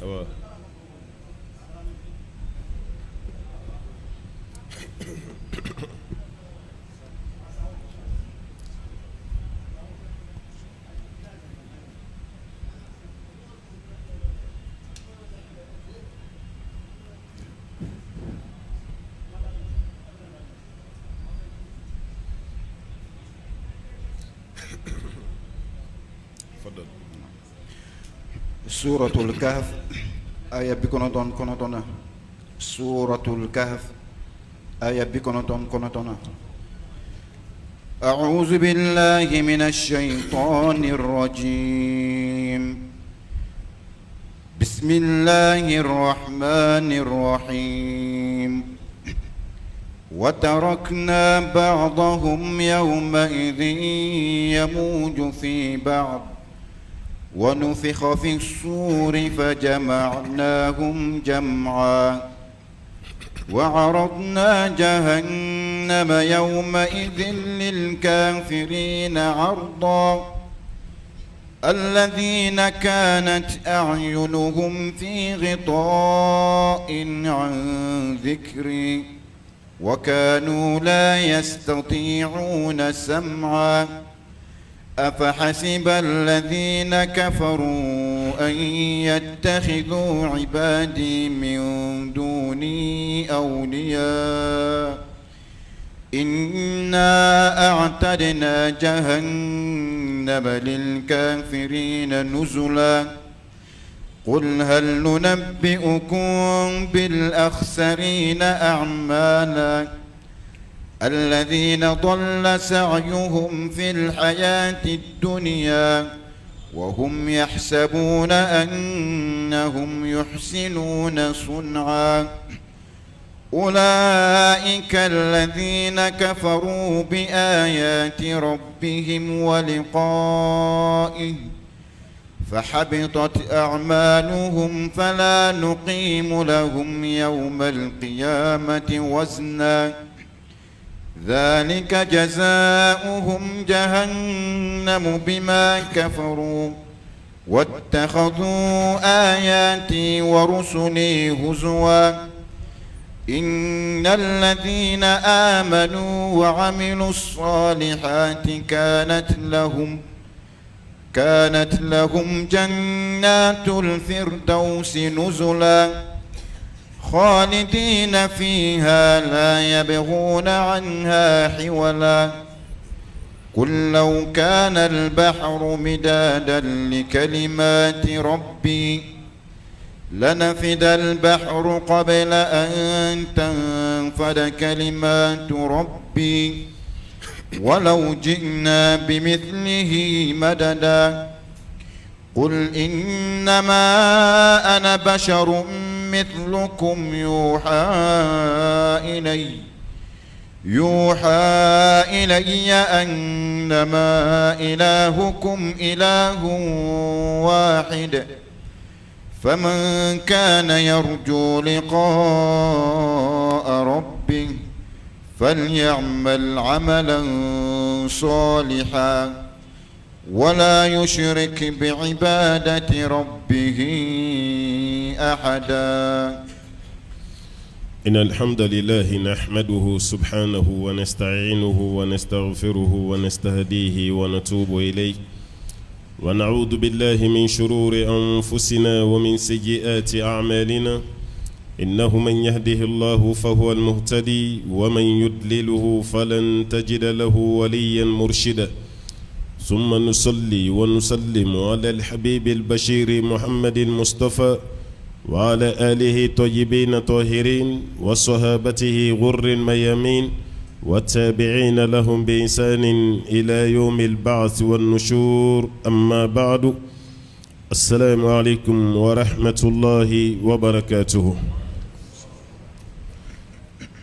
Awa. تفضل. سورة الكهف، آية 99، سورة الكهف، آية 99. أعوذ بالله من الشيطان الرجيم. بسم الله الرحمن الرحيم. وتركنا بعضهم يومئذ يموج في بعض، ونفخ في الصور فجمعناهم جمعا، وعرضنا جهنم يومئذ للكافرين عرضا. الذين كانت أعينهم في غطاء عن ذكري وكانوا لا يستطيعون سمعا. أفحسب الذين كفروا أن يتخذوا عبادي من دوني أولياء؟ إنا أعتدنا جهنم للكافرين نزلا. قل هل ننبئكم بالأخسرين أعمالا؟ الذين ضل سعيهم في الحياة الدنيا وهم يحسبون أنهم يحسنون صنعا. أولئك الذين كفروا بآيات ربهم ولقائه فحبطت أعمالهم فلا نقيم لهم يوم القيامة وزنا. ذلك جزاؤهم جهنم بما كفروا واتخذوا آياتي ورسلي هزوا. إن الذين آمنوا وعملوا الصالحات كانت لهم جنات الفردوس نزلا خالدين فيها لا يبغون عنها حولا. قل لو كان البحر مدادا لكلمات ربي لنفد البحر قبل أن تنفد كلمات ربي ولو جئنا بمثله مددا. قل إنما أنا بشر مثلكم يوحى إلي أنما إلهكم إله واحد، فمن كان يرجو لقاء ربه فليعمل عملا صالحا ولا يشرك بعبادة ربه أحدا. إن الحمد لله نحمده سبحانه ونستعينه ونستغفره ونستهديه ونتوب إليه ونعوذ بالله من شرور أنفسنا ومن سيئات أعمالنا إنه من يهده الله فهو المهتدي ومن يدلله فلن تجد له وليا مرشدا ثم نصلي ونسلم على الحبيب البشير محمد المصطفى وعلى آله طيبين طاهرين وصحابته غر ميامين والتابعين لهم بإحسان إلى يوم البعث والنشور أما بعد السلام عليكم ورحمة الله وبركاته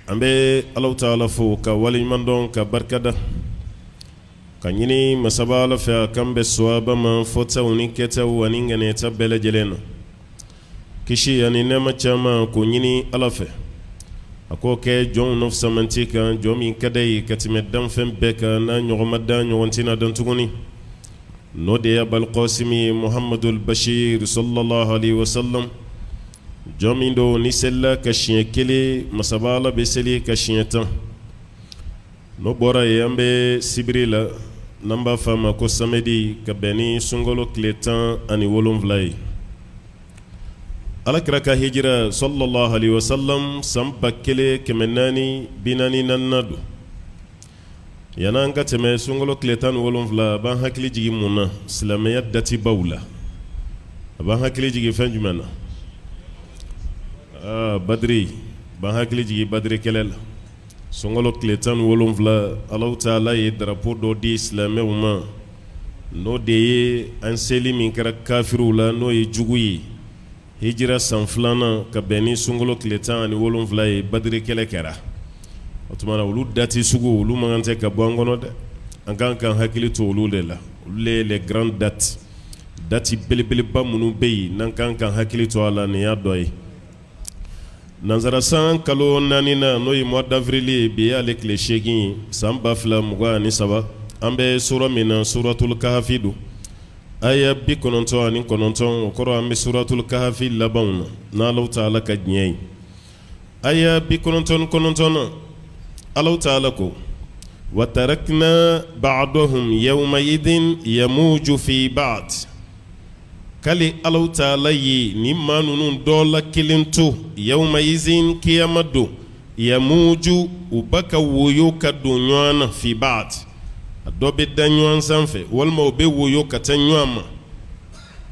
an bɛ Alahu taala fo ka waleɲuman dɔn ka barikada ka ɲini masaba Ala fɛ a k'an bɛn sawaba ma fɔtaw ni kɛtaw ani ŋaniyata bɛɛ lajɛlen na kisi ani nɛɛma caman k'o ɲini Ala fɛ a k'o kɛ jɔnw na fisamanti kan jɔn min ka d'a ye ka tɛmɛ danfɛn bɛɛ kan n'a ɲɔgɔn ma dan ɲɔgɔn tɛna dan tuguni n'o de ye Abal Kasimi Muhamadul Bashir sallallahu alaihi wasallam jɔn min don n'i selila ka siɲɛ kelen masaba Ala bɛ seli ka siɲɛ tan N'o bɔra yen an bɛ sibiri la n'an b'a fɔ a ma ko samedi ka bɛn ni sunkalo tile 17 ye ala kira ka hijira sallallahu alaihi wasallam san 1444nan don yan'an ka tɛmɛ sunkalo tile 17 a b'an hakili jigin mun na silamɛya datibaw la a b'an hakili jigin fɛn jumɛn na aa badiri b'an hakili jigin badiri kɛlɛ la Sunkalo tile 17 Alahu taala ye drapeau dɔ di silamɛw ma n'o de ye an seli min kɛra kafiriw la n'o ye jugu ye hijira san filanan ka bɛn ni sunkalo tile 17 ye badiri kɛlɛ kɛra o tuma na olu dati sugu olu man kan tɛ ka bɔ an kɔnɔ dɛ an kan k'an hakili to olu de la olu le ye les grandes dates dati belebeleba minnu bɛ yen n'an kan k'an hakili to a la nin y'a dɔ ye Nansara san kalo naaninan n'o ye mois d'avril ye bi y'ale tile 8 ye san 2023 an bɛ sura min na suratul kahafi don aya 99 o kɔrɔ an bɛ suratul kahafi labanw na n'Alahu taala ka diɲɛ ye aya 99 na Alahu taala ko wa tarakna ba'dahum yawmaidin yamuju fi ba'd K'ale Alahu taala ye nin maa ninnu dɔ la kelen to yawmaizin kiyama don yamuju u ba ka woyo ka don ɲɔgɔn na fi ba'd a dɔ bɛ da ɲɔgɔn sanfɛ walima u bɛ woyo ka taa ɲɔgɔn ma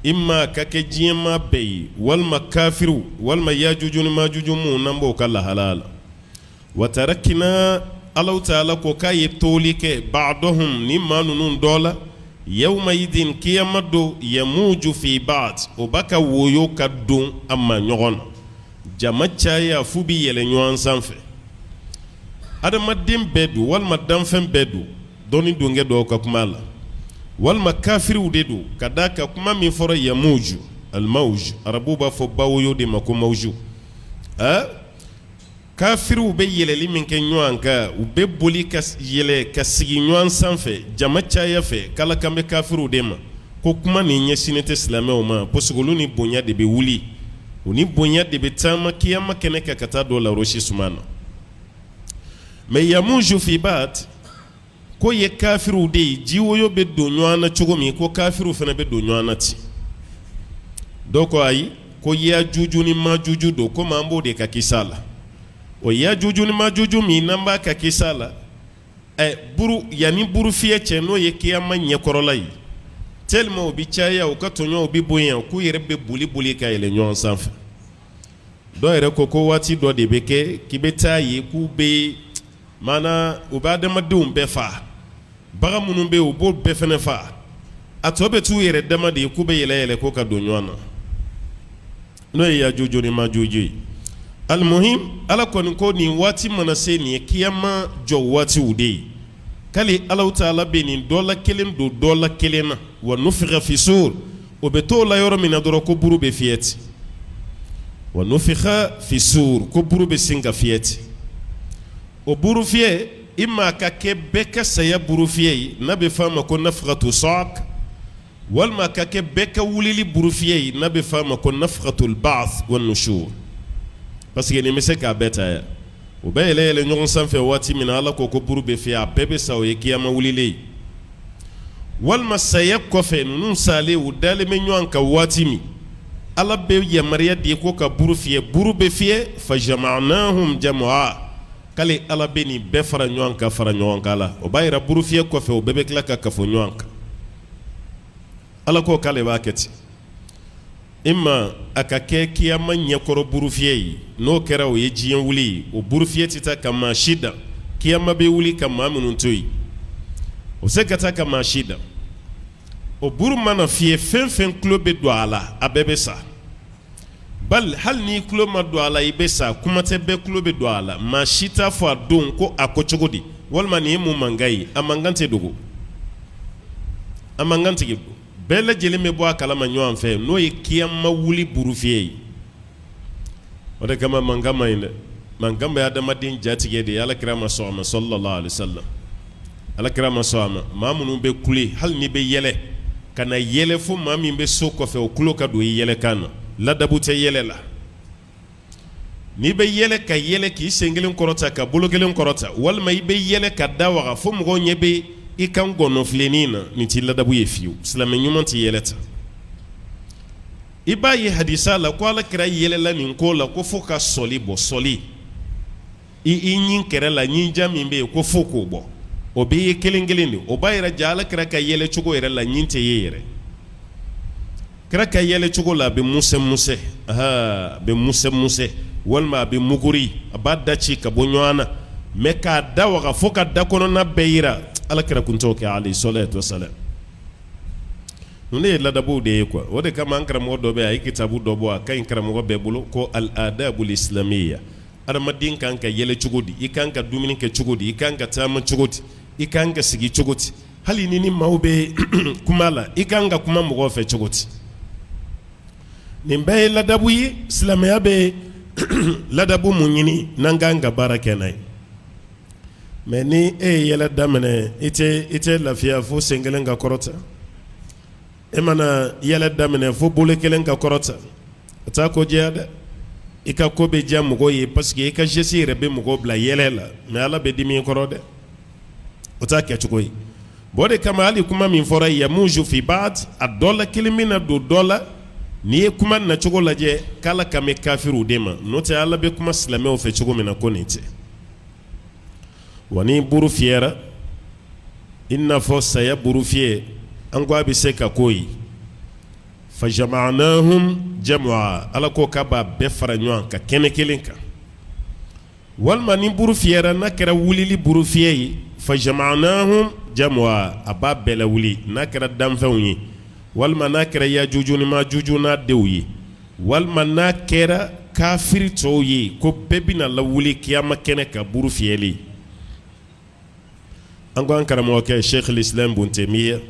imma ka kɛ diɲɛmaa bɛɛ ye walima kafiriw walima yajuju ni majuju minnu n'an b'o ka lahala la Wa tarakna Alahu taala ko k'a ye toli kɛ ba'dahum ni maa ninnu dɔ la yawmaidin kiyama don yamuju fi ba'd o b'a ka woyo ka don a ma ɲɔgɔn na jama caya f'u bɛ yɛlɛ ɲɔgɔn sanfɛ adamaden bɛɛ don walima danfɛn bɛɛ don dɔnni donkɛ dɔw ka kuma la walima kafiriw de don ka d'a kan kuma min fɔra yamuju almawju arabuw b'a fɔ bawoyo de ma ko mawju ɛ Kafiriw bɛ yɛlɛli min kɛ ɲɔgɔn kan u bɛ boli ka yɛlɛ ka sigi ɲɔgɔn sanfɛ jama caya fɛ k'Ala kan bɛ kafiriw de ma ko kuma nin ɲɛsinnen tɛ silamɛw ma parce que olu ni bonya de bɛ wuli u ni bonya de bɛ taama kiyama kɛnɛ kan ka taa don larosi suma na mais yamuju fi ba'd ko ye kafiriw de ye jiwoyo bɛ don ɲɔgɔn na cogo min ko kafiriw fana bɛ don ɲɔgɔn na ten dɔw ko ayi ko yajuju ni majuju don komi an b'o de ka kisa la o yajuju ni majuju min n'an b'a ka kisa la ɛ buru yanni buru fiyɛ cɛ n'o ye kiyama ɲɛkɔrɔla ye tellement u bɛ caya u ka tɔɲɔw bɛ bonya k'u yɛrɛ bɛ boli boli ka yɛlɛ ɲɔgɔn sanfɛ dɔw yɛrɛ ko ko waati dɔ de bɛ kɛ k'i bɛ taa ye k'u bɛ Maana u bɛ adamadenw bɛɛ faa bagan minnu bɛ yen u b'o bɛɛ fana faa a tɔ bɛ t'u yɛrɛ dama de ye k'u bɛ yɛlɛ yɛlɛ ko ka don ɲɔgɔn na n'o ye yajuju ni majuju ye alimuhim ala kɔni ko nin waati mana se nin ye kiyama jɔ waatiw de ye k'ale Alahu taala bɛ nin dɔ la kelen don dɔ la kelen na wa nufiha fi sur o bɛ t'o la yɔrɔ min na dɔrɔn ko buru bɛ fiyɛ ten wa nufiha fi sur ko buru bɛ sin ka fiyɛ ten o buru fiyɛ imma ka kɛ bɛɛ ka saya buru fiyɛ ye n'a bɛ f'a ma ko nafhatu sa'q walima ka kɛ bɛɛ ka wulili buru fiyɛ ye n'a bɛ f'a ma ko nafhatul ba'th wa nushur. Parce que nin bɛ se k'a bɛɛ ta yan. U bɛ yɛlɛ yɛlɛ ɲɔgɔn sanfɛ waati min na, Ala ko ko buru bɛ fiyɛ, a bɛɛ bɛ sa, o ye kiyama wulilen ye. Walima saya kɔfɛ, ninnu salen, u dalen bɛ ɲɔgɔn kan waati min, Ala bɛ yamaruya di ko ka buru fiyɛ, buru bɛ fiyɛ, fajama'nahum jam'a, k'ale Ala bɛ nin bɛɛ fara ɲɔgɔn kan, fara ɲɔgɔn kan la. O b'a yira buru fiyɛ kɔfɛ, u bɛɛ bɛ tila ka kafo ɲɔgɔn kan. Ala ko k'ale b'a kɛ ten. Imma a ka kɛ kiyama ɲɛkɔrɔ burufiyɛ ye, n'o kɛra o ye diɲɛ wuli ye. O burufiyɛ tɛ taa ka maa si dan. Kiyama bɛ wuli ka maa minnu to yen, o se ka taa ka maa si dan. O buru mana fiyɛ, fɛn fɛn tulo bɛ don a la, a bɛɛ bɛ sa. Bali hali n'i tulo ma don a la, i bɛ sa. Kuma tɛ bɛɛ tulo bɛ don a la. Maa si t'a fɔ a don ko a ko cogo di, walima nin ye mun mankan ye. A mankan tɛ dogo, a mankan tɛ bɛɛ lajɛlen bɛ bɔ a kalama ɲɔgɔn fɛ. N'o ye kiyama wuli burufiyɛ ye. O de kama mankan man ɲi dɛ. Mankan bɛ adamaden jatigɛ de ye. Ala kira ma sɔn a ma, sallallahu alaihi wasallam. Ala kira ma sɔn a ma. Maa minnu bɛ kule, hali n'i bɛ yɛlɛ, kana yɛlɛ fo maa min bɛ so kɔfɛ, o tulo ka don i yɛlɛkan na. Ladabu tɛ yɛlɛ la. N'i bɛ yɛlɛ, ka yɛlɛ k'i sen kelen kɔrɔta, ka bolo kelen kɔrɔta, walima i bɛ yɛlɛ ka da waga fo mɔgɔw ɲɛ bɛ i kan gɔnɔfilennin na, nin tɛ ladabu ye fiyewu. Silamɛ ɲuman tɛ yɛlɛ tan. I b'a ye hadisa la ko ala kira yɛlɛla nin ko la ko fo ka sɔli bɔ, sɔli i ɲin kɛrɛ la, ɲinja min bɛ yen, ko fo k'o bɔ. O bɛ ye kelen kelen de. O b'a yira ja ala kira ka yɛlɛ cogo yɛrɛ la, ɲin tɛ ye yɛrɛ. Kira ka yɛlɛ cogo la, a bɛ musɛ musɛ, a bɛ musɛ musɛ, walima a bɛ muguri, a b'a da ci ka bɔ ɲɔgɔn na. Mais k'a da waga fo ka da kɔnɔna bɛɛ yira, ala kira kun t'o kɛ, alayhi salatu wasalam. Ninnu ye ladabuw de ye quoi. O de kama an karamɔgɔ dɔ bɛ yen, a ye kitabu dɔ bɔ, a ka ɲi karamɔgɔ bɛɛ bolo, ko al adabul islamiyya. Adamaden kan ka yɛlɛ cogo di, i kan ka dumuni kɛ cogo di, i kan ka taama cogo di, i kan ka sigi cogo di, hali ni ni maaw bɛ kuma la, i kan ka kuma mɔgɔw fɛ cogo di. Nin bɛɛ ye ladabu ye. Silamɛya bɛ ladabu mun ɲini n'an kan ka baara kɛ n'a ye? Mais ni e ye yɛlɛ daminɛ, i tɛ lafiya fo sen kelen ka kɔrɔta. E mana yɛlɛ daminɛ fo bolo kelen ka kɔrɔta, o t'a ko diya dɛ. I ka ko bɛ diya mɔgɔw ye parce que i ka geste yɛrɛ bɛ mɔgɔw bila yɛlɛ la, mais Ala bɛ dimi i kɔrɔ dɛ. O t'a kɛcogo ye. Bon, o de kama hali kuma min fɔra yamuju fi ba'd, a dɔ la kelen bɛna don dɔ la. N'i ye kuma nacogo lajɛ, k'Ala kan bɛ kafiriw de ma, n'o tɛ Ala bɛ kuma silamɛw fɛ cogo min na, ko nin tɛ. Wa ni buru fiyɛra, i n'a fɔ saya buru fiyɛ, an ko a bɛ se ka k'o ye, fajama'nahum jam'a, Ala ko k'a b'a bɛɛ fara ɲɔgɔn kan kɛnɛ kelen kan. Walima ni buru fiyɛra, n'a kɛra wulili buru fiyɛ ye, fajama'nahum jam'a, a b'a bɛɛ lawuli. N'a kɛra danfɛnw ye, walima n'a kɛra yajuju ni majuju n'a denw ye, walima n'a kɛra kafiri tɔw ye, ko bɛɛ bɛna lawuli kiyama kɛnɛ kan buru fiyɛli. An ko an karamɔgɔkɛ Sheikh al-Islam Ibn Taymiyyah,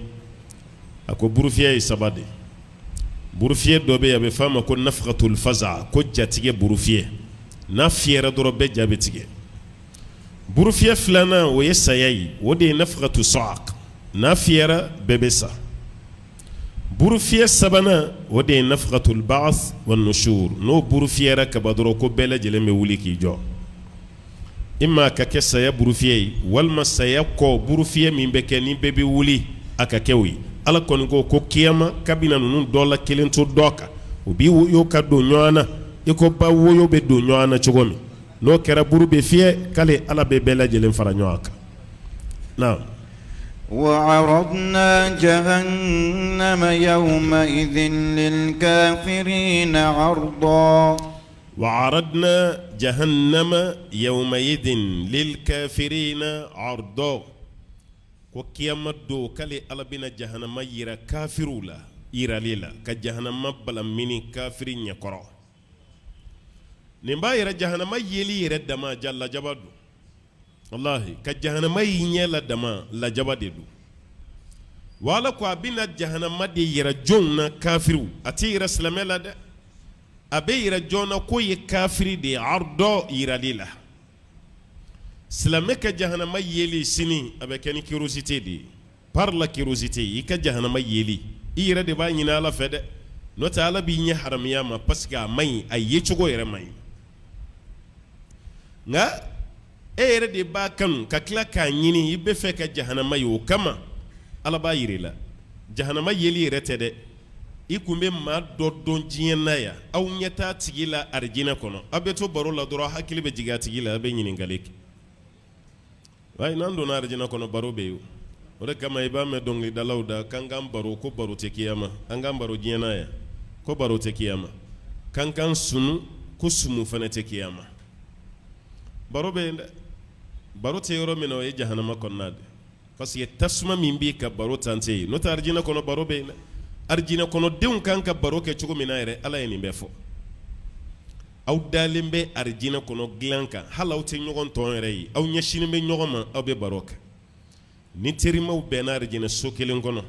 a ko burufiyɛ ye saba de. Burufiyɛ dɔ bɛ yen, a bɛ f'a ma ko nafkatul faza, ko jatigɛ burufiyɛ. N'a fiyɛra dɔrɔn, bɛɛ ja bɛ tigɛ. Burufiyɛ filanan, o ye saya ye, o de ye nafkatu sa'q. N'a fiyɛra, bɛɛ bɛ sa. Burufiyɛ sabanan, o de ye nafkatul ba'th wa nushur. N'o buru fiyɛra kaban dɔrɔn, ko bɛɛ lajɛlen bɛ wuli k'i jɔ. Imma ka kɛ saya burufiyɛ ye, walima saya kɔ burufiyɛ min bɛ kɛ ni bɛɛ bɛ wuli, a ka kɛ o ye. Ala kɔni ko ko kiyama k'a bɛna ninnu dɔ la kelen to dɔ kan, u bɛ woyo ka don ɲɔgɔn na i ko ba woyo bɛ don ɲɔgɔn na cogo min. N'o kɛra, buru bɛ fiyɛ, k'ale Ala bɛ bɛɛ lajɛlen fara ɲɔgɔn kan na. Wa aradna jahannama yawmaidhin lilkafirina arda. Wa aradna jahannama yawmaidhin lilkafirina arda, ko kiyama don, k'ale Ala bɛna jahanama yira kafiriw la, yirali la ka jahanama balamini kafiri ɲɛkɔrɔ. Nin b'a yira jahanama yeli yɛrɛ dama ja lajaba don. Walahi, ka jahanama y'i ɲɛ la dama, lajaba de don. Wa Ala ko a bɛna jahanama de yira jɔnw na? Kafiriw. A tɛ yira silamɛ la dɛ. A bɛ yira jɔn na k'o ye kafiri de ye? Arda, yirali la. Silamɛ ka jahanama yeli sini, a bɛ kɛ ni curiosité de ye, par la curiosité. I ka jahanama yeli, i yɛrɛ de b'a ɲini Ala fɛ dɛ. N'o tɛ, Ala b'i ɲɛ haramuya ma parce que a man ɲi, a yecogo yɛrɛ man ɲi. Nka e yɛrɛ de b'a kanu ka tila k'a ɲini, i bɛ fɛ ka jahanama ye, o kama Ala b'a yira i la. Jahanama yeli yɛrɛ tɛ dɛ, i kun bɛ maa dɔ dɔn diɲɛ na yan, aw ɲɛ t'a tigi la arijinɛ kɔnɔ, aw bɛ to baro la dɔrɔn, hakili bɛ jigin a tigi la, a bɛ ɲininkali kɛ. Ayi, n'an donna arijinɛ kɔnɔ, baro bɛ yen. O de kama i b'a mɛn dɔnkilidalaw da k'an k'an baro, ko baro tɛ kiyama, an k'an baro diɲɛ na yan, ko baro tɛ kiyama, k'an k'an sunu, ko sumu fana tɛ kiyama. Baro bɛ yen dɛ. Baro tɛ yɔrɔ min na, o ye jahanama kɔnɔna de, parce que tasuma min b'i ka baro tan tɛ yen. N'o tɛ, arijinɛ kɔnɔ baro bɛ yen dɛ. Arijinɛ kɔnɔdenw kan ka baro kɛ cogo min na yɛrɛ, Ala ye nin bɛɛ fɔ. Aw dalen bɛ arijinɛ kɔnɔ dilan kan, hali aw tɛ ɲɔgɔn tɔn yɛrɛ ye, aw ɲɛsinnen bɛ ɲɔgɔn ma, aw bɛ baro kɛ. Ni terimaw bɛnna arijinɛ so kelen kɔnɔ,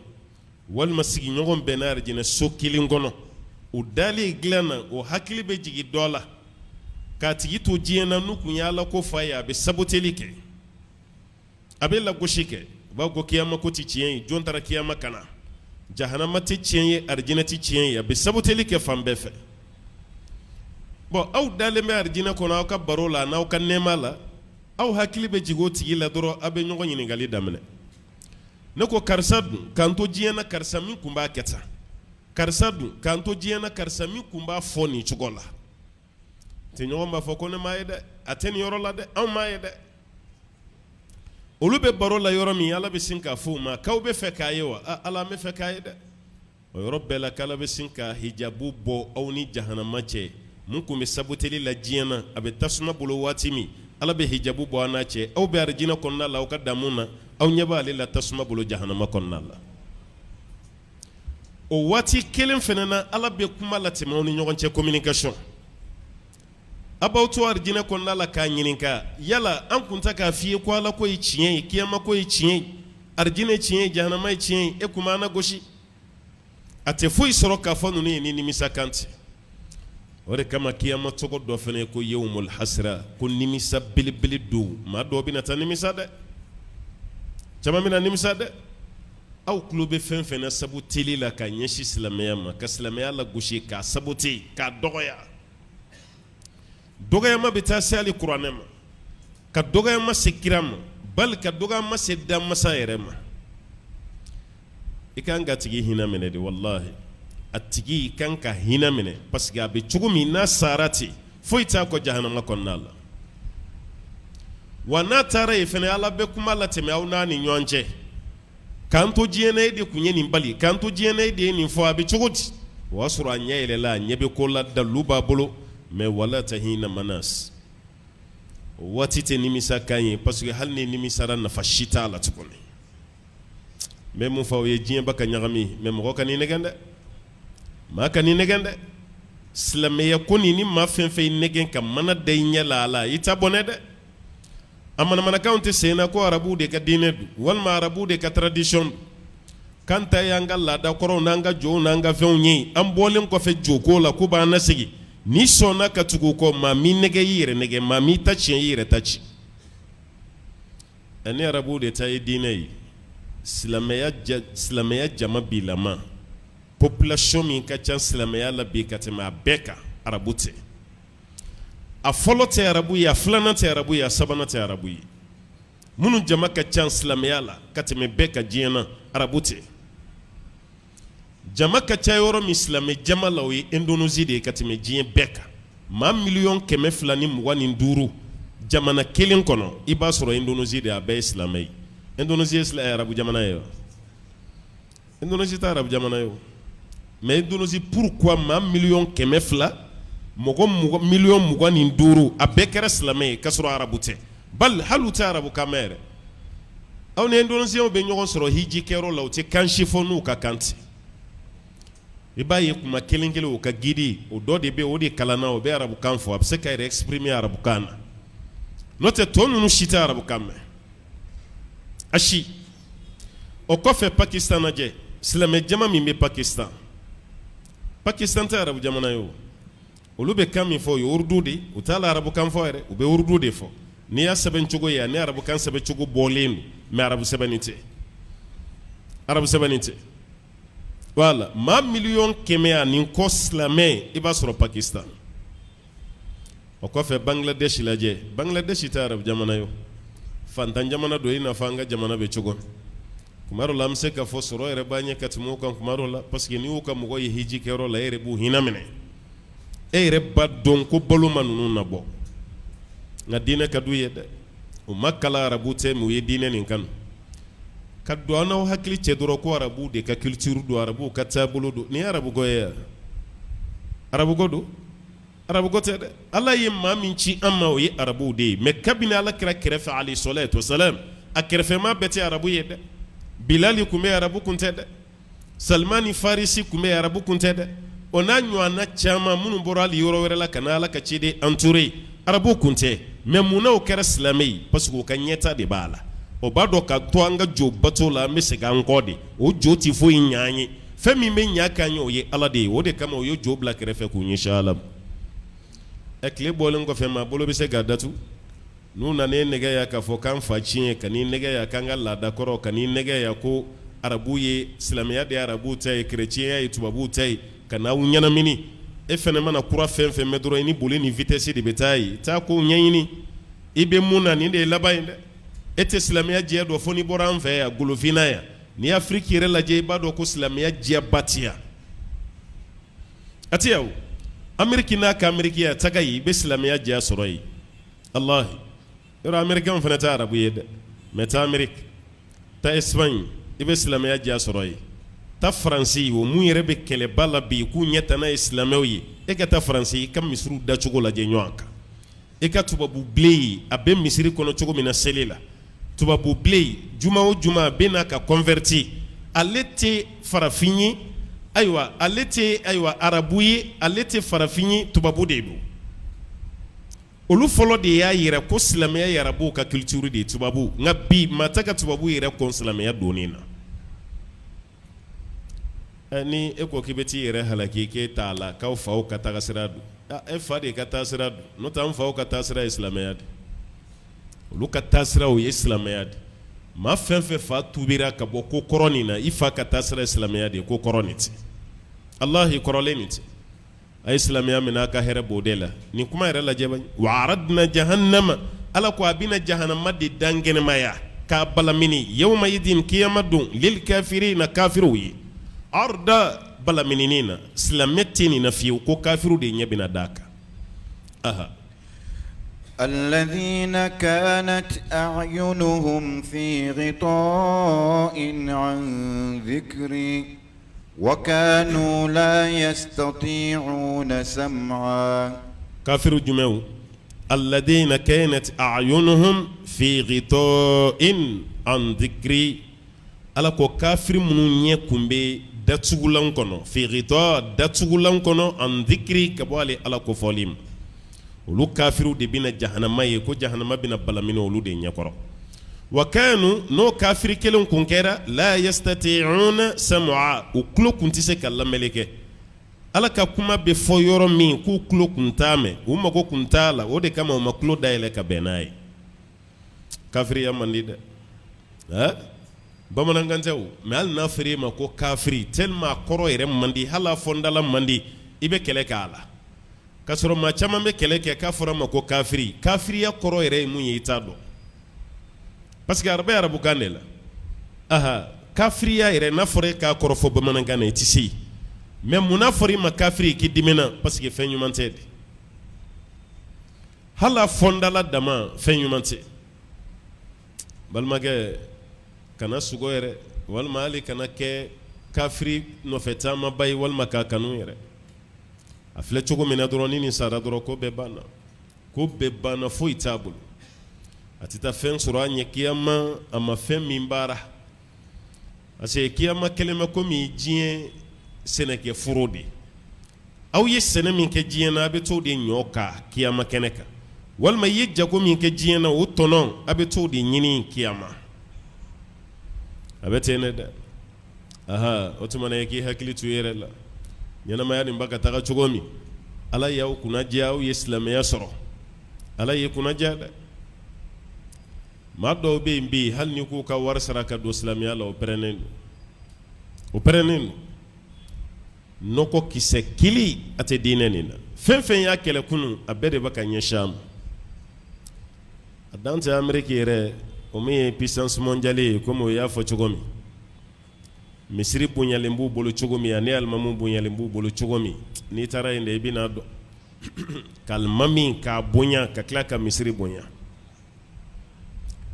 walima sigiɲɔgɔn bɛnna arijinɛ so kelen kɔnɔ, u dalen dilan na, o hakili bɛ jigin dɔ la k'a tigi to diɲɛ na, n'u tun ye Ala ko fɔ a ye, a bɛ saboteli kɛ, a bɛ lagosi kɛ, u b'a ko kiyama ko tɛ tiɲɛ ye, jɔn taara kiyama ka na, jahanama tɛ tiɲɛ ye, arijinɛ tɛ tiɲɛ ye, a bɛ saboteli kɛ fan bɛɛ fɛ. Bon, aw dalen bɛ arijinɛ kɔnɔ, aw ka baro la n'aw ka nɛɛma la, aw hakili bɛ jigin o tigi la dɔrɔn, aw bɛ ɲɔgɔn ɲininkali daminɛ. Ne ko karisa dun, k'an to diɲɛ na, karisa min tun b'a kɛ tan, karisa dun, k'an to diɲɛ na, karisa min tun b'a fɔ nin cogo la. Tɔɲɔgɔn b'a fɔ ko ne m'a ye dɛ, a tɛ nin yɔrɔ la dɛ, anw m'a ye dɛ. Olu bɛ baro la yɔrɔ min, Ala bɛ sin k'a fɔ u ma k'aw bɛ fɛ k'a ye wa? Ala, an bɛ fɛ k'a ye dɛ. O yɔrɔ bɛɛ la k'Ala bɛ sin ka hijabu bɔ aw ni jahanama cɛ. Mun tun bɛ saboteli la diɲɛ na, a bɛ tasuma bolo waati min, Ala bɛ hijabu bɔ aw n'a cɛ. Aw bɛ arijinɛ kɔnɔna la, aw ka damu na, aw ɲɛ b'ale la tasuma bolo jahanama kɔnɔna la. O waati kelen fana na, Ala bɛ kuma latɛmɛ aw ni ɲɔgɔn cɛ, communication. A b'aw to arijinɛ kɔnɔna la k'a ɲininka, yala an kun tɛ k'a f'i ye ko Ala ko ye tiɲɛ ye, kiyama ko ye tiɲɛ ye, arijinɛ ye tiɲɛ ye, jahanama ye tiɲɛ ye, e kun b'an lagosi? A tɛ foyi sɔrɔ k'a fɔ ninnu ye ni nimisa kan tɛ. O de kama kiyama tɔgɔ dɔ fana ye ko yawmul hasira, ko nimisa belebele don. Maa dɔw bɛna taa nimisa dɛ, caman bɛna nimisa dɛ. Aw tulo bɛ fɛn fɛn na saboteli la ka ɲɛsin silamɛya ma, ka silamɛya lagosi, k'a sabote, k'a dɔgɔya, dɔgɔyama bɛ taa se hali kuranɛ ma, ka dɔgɔyama se kira ma, bali ka dɔgɔyama se danmasa yɛrɛ ma. I kan ka tigi hinɛ minɛ de, walahi, a tigi i kan ka hinɛ minɛ, parce que a bɛ cogo min n'a sara ten, foyi t'a kɔ jahanama kɔnɔna la. Wa n'a taara yen fana, Ala bɛ kuma latɛmɛ aw n'a ni ɲɔgɔn cɛ. K'an to diɲɛ na, e de tun ye nin bali, k'an to diɲɛ na, e de ye nin fɔ, a bɛ cogo di? O y'a sɔrɔ a ɲɛ yɛlɛla, a ɲɛ bɛ ko la, dalilu b'a bolo, mais wala tahina manas, o waati tɛ nimisa kan ye, parce que hali ni nimisara, nafa si t'a la tuguni. N bɛ mun fɔ aw ye? Diɲɛ bɛ ka ɲagami, mais mɔgɔ kan'i nɛgɛn dɛ, maa kan'i nɛgɛn dɛ. Silamɛya ko nin, ni maa fɛn fɛn y'i nɛgɛn ka mana da i ɲɛ la a la, i ta bɔnɛ dɛ. A manamanakanw tɛ sen na ko arabuw de ka diinɛ don, walima arabuw de ka tradition don, k'an ta y'an ka laada kɔrɔw n'an ka jow n'an ka fɛnw ye. An bɔlen kɔfɛ joko la, ko b'an lasegin. N'i sɔnna ka tugu o kɔ, maa m'i nɛgɛn, i yɛrɛ nɛgɛn, maa m'i ta tiɲɛ, i yɛrɛ ta tiɲɛ. Ni arabuw de ta ye diinɛ ye, silamɛya jama bilama, population min ka ca silamɛya la bi ka tɛmɛ a bɛɛ kan, arabu tɛ. A fɔlɔ tɛ arabu ye, a filanan tɛ arabu ye, a sabanan tɛ arabu ye. Minnu jama ka ca silamɛya la ka tɛmɛ bɛɛ kan diɲɛ na, arabu tɛ. Jama ka ca yɔrɔ min silamɛ jama la, o ye Indonésie de ye ka tɛmɛ diɲɛ bɛɛ kan. Maa 225 miliyɔn jamana kelen kɔnɔ, i b'a sɔrɔ Indonésie de, a bɛɛ ye silamɛ ye. Indonésie ye arabu jamana ye wa? Indonésie tɛ arabu jamana ye o. Mais Indonésie, pourquoi maa 200 miliyɔn, mɔgɔ 25 miliyɔn, a bɛɛ kɛra silamɛ ye k'a sɔrɔ arabu tɛ? Bali hali u tɛ arabukan mɛn yɛrɛ. Aw ni Indonésienw bɛ ɲɔgɔn sɔrɔ hiji kɛyɔrɔ la, u tɛ kan si fɔ n'u ka kan tɛ. I b'a ye kuma kelen kelen, u ka guide o dɔ de bɛ, o de kalanna, o bɛ arabukan fɔ, a bɛ se ka yɛrɛ exprimer arabukan na. N'o tɛ, tɔ ninnu si tɛ arabukan mɛn, a si. O kɔfɛ, Pakistan lajɛ, silamɛ jama min bɛ Pakistan. Pakistan tɛ arabu jamana ye o. Olu bɛ kan min fɔ, o ye urdu de. U t'a la arabukan fɔ yɛrɛ, u bɛ urdu de fɔ. N'i y'a sɛbɛn cogo ye, ani arabukan sɛbɛn cogo bɔlen don, mais arabu sɛbɛnni tɛ, arabu sɛbɛnni tɛ. Voilà, maa 100 miliyɔn ani kɔ silamɛ, i b'a sɔrɔ Pakistan. O kɔfɛ Bangladesh lajɛ, Bangladesh tɛ arabu jamana ye fantan jamana don i n'a fɔ an ka jamana bɛ cogo min. Tuma dɔ la an bɛ se k'a fɔ sɔrɔ yɛrɛ b'an ɲɛ ka tɛmɛ u kan tuma dɔ la parce que n'i y'u ka mɔgɔ ye hiji kɛyɔrɔ la e yɛrɛ b'u hinɛ minɛ, e yɛrɛ b'a dɔn ko balo ma ninnu nabɔ. Nka diinɛ ka d'u ye dɛ, u ma kalan arabu tɛ mais u ye diinɛ nin kanu. Ka don an n'aw hakili cɛ dɔrɔn ko arabuw de ka culture don, arabuw ka taabolo don. Nin ye arabuko ye wa? Arabuko don? Arabuko tɛ dɛ. Ala ye maa min ci an ma o ye arabuw de ye mais kabini ala kira kɛrɛfɛ alayhi salatu wasalam a kɛrɛfɛmaa bɛɛ tɛ arabu ye dɛ. Bilali tun bɛ arabu kun tɛ dɛ. Salimani Farisi tun bɛ arabu kun tɛ dɛ. O n'a ɲɔgɔnna caman minnu bɔra hali yɔrɔ wɛrɛ la ka na ala ka ciden entouré arabu kun tɛ mais munna o kɛra silamɛ ye parce que u ka ɲɛta de b'a la. O b'a dɔn ka to an ka jo bato la an bɛ segin an kɔ de. O jo tɛ foyi ɲɛ an ye. Fɛn min bɛ ɲa k'an ye o ye ala de ye. O de kama o ye jo bila kɛrɛfɛ k'u ɲɛsin ala ma. Ɛ tile bɔlen kɔfɛ maa bolo bɛ se k'a datugu. N'u nana e nɛgɛ yan k'a fɔ k'an fa tiɲɛ, ka n'i nɛgɛ yan k'an ka laada kɔrɔ, ka n'i nɛgɛ yan ko arabu ye silamɛya de ye arabuw ta ye, kerecɛnya ye tubabuw ta ye, ka n'aw ɲɛnamini. E fana mana kura fɛn fɛn mɛn dɔrɔn i ni boli ni vitesse de bɛ taa yen. Taa kow ɲɛɲini. I bɛ mun na nin de ye laban ye dɛ. E tɛ silamɛya diya dɔn fo n'i bɔra an fɛ yan golofinna yan. N'i y'Afiriki yɛrɛ lajɛ i b'a dɔn ko silamɛya diyaba tɛ yan. A tɛ yan o. Ameriki n'a ka Amerikiya taga yen i bɛ silamɛya diya sɔrɔ yen. Alahi yɔrɔ Amerikɛnw fana tɛ arabu ye dɛ mais taa Ameriki, taa Espagne i bɛ silamɛya diya sɔrɔ yen. Taa Faransi o mun yɛrɛ bɛ kɛlɛba la bi k'u ɲɛ tana ye silamɛw ye, e ka taa Faransi i ka misiriw dacogo lajɛ ɲɔgɔn kan. E ka tubabu bilen ye a bɛ misiri kɔnɔ cogo min na seli la, tubabu bilen juma o juma a bɛ n'a ka converti, ale tɛ farafin ye, ayiwa ale tɛ ayiwa arabu ye, ale tɛ farafin ye, tubabu de don. Olu fɔlɔ de y'a yira ko silamɛya ye arabuw ka culture de ye, tubabu. Nka bi maa tɛ ka tubabu yɛrɛ kɔn silamɛya donni na. Ni e ko k'i bɛ t'i yɛrɛ halaki k'e t'a la k'aw faw ka taasira don, e fa de ka taasira don, n'o tɛ an faw ka taasira ye silamɛya de, olu ka taasira o ye silamɛya de. Maa fɛn fɛn fa tubira ka bɔ ko kɔrɔ nin na, i fa ka taasira ye silamɛya de ye, ko kɔrɔ nin tɛ, alahi kɔrɔlen nin tɛ. A ye silamɛya minɛ a ka hɛrɛ b'o de la. Nin kuma yɛrɛ lajɛ bani, wa aradna jahannama, Ala ko a bɛna jahanama de dankɛnɛmaya k'a balamini, yawma idin kiyama don, lil kafirina kafiriw ye, arda balaminini na, silamɛ tɛ nin na fiyewu, ko kafiriw de ɲɛ bɛna d'a kan. Aha. Alladhina kanat a'yunuhum fi ghita'in an dhikri Wa kanu la yastati'una sam'a kafiri jumɛnw alladhina kanat a'yunuhum fi ghita'in an dhikri ala ko kafiri minnu ɲɛ kun bɛ datugulan kɔnɔ fi ghita datugulan kɔnɔ an dhikri ka bɔ ale ala kofɔli ma olu kafiriw de bɛna jahanama ye ko jahanama bɛna balamini olu de ɲɛkɔrɔ wa kanu n'o kafiri kelen kun kɛra la yastati'una sam'a u tulo kun tɛ se ka lamɛnli kɛ ala ka kuma bɛ fɔ yɔrɔ min k'u tulo kun t'a mɛn u mago kun t'a la o de kama u ma tulo dayɛlɛ ka bɛn n'a ye kafiriya man di dɛ ɛ bamanankan tɛ o mais hali n'a fɔra e ma ko kafiri tellement a kɔrɔ yɛrɛ man di hali a fɔndala man di i bɛ kɛlɛ k'a la K'a sɔrɔ maa caman bɛ kɛlɛ kɛ k'a fɔra ma ko kafiri kafiriya kɔrɔ yɛrɛ ye mun ye i t'a dɔn parce que a bɛ arabukan de la aha kafiriya yɛrɛ n'a fɔra e k'a kɔrɔ fɔ bamanankan na i tɛ se mais mun n'a fɔra i ma kafiri k'i dimina parce que fɛn ɲuman tɛ de hali a fɔndala dama fɛn ɲuman tɛ balimakɛ kana sugo yɛrɛ walima hali kana kɛ kafiri nɔfɛ taamaba ye walima k'a kanu yɛrɛ a filɛ cogo min na dɔrɔn ni nin sara dɔrɔn ko bɛɛ banna ko bɛɛ banna foyi t'a bolo a tɛ taa fɛn sɔrɔ a ɲɛ kiyama a ma fɛn min baara parce que kiyama kɛlen bɛ komi diɲɛ sɛnɛkɛ foro de aw ye sɛnɛ min kɛ diɲɛ na a bɛ t'o de ɲɔ ka kiyama kɛnɛ kan walima i ye jago min kɛ diɲɛ na o tɔnɔ a bɛ t'o de ɲini kiyama a bɛ ten ne dɛ Aha o tuma na i k'i hakili to i yɛrɛ la ɲɛnamaya nin ba ka taga cogo min ala y'aw kunna diya aw ye silamɛya sɔrɔ ala ye kunna diya dɛ maa dɔw bɛ yen bi hali ni k'u ka wari sara ka don silamɛya la o pɛrɛnnen don o pɛrɛnnen don Nɔgɔ kisɛ kelen a tɛ diinɛ nin na. Fɛn fɛn y'a kɛlɛ kunun, a bɛɛ de bɛ ka ɲɛsin a ma. A dan tɛ Ameriki yɛrɛ, o min ye puissance mondiale ye, komi o y'a fɔ cogo min, misiri bonyalen b'u bolo cogo min ani alimamu bonyalen b'u bolo cogo min, n'i taara yen de i bɛn'a dɔn ka alimami k'a bonya ka tila ka misiri bonya.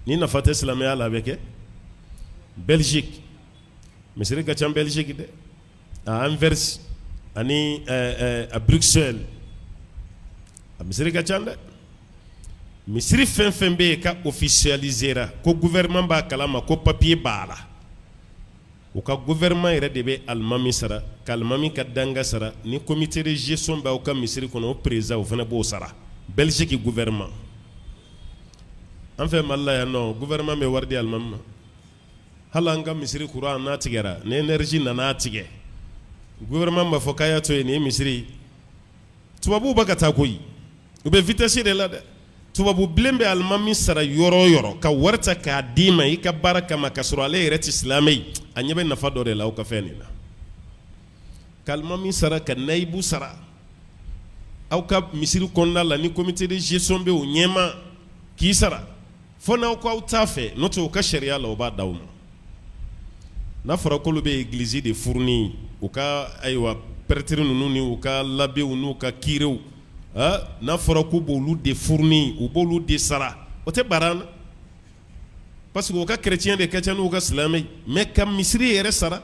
Ni nafa tɛ silamɛya la, a bɛ kɛ Belgique, misiri ka ca Belgique dɛ, a Anvers ani a Bruxelles, a misiri ka ca dɛ. Misiri fɛn fɛn bɛ yen ka officialisera ko gouvernement b'a kalama, ko papier b'a la, u ka gouvernement yɛrɛ de bɛ alimami sara, ka alimami ka danga sara. Ni comité de gestion b'aw ka misiri kɔnɔ, o président, o fana b'o sara, Belgique gouvernement. An fɛ Mali la yan nɔ, gouvernement bɛ wari di alimami ma? Hali an ka misiri courant n'a tigɛra, ni énergie nana tigɛ, gouvernement b'a fɔ k'a y'a to yen, nin ye misiri. Tubabuw bɛ ka taa koyi, u bɛ vitesse de la dɛ. Tubabu bilen bɛ alimami sara yɔrɔ o yɔrɔ, ka wari ta k'a d'i ma i ka baara kama, ka sɔrɔ ale yɛrɛ tɛ silamɛ ye, a ɲɛ bɛ nafa dɔ de la aw ka fɛn nin na. Ka alimami sara, ka nayibu sara aw ka misiri kɔnɔna la, ni comité de gestion bɛ o ɲɛma k'i sara, fo n'aw ko aw t'a fɛ, n'o tɛ u ka sariya la, u b'a d'aw ma. N'a fɔra k'olu bɛ église de fournir, u ka ayiwa prêtre ninnu ni u ka labbew n'u ka curéw, n'a fɔra k'u b'olu de fournir, u b'olu de sara, o tɛ baara na, parce que u ka chrétien de ka ca n'u ka silamɛ. Mais ka misiri yɛrɛ sara,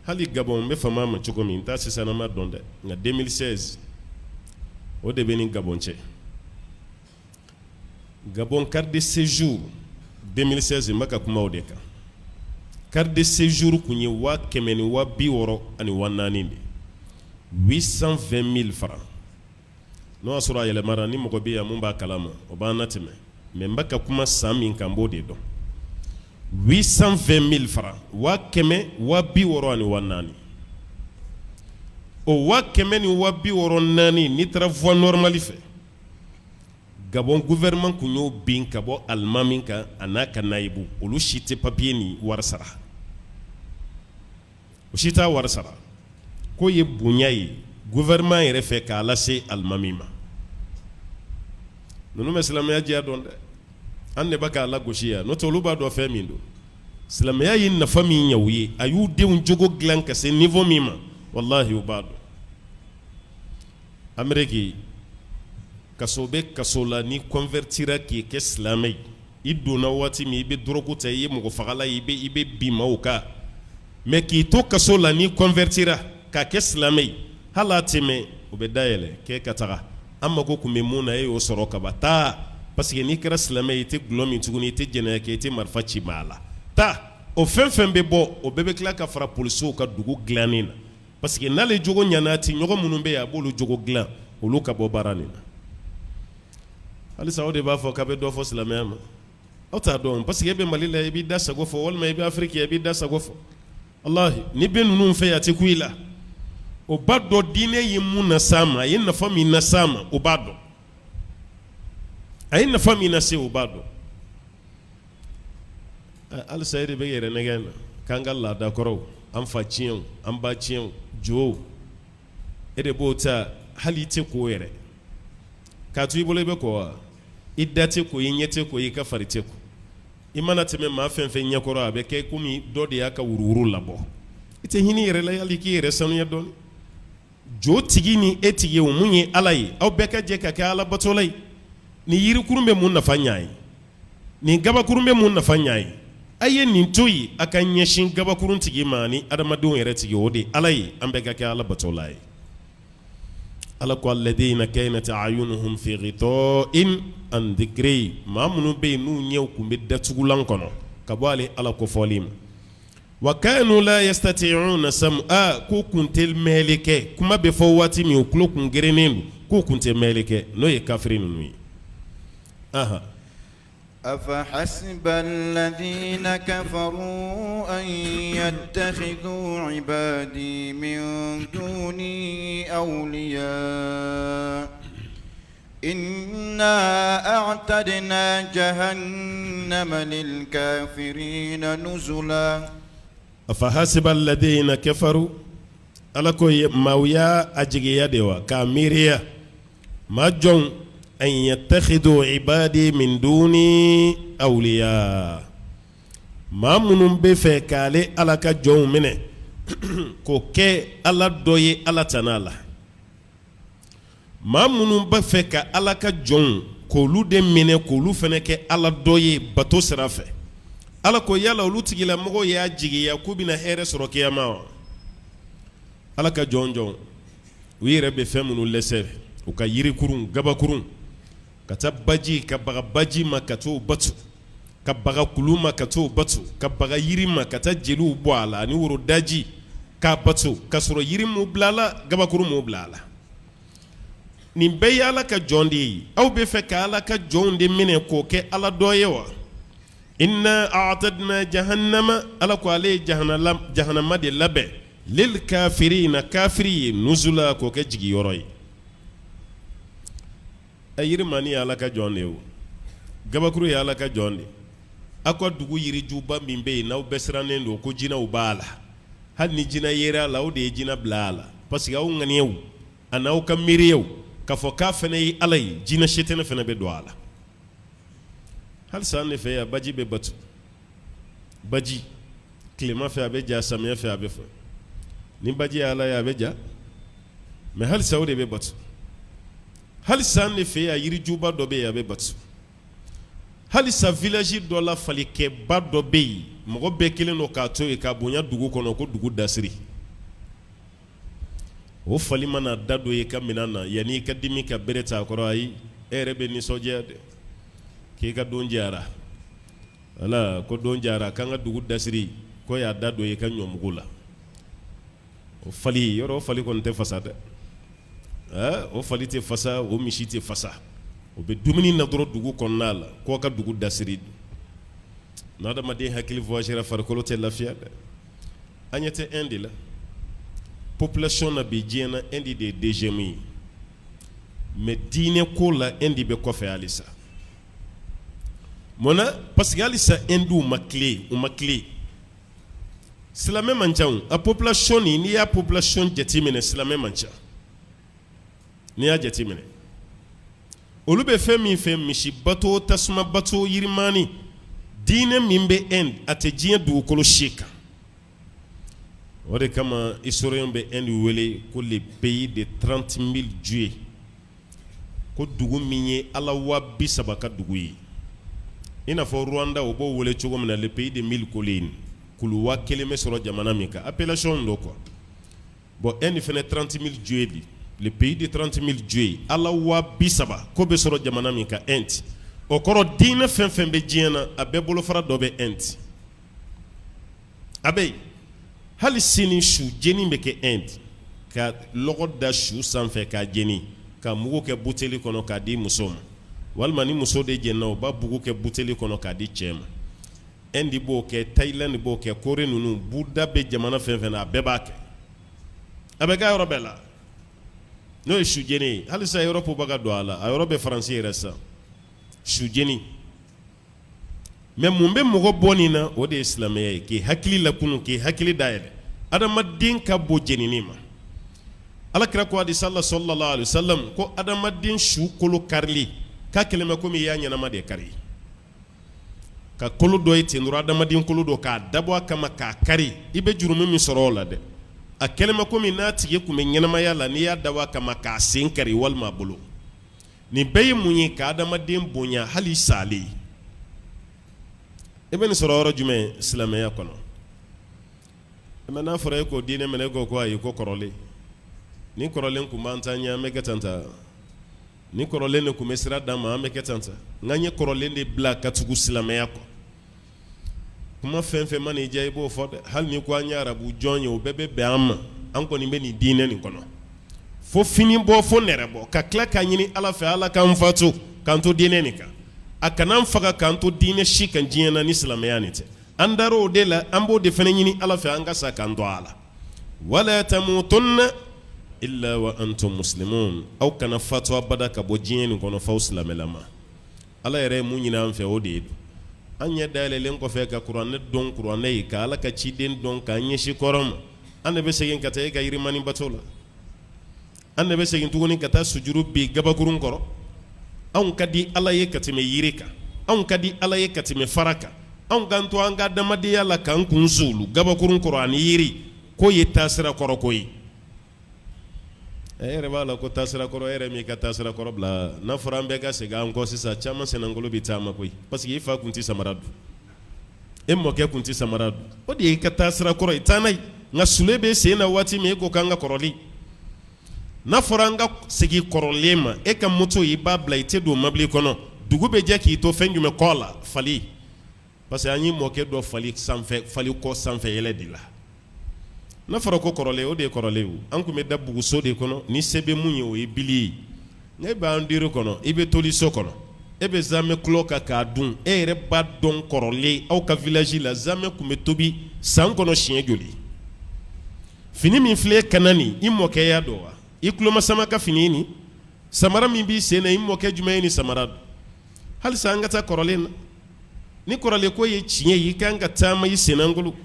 hali Gabon, n bɛ fama ma cogo min, n t'a sisanama dɔn dɛ, nka 2016 o de bɛ ni Gabon cɛ. Gabon carte de séjour 2016, n bɛ ka kuma o de kan, carte de séjour tun ye 160 000 de, 820 000 francs. N'o y'a sɔrɔ a yɛlɛmara, ni mɔgɔ bɛ yan mun b'a kalama, o b'an natɛmɛ. Mais n bɛ ka kuma san min kan, n b'o de dɔn. 820 000 francs, 160 000. O 164 000, n'i taara voie normale fɛ, Gabon gouvernement tun y'o bin ka bɔ alimami kan, a n'a ka nayibu. Olu si tɛ papier ni wari sara, o si t'a wari sara. K'o ye bonya ye gouvernement yɛrɛ fɛ k'a lase alimami ma. Ninnu bɛ silamɛya diya dɔn dɛ, an de bɛ k'a lagosi yan, n'o tɛ olu b'a dɔn fɛn min don. Silamɛya ye nafa min ɲɛ u ye, a y'u denw jogo dilan ka se niveau min ma, walahi u b'a dɔn. Ameriki, kaso bɛ kaso la, n'i convertira k'i kɛ silamɛ ye, i donna waati min, i bɛ drogue ta, i ye mɔgɔ fagala ye, i bɛ bin maaw kan, mais k'i to kaso la, n'i convertira k'a kɛ silamɛ ye, hali a tɛ mɛn, u bɛ dayɛlɛ k'e ka taga. An mako tun bɛ mun na, e y'o sɔrɔ ka ban, taa, parce que n'i kɛra silamɛ ye, i tɛ dɔlɔ min tuguni, i tɛ jɛnɛya kɛ, i tɛ marifa ci maa la, taa. O fɛn fɛn bɛ bɔ, o bɛɛ bɛ tila ka fara polisiw ka dugu dilannen na, parce que n'ale jogo ɲana, a tɔɲɔgɔn minnu bɛ yen, a b'olu jogo dilan, olu ka bɔ baara nin na. Halisa o de b'a fɔ k'a bɛ dɔ fɔ silamɛya ma, aw t'a dɔn, parce que e bɛ Mali la, i b'i da sago fɔ, walima i bɛ Afiriki, i b'i da sago fɔ. Walahi, n'i bɛ ninnu fɛ yan, a tɛ ku i la. O b'a dɔn diinɛ ye mun las'a ma, a ye nafa min las'a ma, o b'a dɔn. A ye nafa min lase, o b'a dɔn. Halisa e de bɛ yɛrɛ nɛgɛn na k'an ka laada kɔrɔw, an fa tiɲɛw, an ba tiɲɛw, jow, e de b'o ta. Hali i tɛ ko yɛrɛ k'a to i bolo, i bɛ ko wa? I da tɛ ko, i ɲɛ tɛ ko, i ka fari tɛ ko. I mana tɛmɛ maa fɛn fɛn ɲɛkɔrɔ, a bɛ kɛ komi dɔ de y'a ka wuruwuru labɔ. I tɛ hinɛ yɛrɛ la, hali k'i yɛrɛ sanuya dɔɔnin. Jo tigi ni e tigi, o mun ye Ala ye, aw bɛɛ ka jɛ ka kɛ Ala batola ye. Nin yirikurun bɛ mun nafa ɲa ye? Nin gabakurun bɛ mun nafa ɲa ye? A ye nin to yen, a ka ɲɛsin gabakurun tigi ma ni adamadenw yɛrɛ tigi, o de Ala ye. An bɛɛ ka kɛ Ala batola ye. Ala ko alladina kanat a'yunuhum fi ghita'in an dhikri, maa minnu bɛ yen n'u ɲɛw tun bɛ datugulan kɔnɔ ka bɔ ale Ala kofɔli ma, wa kanu la yastati'una sam'a, k'u kun tɛ mɛnli kɛ. Kuma bɛ fɔ waati min, u tulo kun gerennen don, k'u kun tɛ mɛnli kɛ, n'o ye kafiri ninnu ye. Aha. أفحسب الذين كفروا أن يتخذوا عبادي من دوني أولياء إنا أعتدنا جهنم للكافرين نزلا أفحسب الذين كفروا. Ala ko maaw y'a a jigiya de wa k'a miiriya maa jɔn an yatakhidu ibadi min duni awliya maa minnu bɛ fɛ k'ale Ala ka jɔnw minɛ k'o kɛ ala dɔ ye Ala tana la maa minnu b'a fɛ ka Ala ka jɔnw k'olu de minɛ k'olu fana kɛ ala dɔ ye bato sira fɛ Ala ko yala olu tigilamɔgɔw y'a jigiya k'u bɛna hɛrɛ sɔrɔ kiyama wa Ala ka jɔn jɔn u yɛrɛ bɛ fɛn minnu lɛsɛ u ka yirikurun gabakurun ka taa baji ka baga baji ma ka t'o batu ka baga kulu ma ka t'o batu ka baga yiri ma ka taa jeliw bɔ a la ani woro daji k'a batu ka sɔrɔ yiri m'u bila a la gabakuru m'u bila a la nin bɛɛ ye Ala ka jɔn de ye aw bɛ fɛ ka Ala ka jɔnw de minɛ k'o kɛ ala dɔ ye wa inna a'tadna jahannama Ala ko ale ye jahanama de labɛn lil kafirina kafiri ye nuzula k'o kɛ jigiyɔrɔ ye A yirimani ye Ala ka jɔn de ye o gabakuru ye Ala ka jɔn de aw ka dugu yirijuba min bɛ yen n'aw bɛɛ sirannen don ko jinɛw b'a la hali ni jinɛ yera a la aw de ye jinɛ bila a la parce que aw ŋaniyaw ani aw ka miiriyaw k'a fɔ k'a fana ye Ala ye jinɛ sitanɛ fana bɛ don a la halisa an de fɛ yan baji bɛ batu baji tilema fɛ a bɛ ja samiyɛ fɛ a bɛ fɔ ni baji ye Ala ye a bɛ ja mais halisa o de bɛ batu halisa an de fɛ yan yirijuba dɔ bɛ yen a bɛ batu halisa village dɔ la falikɛba dɔ bɛ yen mɔgɔ bɛɛ kelen don k'a to yen k'a bonya dugu kɔnɔ ko dugu dasiri o fali mana da don i ka minɛn na yanni i ka dimi ka bere ta a kɔrɔ ayi e yɛrɛ bɛ nisɔndiya dɛ k'i ka don diyara wala ko don diyara k'an ka dugu dasiri ko y'a da don i ka ɲɔmugu la o fali yɔrɔ o fali kɔni tɛ fasa dɛ o fali tɛ fasa o misi tɛ fasa o bɛ dumuni na dɔrɔn dugu kɔnɔna la k'o ka dugu dasiri n'adamaden hakili voyagera farikolo tɛ lafiya dɛ an ɲɛ tɛ Inde la population na bi diɲɛ na Inde de ye deuxième ye mais diinɛ ko la Inde bɛ kɔfɛ halisa mun na parce que halisa Hinduw ma tilen u ma tilen silamɛ man ca a population nin n'i y'a population jateminɛ silamɛ man ca n'i y'a jateminɛ olu bɛ fɛn min fɛ misi bato tasuma bato yirimani diinɛ min bɛ Inde a tɛ diɲɛ dugukolo si kan o de kama historien bɛ Inde wele ko le pays de 30 000 dieux ko dugu min ye ala 30.000 ka dugu ye i n'a fɔ Rwanda o b'o wele cogo min na le pays de 1000 collines kulu 1000 bɛ sɔrɔ jamana min kan appellation don quoi bon Inde fana 30 000 dieux de le pays de 30 000 dieux ala 30.000 ko bɛ sɔrɔ jamana min kan Inde o kɔrɔ diinɛ fɛn fɛn bɛ diɲɛ na a bɛɛ bolofara dɔ bɛ Inde a bɛ yen hali sini su jeni bɛ kɛ Inde ka lɔgɔ da su sanfɛ k'a jeni ka mugu kɛ buteli kɔnɔ k'a di muso ma walima ni muso de jɛnna u b'a mugu kɛ buteli kɔnɔ k'a di cɛ ma Inde b'o kɛ Thaïlande b'o kɛ Corée ninnu Bouddha bɛ jamana fɛn fɛn na a bɛɛ b'a kɛ a bɛ kɛ yɔrɔ bɛɛ la n'o ye su jeni ye halisa Europe bɛ ka don a la a yɔrɔ bɛ Faransi yɛrɛ sisan su jeni mais mun bɛ mɔgɔ bɔ nin na o de ye silamɛya ye k'i hakili lakunu k'i hakili dayɛlɛ adamaden ka bon jenini ma ala kira ko hadisa la sallallahu alaihi wasallam ko adamaden su kolo karili k'a kɛlen bɛ komi i y'a ɲɛnama de kari ka kolo dɔ ye ten dɔrɔn adamaden kolo dɔ k'a dabɔ a kama k'a kari i bɛ jurumu min sɔrɔ o la dɛ a kɛlen bɛ komi n'a tigi tun bɛ ɲɛnamaya la n'i y'a dabɔ a kama k'a sen kari walima a bolo nin bɛɛ ye mun ye ka adamaden bonya hali salen i bɛ nin sɔrɔ yɔrɔ jumɛn silamɛya kɔnɔ mais n'a fɔra e k'o diinɛ minɛ e ko ko ayi ko kɔrɔlen ni kɔrɔlen tun b'an ta ɲɛ an bɛ kɛ tan ta ni kɔrɔlen de tun bɛ sira d'an ma an bɛ kɛ tan ta nka an ye kɔrɔlen de bila ka tugu silamɛya kɔ kuma fɛn fɛn mana i diya i b'o fɔ dɛ hali ni ko an ye arabu jɔn ye o bɛɛ bɛ bɛn an ma an kɔni bɛ nin diinɛ nin kɔnɔ fo fini bɔ fo nɛrɛ bɔ ka tila k'a ɲini ala fɛ ala k'an fatu k'an to diinɛ nin kan a kana an faga k'an to diinɛ si kan diɲɛ na ni silamɛya nin tɛ an dar'o de la an b'o de fana ɲini ala fɛ an ka sa k'an to a la wala tamutunna illa wa antum muslimun aw kana fatu abada ka bɔ diɲɛ nin kɔnɔ f'aw silamɛlama ala yɛrɛ ye mun ɲini an fɛ o de ye an ɲɛ dayɛlɛlen kɔfɛ ka kuranɛ dɔn kuranɛ ye ka ala ka ciden dɔn k'an ɲɛsin kɔrɔn ma An de bɛ segin ka taa e ka yirimani bato la, an de bɛ segin tuguni ka taa sujuru bin gabakurun kɔrɔ. Anw ka di Ala ye ka tɛmɛ yiri kan, anw ka di Ala ye ka tɛmɛ fara kan, anw k'an to an ka adamadenya la k'an kun sulu gabakurun kɔrɔ ani yiri k'o ye taasira kɔrɔ ko ye. E yɛrɛ b'a la ko taasira kɔrɔ, e yɛrɛ m'i ka taasira kɔrɔ bila. N'a fɔra an bɛɛ ka segin an kɔ sisan, caman sennankolo bɛ taama koyi, parce que i fa tun tɛ samara don, e mɔkɛ tun tɛ samara don, o de y'i ka taasira kɔrɔ ye, taa n'a ye. Nka sule bɛ sen na waati min, e ko k'an ka kɔrɔlen. N'a fɔra an ka segin kɔrɔlen ma, e ka moto i b'a bila, i tɛ don mobili kɔnɔ, dugu bɛ jɛ k'i to fɛn jumɛn kɔ la? Fali. Parce que an ye mɔkɛ dɔ fali sanfɛ, fali kɔ sanfɛ yɛlɛ de la. N'a fɔra ko kɔrɔlen, o de ye kɔrɔlen ye. An tun bɛ da buguso de kɔnɔ, ni se bɛ mun ye, o ye bili ye. Ne b'an duuru kɔnɔ, i bɛ toli so kɔnɔ, e bɛ zamɛ kulɔ kan k'a dun. E yɛrɛ b'a dɔn kɔrɔlen, aw ka village la, zamɛ tun bɛ tobi san kɔnɔ siɲɛ joli? Fini min filɛ kan na nin, i mɔkɛ y'a don wa? I tulomasama ka fini nin, samara min b'i sen na, i mɔkɛ jumɛn ye nin samara don? Halisa an ka taa kɔrɔlen na. Ni kɔrɔlen ko ye tiɲɛ ye, i kan ka taama i sennankolo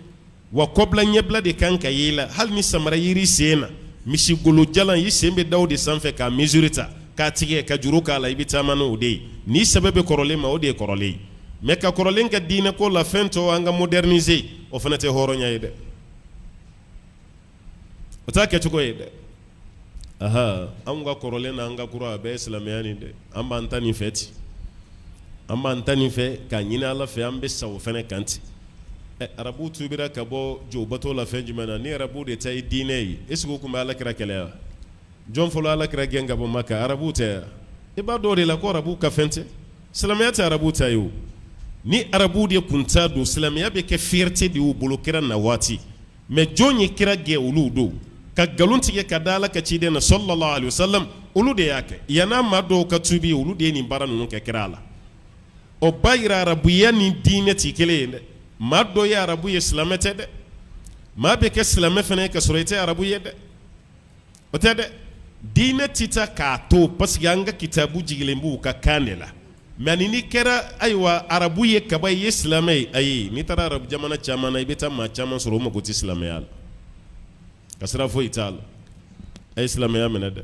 wa, kɔbila ɲɛbila de kan ka ye i la. Hali ni samara yer'i sen na, misigolo jalan, i sen bɛ da o de sanfɛ k'a mesure ta k'a tigɛ ka juru k'a la, i bɛ taama n'o de ye. N'i sɛbɛ bɛ kɔrɔlen ma, o de ye kɔrɔlen ye. Mais ka kɔrɔlen kɛ diinɛ ko la, fɛn tɔ an ka moderniser, o fana tɛ hɔrɔnya ye dɛ, o t'a kɛcogo ye dɛ. Aha, anw ka kɔrɔlen n'an ka kura, a bɛɛ ye silamɛya nin dɛ. An b'an ta nin fɛ ten, an b'an ta nin fɛ k'a ɲini Ala fɛ, an bɛ sa o fana kan ten. Ɛ, arabuw tuubira ka bɔ jobato la fɛn jumɛn na? Ni arabuw de ta ye diinɛ ye, est ce que u tun bɛ Ala kira kɛlɛ wa? Jɔn fɔlɔ Ala kira gɛn ka bɔ Maka? Arabuw tɛ wa? I b'a dɔn o de la ko arabuw ka fɛn tɛ, silamɛya tɛ arabuw ta ye o. Ni arabuw de tun ta don, silamɛya bɛ kɛ fierté de y'u bolo kira na waati. Mais jɔn ye kira gɛn? Olu don ka nkalon tigɛ ka da Ala ka ciden na sallallahu alaihi wasallam, olu de y'a kɛ. Yann'a maa dɔw ka tuubi, olu de ye nin baara ninnu kɛ kira la. O b'a yira arabuya ni diinɛ tɛ kelen ye dɛ. Maa dɔ ye arabu ye, silamɛ tɛ dɛ. Maa bɛ kɛ silamɛ fana ye ka sɔrɔ i tɛ arabu ye dɛ, o tɛ dɛ. Diinɛ tɛ taa k'a to, parce que an ka kitabu jigilen b'u ka kan de la. Mais ani n'i kɛra ayiwa arabu ye kaba i ye silamɛ ye, ayi, n'i taara arabu jamana caman na, i bɛ taa maa caman sɔrɔ o mago tɛ silamɛya la, ka sira foyi t'a la. A ye silamɛya minɛ dɛ.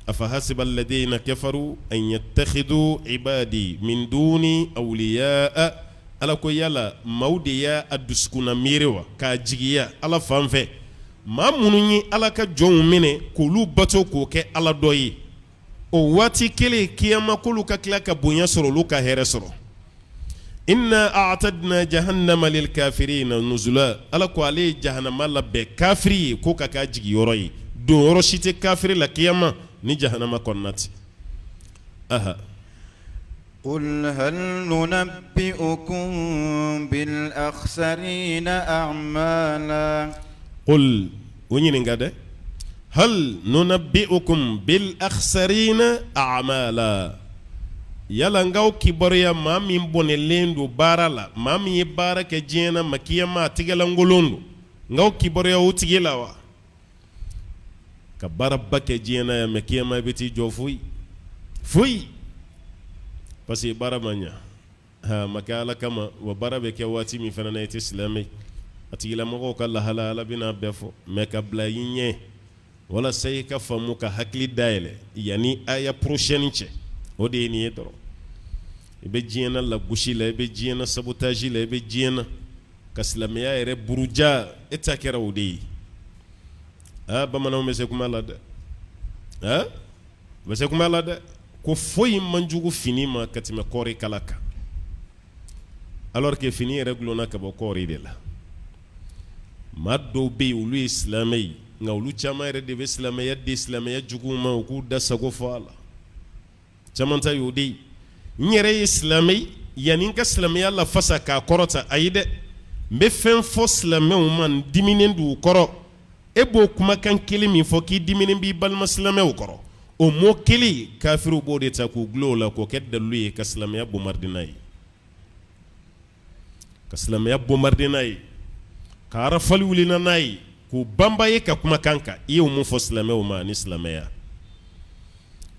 Afa hasiba alladhina kafaru an yattakhidu ibadi min duni awliya. Ala ko yala maaw de y'a dusukunna miiri wa, k'a jigiya Ala fan fɛ, maa minnu ye Ala ka jɔnw minɛ k'olu bato k'o kɛ Ala dɔ ye, o waati kelen kiyama k'olu ka tila ka bonya sɔrɔ, olu ka hɛrɛ sɔrɔ. Inna a'tadna jahannama lil kafirina nuzula. Ala ko ale ye jahanama labɛn kafiri ye k'o ka k'a jigiyɔrɔ ye. Donyɔrɔ si tɛ kafiri la kiyama ni jahanama kɔnɔna tɛ. Aha. Qul hal nunabbi'ukum bil akhsarina a'mala. Qul, u ɲininka dɛ, hal nunabbi'ukum bil akhsarina a'mala, yala n k'aw kibaruya maa min bɔnɛlen don baara la, maa min ye baara kɛ diɲɛ na ma kiyama a tɛgɛlankolon don, n k'aw kibaruya o tigi la wa? Ka baaraba kɛ diɲɛ na yan, mais kiyama i bɛ t'i jɔ foyi foyi, parce que baara ma ɲa, a ma kɛ Ala kama. Wa baara bɛ kɛ waati min fana na, i tɛ silamɛ, a tigilamɔgɔw ka lahala Ala bɛna bɛɛ fɔ, mais ka bila i ɲɛ walasa i ka faamu ka hakili dayɛlɛ yanni aya prochaine cɛ, o de ye nin ye dɔrɔn. I bɛ diɲɛ na lagosi la, i bɛ diɲɛ na sabotage la, i bɛ diɲɛ na ka silamɛya yɛrɛ buruja, e ta kɛra o de ye. Aa, bamananw bɛ se kuma la dɛ, aa, u bɛ se kuma la dɛ, ko foyi man jugu fini ma ka tɛmɛ kɔɔri kala kan, alors que fini yɛrɛ dulonna ka bɔ kɔɔri de la. Maa dɔw bɛ yen, olu ye silamɛ ye, nka olu caman yɛrɛ de bɛ silamɛya di silamɛya juguw ma, u k'u da sago fɔ a la. Caman ta y'o de ye. N yɛrɛ ye silamɛ ye, yanni n ka silamɛya lafasa k'a kɔrɔta, ayi dɛ, n bɛ fɛn fɔ silamɛw ma, n diminen d'u kɔrɔ. E b'o kumakan kelen min fɔ k'i diminen b'i balima silamɛw kɔrɔ, o mot kelen, kafiriw b'o de ta k'u dulon o la k'o kɛ dalilu ye ka silamɛya bombarder n'a ye, ka silamɛya bombarder n'a ye, ka rafale wuli n'a ye, k'u banba ye ka kumakan kan. I y'o mun fɔ silamɛw ma ni silamɛya?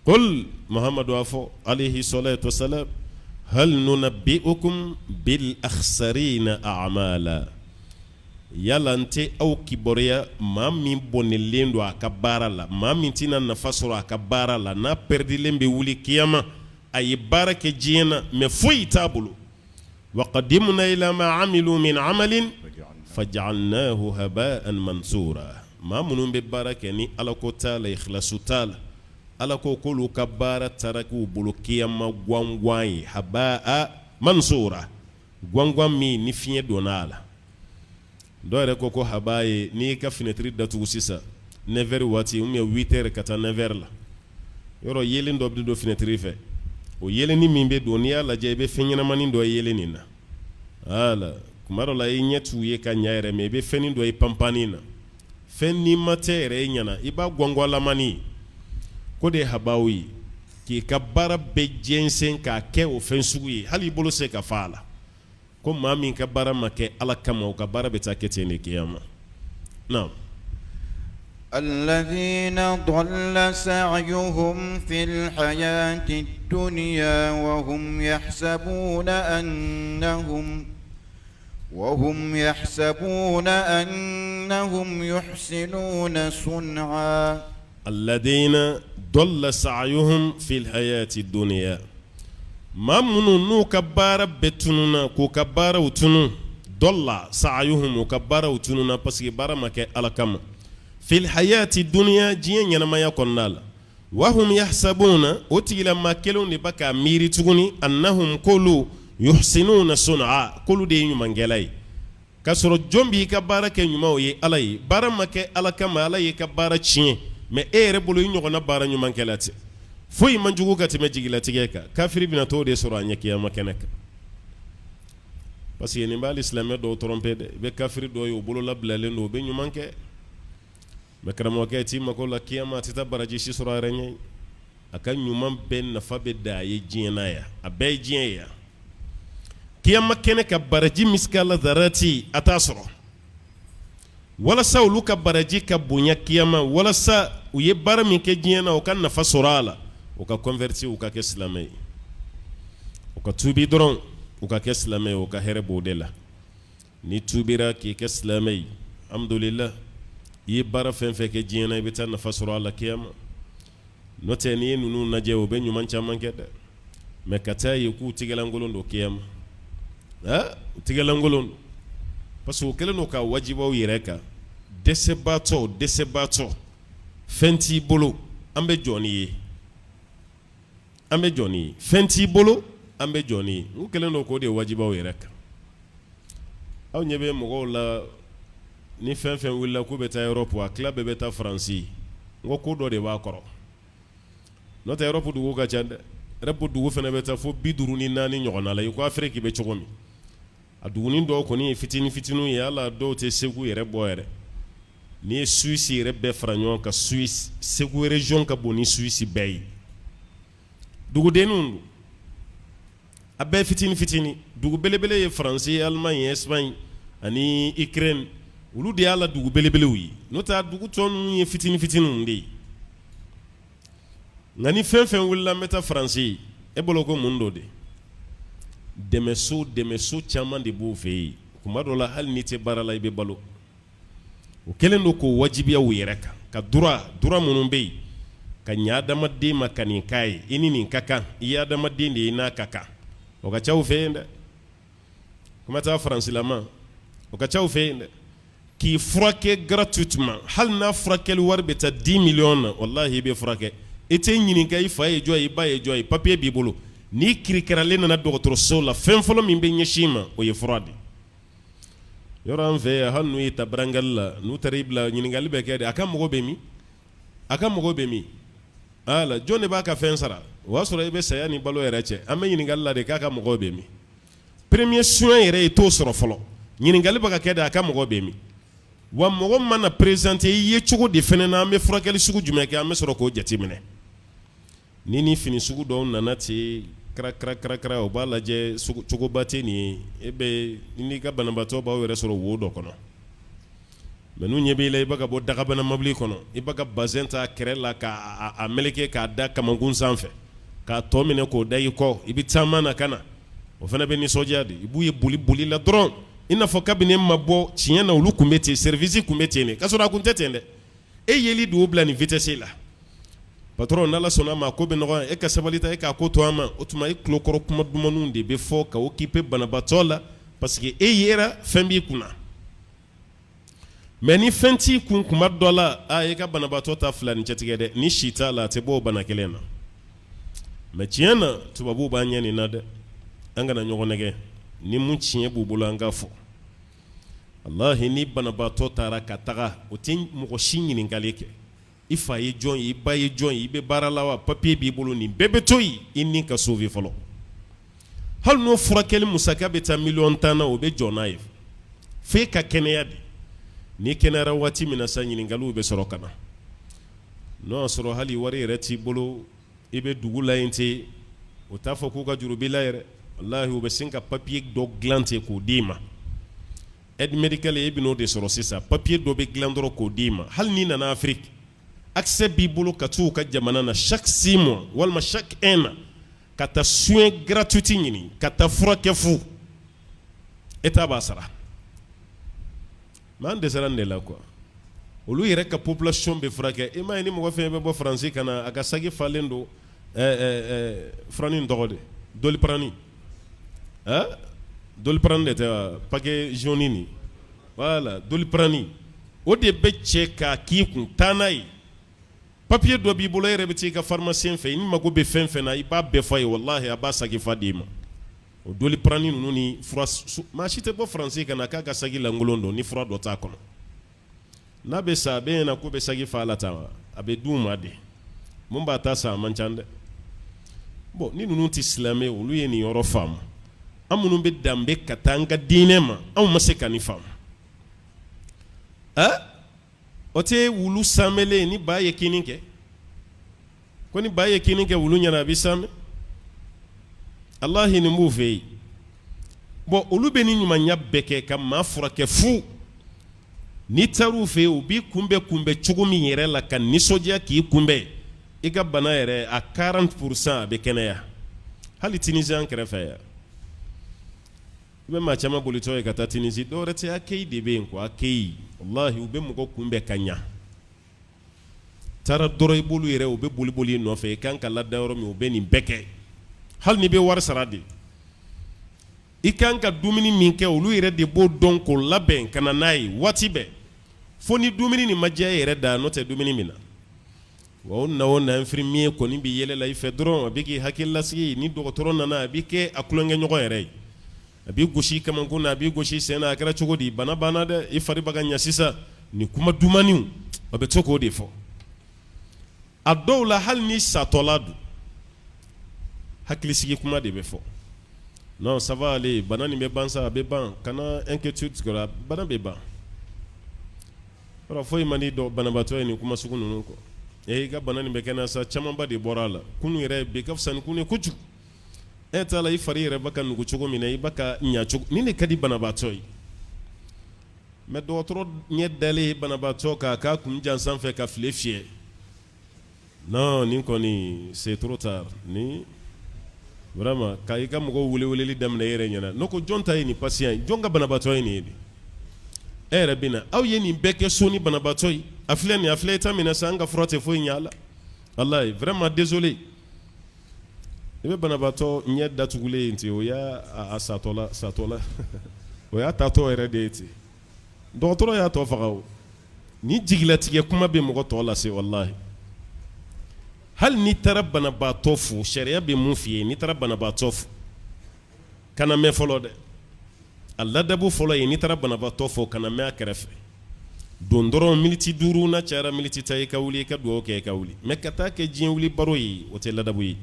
Qul, Muhamadu a fɔ, alayhi salatu wasalam, hal nunabbi'ukum bil akhsarina a'mala. Yala n tɛ aw kibaruya maa min bɔnɛlen don a ka baara la, maa min tɛna nafa sɔrɔ a ka baara la, n'a pɛrɛdilen bɛ wuli kiyama, a ye baara kɛ diɲɛ na mais foyi t'a bolo. Wa qadimna ila ma amilu min amalin faja'alnahu haba'an mansura. Maa minnu bɛ baara kɛ ni Ala ko t'a la, ikhlasu t'a la, Ala ko k'olu ka baara taara k'u bolo kiyama gwangwan ye, haba'an mansura. Gwangwan min ni fiɲɛ donna a la. Dɔw yɛrɛ ko ko haba ye n'i y'i ka finɛtiri datugu sisan 9 heures waati ou bien 8 heures ka taa 9 heures la, yɔrɔ yeelen dɔ bɛ don finɛtiri fɛ, o yeelennin min bɛ don n'i y'a lajɛ i bɛ fɛn ɲɛnamanin dɔ ye yeelen nin na, voilà, kuma dɔ la i ɲɛ t'u ye ka ɲɛ yɛrɛ mais i bɛ fɛnnin dɔ ye panpannin na, fɛn nima tɛ yɛrɛ e ɲɛna, i b'a gwangwanlamani ye, k'o de ye habaw ye, k'i ka baara bɛɛ jɛnsɛn k'a kɛ o fɛn sugu ye, hali i bolo se ka fa a la. Ko maa min ka baara ma kɛ Ala kama, o ka baara bɛ taa kɛ ten de kiyama. Naam. Alladhina dalla sa'yuhum fil hayati dunya wa hum yahsabuna annahum wa hum yahsabuna annahum yuhsinuna sun'a. Alladhina dalla sa'yuhum fil hayati dunya maa minnu n'u ka baara bɛɛ tununna, k'u ka baaraw tunun, dalla sa'yuhum, u ka baaraw tununna parce que baara ma kɛ Ala kama, fil hayati dunya, diɲɛ ɲɛnamaya kɔnɔna la, wa hum yahsabuna, o tigilamaa kelenw de bɛ k'a miiri tuguni, annahum, k'olu, yuhsinuna sun'a, k'olu de ye ɲumankɛla ye. K'a sɔrɔ jɔn b'i ka baara kɛ ɲuman o ye Ala ye, baara ma kɛ Ala kama, Ala y'i ka baara tiɲɛ mais e yɛrɛ bolo i ɲɔgɔnna baara ɲumankɛla tɛ. Foyi man jugu ka tɛmɛ jigilatigɛ kan. Kafiri bɛna t'o de sɔrɔ a ɲɛ kiyama kɛnɛ kan. Parce que nin b'ali silamɛ dɔw tromper dɛ. I bɛ kafiri dɔw ye, u bolo labilalen don, u bɛ ɲuman kɛ mais karamɔgɔkɛ t'i mako la kiyama, a tɛ taa baraji si sɔrɔ a yɛrɛ ɲɛ. A ka ɲuman bɛɛ nafa bɛ da a ye diɲɛ na yan, a bɛɛ ye diɲɛ ye yan. Kiyama kɛnɛ kan baraji misikala zarati a t'a sɔrɔ. Walasa olu ka baraji ka bonya kiyama, walasa u ye baara min kɛ diɲɛ na u ka nafa sɔrɔ a la, u ka converti, u ka kɛ silamɛ ye, u ka tubi dɔrɔn, u ka kɛ silamɛ ye, u ka hɛrɛ b'o de la. N'i tubira k'i kɛ silamɛ ye, alhamdulila, i ye baara fɛn fɛn kɛ diɲɛ na, i bɛ taa nafa sɔrɔ a la kiyama. N'o tɛ n'i ye ninnu lajɛ, u bɛ ɲuman caman kɛ dɛ, mais ka taa ye k'u tigɛlankolon don kiyama, u tigɛlankolon don parce que u kɛlen don ka wajibiya u yɛrɛ kan. Dɛsɛbaatɔ, dɛsɛbaatɔ, fɛn t'i bolo, an bɛ jɔ n'i ye, an bɛ jɔ n'i ye, fɛn t'i bolo, an bɛ jɔ n'i ye. U kɛlen don k'o de wajibiya u yɛrɛ kan. Aw ɲɛ bɛ mɔgɔw la ni fɛn fɛn wulila k'u bɛ taa Europe, a tila bɛɛ bɛ taa Faransi. N ko ko dɔ de b'a kɔrɔ, n'o tɛ Europe dugu ka ca dɛ. Europe dugu fana bɛ taa fo 54 ɲɔgɔnna la, i ko Afrique bɛ cogo min. A dugunin dɔw kɔni ye fitinin fitininw ye, hali dɔw tɛ Segu yɛrɛ bɔ yɛrɛ. N'i ye Suisse yɛrɛ bɛɛ fara ɲɔgɔn kan, Suisse, Segu région ka bon ni Suisse bɛɛ ye. Dugudenninw don, a bɛɛ fitinin fitinin. Dugu belebele ye Faransi, Allemagne, Espagne ani Ukraine, olu de y'a la dugu belebelew ye. N'o tɛ a dugu tɔ ninnu ye fitinin fitininw de ye. Nka ni fɛn fɛn wulila n bɛ taa Faransi, e bolo ko mun don de? Dɛmɛso, dɛmɛso caman de b'u fɛ yen. Kuma dɔ la hali n'i tɛ baara la, i bɛ balo. U kɛlen don k'o wajibiya u yɛrɛ kan, ka droit, droit minnu bɛ yen ka ɲɛ adamaden ma, ka nin k'a ye, i ni nin ka kan, i ye adamaden de ye, i n'a ka kan. O ka ca u fɛ yen dɛ. Kuma t'a faransilama, o ka ca u fɛ yen dɛ. K'i furakɛ gratuitement, hali n'a furakɛli wari bɛ taa 10 millions na, walahi i bɛ furakɛ. I tɛ ɲininka i fa ye jɔn ye, i ba ye jɔn ye, papier b'i bolo. N'i kirikaralen nana dɔgɔtɔrɔso la, fɛn fɔlɔ min bɛ ɲɛsin i ma, o ye fura de ye. Yɔrɔ an fɛ yan, hali n'u y'i ta brancard la, n'u taara i bila, ɲininkali bɛ kɛ de, a ka mɔgɔ bɛ min? A ka mɔgɔ bɛ min? Ala, jɔn de b'a ka fɛn sara? O y'a sɔrɔ i bɛ saya ni balo yɛrɛ cɛ. An bɛ ɲininkali la de k'a ka mɔgɔ bɛ min? Premier soin yɛrɛ i t'o sɔrɔ fɔlɔ. Ɲininkali bɛ ka kɛ de, a ka mɔgɔ bɛ min? Wa mɔgɔ mana présenter i ye cogo di fana na, an bɛ furakɛli sugu jumɛn kɛ, an bɛ sɔrɔ k'o jateminɛ. Ni ni fini sugu dɔw nana ten kara o b'a lajɛ cogoba tɛ nin ye, e bɛ n'i ka banabaatɔ b'aw yɛrɛ sɔrɔ wo dɔ kɔnɔ. Mais n'u ɲɛ b'i la, i bɛ ka bɔ dagabana mobili kɔnɔ, i bɛ ka bazɛn ta kɛrɛ la k'a meleke k'a da kamankun sanfɛ, k'a tɔ minɛ k'o da i kɔ, i bɛ taama na ka na, o fana bɛ nisɔndiya de. I b'u ye boli boli la dɔrɔn. I n'a fɔ kabini e ma bɔ tiɲɛ na, olu tun bɛ ten, service tun bɛ ten de, k'a sɔrɔ a tun tɛ ten dɛ. E yeli don bila nin vitesse la, patron, n'Ala sɔnna a ma, ko bɛ nɔgɔya. E ka sabali ta, e k'a ko to an ma. O tuma e tulokɔrɔ kuma dumanw de bɛ fɔ ka occuper banabaatɔ la, parce que e yɛrɛ fɛn b'i kunna. Mais ni fɛn t'i kun kuma dɔ la, aa, i ka banabaatɔ ta fila ni cɛtigɛ dɛ. Ni si t'a la, a tɛ bɔ o bana kelen na. Mais tiɲɛ na, tubabuw b'an ɲɛ nin na dɛ. An kana ɲɔgɔn nɛgɛ. Ni mun tiɲɛ b'u bolo, an k'a fɔ. Walahi, ni banabaatɔ taara ka taga, o tɛ mɔgɔ si ɲininkali kɛ: i fa ye jɔn ye, i ba ye jɔn ye, i bɛ baara la wa, papier b'i bolo. Nin bɛɛ bɛ to yen, i ni ka sauver fɔlɔ. Hali n'o furakɛli musaka bɛ taa miliyɔn 10 na, o bɛ jɔ n'a ye f'e ka kɛnɛya de. N'i kɛnɛyara waati min na sa, ɲininkaliw bɛ sɔrɔ ka na. N'o y'a sɔrɔ hali wari yɛrɛ t'i bolo, i bɛ dugu la yen ten, o t'a fɔ k'u ka juru b'i la yɛrɛ. Walahi, u bɛ sin ka papier dɔ dilan ten k'o d'i ma, aide médicale. E bɛn'o de sɔrɔ sisan. Papier dɔ bɛ dilan dɔrɔn k'o d'i ma. Hali n'i nana Afrique, accès b'i bolo ka t'u ka jamana na chaque 6 mois walima chaque un an, ka taa soin gratuit ɲini, ka taa furakɛ fu, État b'a sara. Mais an dɛsɛra nin de la quoi. Olu yɛrɛ ka population bɛ furakɛ. I m'a ye, ni mɔgɔ fɛn bɛ bɔ Faransi ka na, a ka saki falen don furanin in tɔgɔ de Doliprane, Doliprane de tɛ wa? Paquet jaune nin, voilà, Doliprane, o de bɛ cɛ k'a k'i kun taa n'a ye. Papier dɔ b'i bolo, e yɛrɛ bɛ taa i ka pharmacien fɛ, i mago bɛ fɛn fɛn na, i b'a bɛɛ fɔ a ye. Walahi, a b'a saki fa d'i ma. O Doliprane ninnu ni fura, maa si tɛ bɔ Faransi ka na k'a ka saki lankolon don ni fura dɔ t'a kɔnɔ. N'a bɛ sa, a bɛ ɲɛna k'u bɛ saki fa la tan wa? A bɛ d'u ma de. Mun b'a ta san, a man ca dɛ. Bon, ni ninnu tɛ silamɛ, olu ye nin yɔrɔ faamu. An minnu bɛ danbe ka taa an ka diinɛ ma, anw ma se ka nin faamu. Ɛ, o tɛ wulu sanmɛlen ni ba ye kini kɛ ko ni ba ye kini kɛ wulu ɲɛna, a bɛ sanmɛ. Alahi, nin b'u fɛ yen. Bon, olu bɛ ni ɲumanya bɛɛ kɛ ka maa furakɛ fu. N'i taar'u fɛ yen, u b'i kunbɛn kunbɛn cogo min yɛrɛ la ka nisɔndiya k'i kunbɛn, i ka bana yɛrɛ a 40%, a bɛ kɛnɛya. Hali Tunisie, an kɛrɛfɛ yan, i bɛ maa caman bolitɔ ye ka taa Tunisie, dɔwɛrɛ tɛ, accueil de bɛ yen quoi, accueil. Walahi, u bɛ mɔgɔ kunbɛn ka ɲa. Taara dɔrɔn, i b'olu yɛrɛ, u bɛ boli boli i nɔfɛ. I kan ka lada yɔrɔ min, u bɛ nin bɛɛ kɛ. Hali n'i bɛ wari sara de, i kan ka dumuni min kɛ, olu yɛrɛ de b'o dɔn k'o labɛn ka na n'a ye waati bɛɛ, fo ni dumuni nin ma diya e yɛrɛ da, n'o tɛ dumuni min na wa. O na o na, infirmier kɔni bɛ yɛlɛ la i fɛ dɔrɔn, a bɛ k'i hakili lasigi. Ni dɔgɔtɔrɔ nana, a bɛ kɛ a tulonkɛɲɔgɔn yɛrɛ ye. A b'i gosi kamankun na, a b'i gosi sen na: "A kɛra cogo di? Bana banna dɛ, i fari bɛ ka ɲɛ sisan." Ni kuma dumanniw, a bɛ to k'o de fɔ. A dɔw la, hali ni satɔla don, hakilisigi kuma de bɛ fɔ: "Non, ça va aller, bana nin bɛ ban sa, a bɛ ban, kana inquiétude kɛra, bana bɛ ban." Yɔrɔ foyi man di dɔ banabaatɔ ye nin kuma sugu ninnu kɔ. E, i ka bana nin bɛ kɛnɛya sa, camanba de bɔra a la kunun yɛrɛ, bi ka fisa ni kunun ye kojugu. E t'a la, i fari yɛrɛ bɛ ka nugu cogo min na, i bɛ ka ɲa cogo nin de ka di banabaatɔ ye. Mais dɔgɔtɔrɔ ɲɛ dalen banabaatɔ kan k'a kun jan sanfɛ ka file fiyɛ: "Non, nin kɔni, c'est trop tard." Ni vraiment ka i ka mɔgɔw wele weleli daminɛ e yɛrɛ ɲɛna, n'o ko jɔn ta ye nin patient ye, jɔn ka banabaatɔ ye nin ye de? E yɛrɛ bɛ na, aw ye nin bɛɛ kɛ so ni banabaatɔ ye, a filɛ nin, a filɛ état min na sisan, an ka fura tɛ foyi ɲɛ a la. Walayi, vraiment désolé. I bɛ banabaatɔ ɲɛ datugulen ye ten, o y'a a satɔla satɔla, o y'a tatɔ yɛrɛ de ye ten. Dɔgɔtɔrɔ y'a tɔ faga. O ni jigilatigɛ kuma bɛ mɔgɔ tɔ lase. Walahi, hali n'i taara banabaatɔ fo, sariya bɛ mun f'i ye? N'i taara banabaatɔ fo, kana mɛn fɔlɔ dɛ. A ladabu fɔlɔ ye, n'i taara banabaatɔ fo, kana mɛn a kɛrɛfɛ. Don dɔrɔn miniti 5, n'a cayara miniti 10, i ka wuli, i ka dugawu kɛ, i ka wuli. Mais ka taa kɛ diɲɛ wuli baro ye, o tɛ ladabu ye.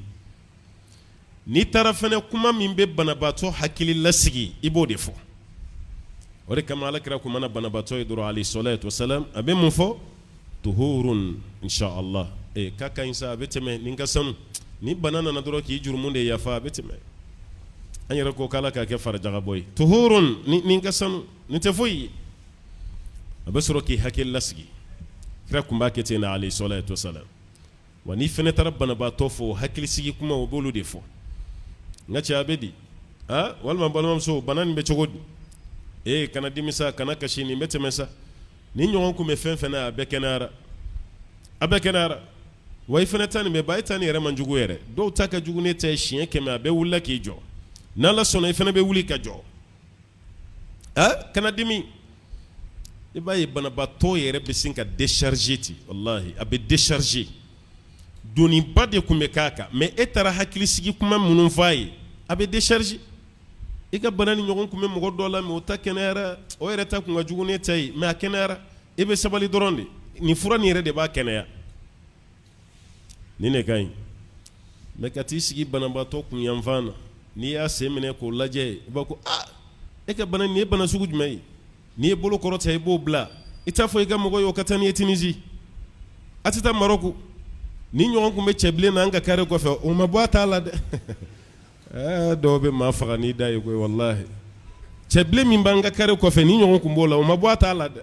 N'i taara fɛnɛ, kuma min bɛ banabaatɔ hakili lasigi, i b'o de fɔ. O de kama Ala kira kun mana banabaatɔ ye dɔrɔn, alayhi salatu wasalam, a bɛ mun fɔ? "Tuhurun inshallah." Ee, k'a ka ɲi sa, a bɛ tɛmɛ, nin ka sanu. Ni bana nana dɔrɔn k'i jurumu de yafa, a bɛ tɛmɛ. An yɛrɛ ko k'Ala k'a kɛ farijagabɔ ye. Tuhurun, nin ka sanu, nin tɛ foyi ye. A bɛ sɔrɔ k'i hakili lasigi. Kira kun b'a kɛ ten na, alayhi salatu wasalam. Wa n'i fɛnɛ taara banabaatɔ fo, hakilisigi kuma, o b'olu de fɔ: "N ka cɛ, a bɛ di? Aa, walima balimamuso, bana nin bɛ cogo di?" Ee, kana dimi sa, kana kasi, nin bɛ tɛmɛ sa. Nin ɲɔgɔn kun bɛ fɛn fɛn na, a bɛɛ kɛnɛyara, a bɛɛ kɛnɛyara. Wa i fana ta nin bɛ ban, e ta nin yɛrɛ man jugu yɛrɛ. Dɔw ta ka jugu n'e ta ye siɲɛ 100. A bɛɛ wulila k'i jɔ. N'Ala sɔnna, i fana bɛ wuli ka jɔ. Aa, kana dimi. I b'a ye banabaatɔ yɛrɛ bɛ sin ka décharger ten. Walahi, a bɛ décharger. Doniba de tun bɛ k'a kan, mais e taara hakilisigi kuma minnu fɔ a ye, a bɛ décharger. I ka bana nin ɲɔgɔn tun bɛ mɔgɔ dɔ la, mais o ta kɛnɛyara. O yɛrɛ ta tun ka jugu n'e ta ye, mais a kɛnɛyara. I bɛ sabali dɔrɔn de. Nin fura nin yɛrɛ de b'a kɛnɛya. Nin de ka ɲi. Mais ka t'i sigi banabaatɔ kun yanfan na, n'i y'a sen minɛ k'o lajɛ, i b'a ko aa, e ka bana nin ye bana sugu jumɛn ye? N'i ye bolo kɔrɔta, i b'o bila. I t'a fɔ i ka mɔgɔ ye o ka taa n'i ye Tunisie, a tɛ taa Maroc. Nin ɲɔgɔn tun bɛ cɛbilen na an ka carré kɔfɛ, o ma bɔ a ta la dɛ. Ɛɛ, dɔw bɛ maa faga n'i da ye koyi. Walahi, cɛbilen min b'an ka carré kɔfɛ, nin ɲɔgɔn tun b'o la, o ma bɔ a ta la dɛ.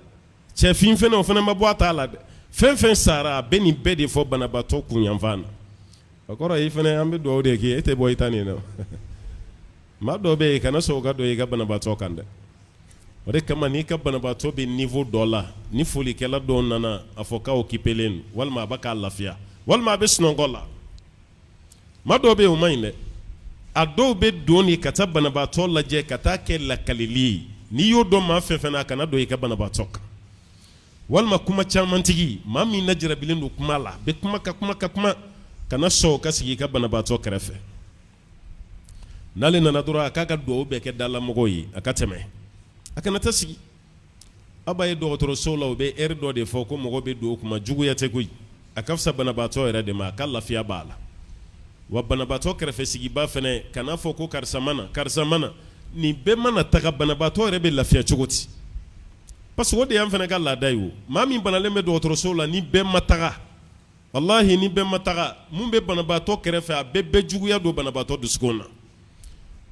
Cɛfin fana, o fana ma bɔ a ta la dɛ. Fɛn fɛn sara, a bɛ nin bɛɛ de fɔ banabaatɔ kun yanfan na. O kɔrɔ i fana, an bɛ dugawu de kɛ, e tɛ bɔ i ta nin na. Maa dɔw bɛ yen, kana sɔn o ka don i ka banabaatɔ kan dɛ. O de kama, n'i ka banabaatɔ bɛ niveau dɔ la, ni folikɛla dɔw nana, a fɔ k'a occupélen don, walima a bɛ k'a lafiya, walima a bɛ sunɔgɔ la. Maa dɔw bɛ yen, o man ɲi dɛ. A dɔw bɛ don de ka taa banabaatɔ lajɛ ka taa kɛ lakalili ye. N'i y'o dɔn maa fɛn fɛn na, a kana don i ka banabaatɔ kan. Walima kuma camantigi, maa min lajarabilen don kuma la, bɛ kuma ka kuma ka kuma, kana sɔn o ka sigi i ka banabaatɔ kɛrɛfɛ. N'ale nana dɔrɔn, a k'a ka dugawu bɛɛ kɛ dalamɔgɔw ye, a ka tɛmɛ, a kana taa sigi. Aw b'a ye dɔgɔtɔrɔso la, u bɛ heure dɔ de fɔ ko mɔgɔ bɛ don o kuma. Juguya tɛ koyi, a ka fisa banabaatɔ yɛrɛ de ma, a ka lafiya b'a la. Wa banabaatɔ kɛrɛfɛ sigiba fana, kana fɔ ko karisa ma na, karisa ma na. Nin bɛɛ mana taga, banabaatɔ yɛrɛ bɛ lafiya cogo di? Parce que o de y'an fana ka laada ye. O maa min banalen bɛ dɔgɔtɔrɔso la, ni bɛɛ ma taga, walahi, ni bɛɛ ma taga, mun bɛ banabaatɔ kɛrɛfɛ, a bɛɛ bɛ juguya don banabaatɔ dusukun na.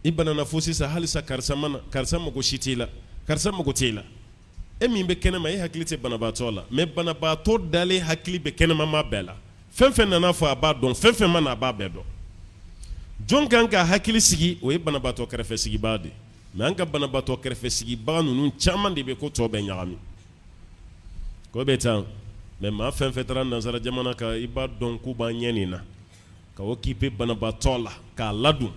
I banana fo sisan, halisa karisa ma na, karisa mago si t'i la, karisa mago t'e la. E min bɛ kɛnɛma, e hakili tɛ banabaatɔ la, mais banabaatɔ dalen hakili bɛ kɛnɛmama bɛɛ la. Fɛn fɛn nana fɔ, a b'a dɔn. Fɛn fɛn ma na, a b'a bɛɛ dɔn. Jɔn kan ka hakili sigi? O ye banabaatɔ kɛrɛfɛ sigibaa de. Mais an ka banabaatɔ kɛrɛfɛ sigibaga ninnu caman de bɛ ko tɔ bɛɛ ɲagami, ko bɛ tan. Mais maa fɛn fɛn taara nansara jamana kan, i b'a dɔn k'u b'an ɲɛ nin na, ka occuper banabaatɔ la, k'a ladon,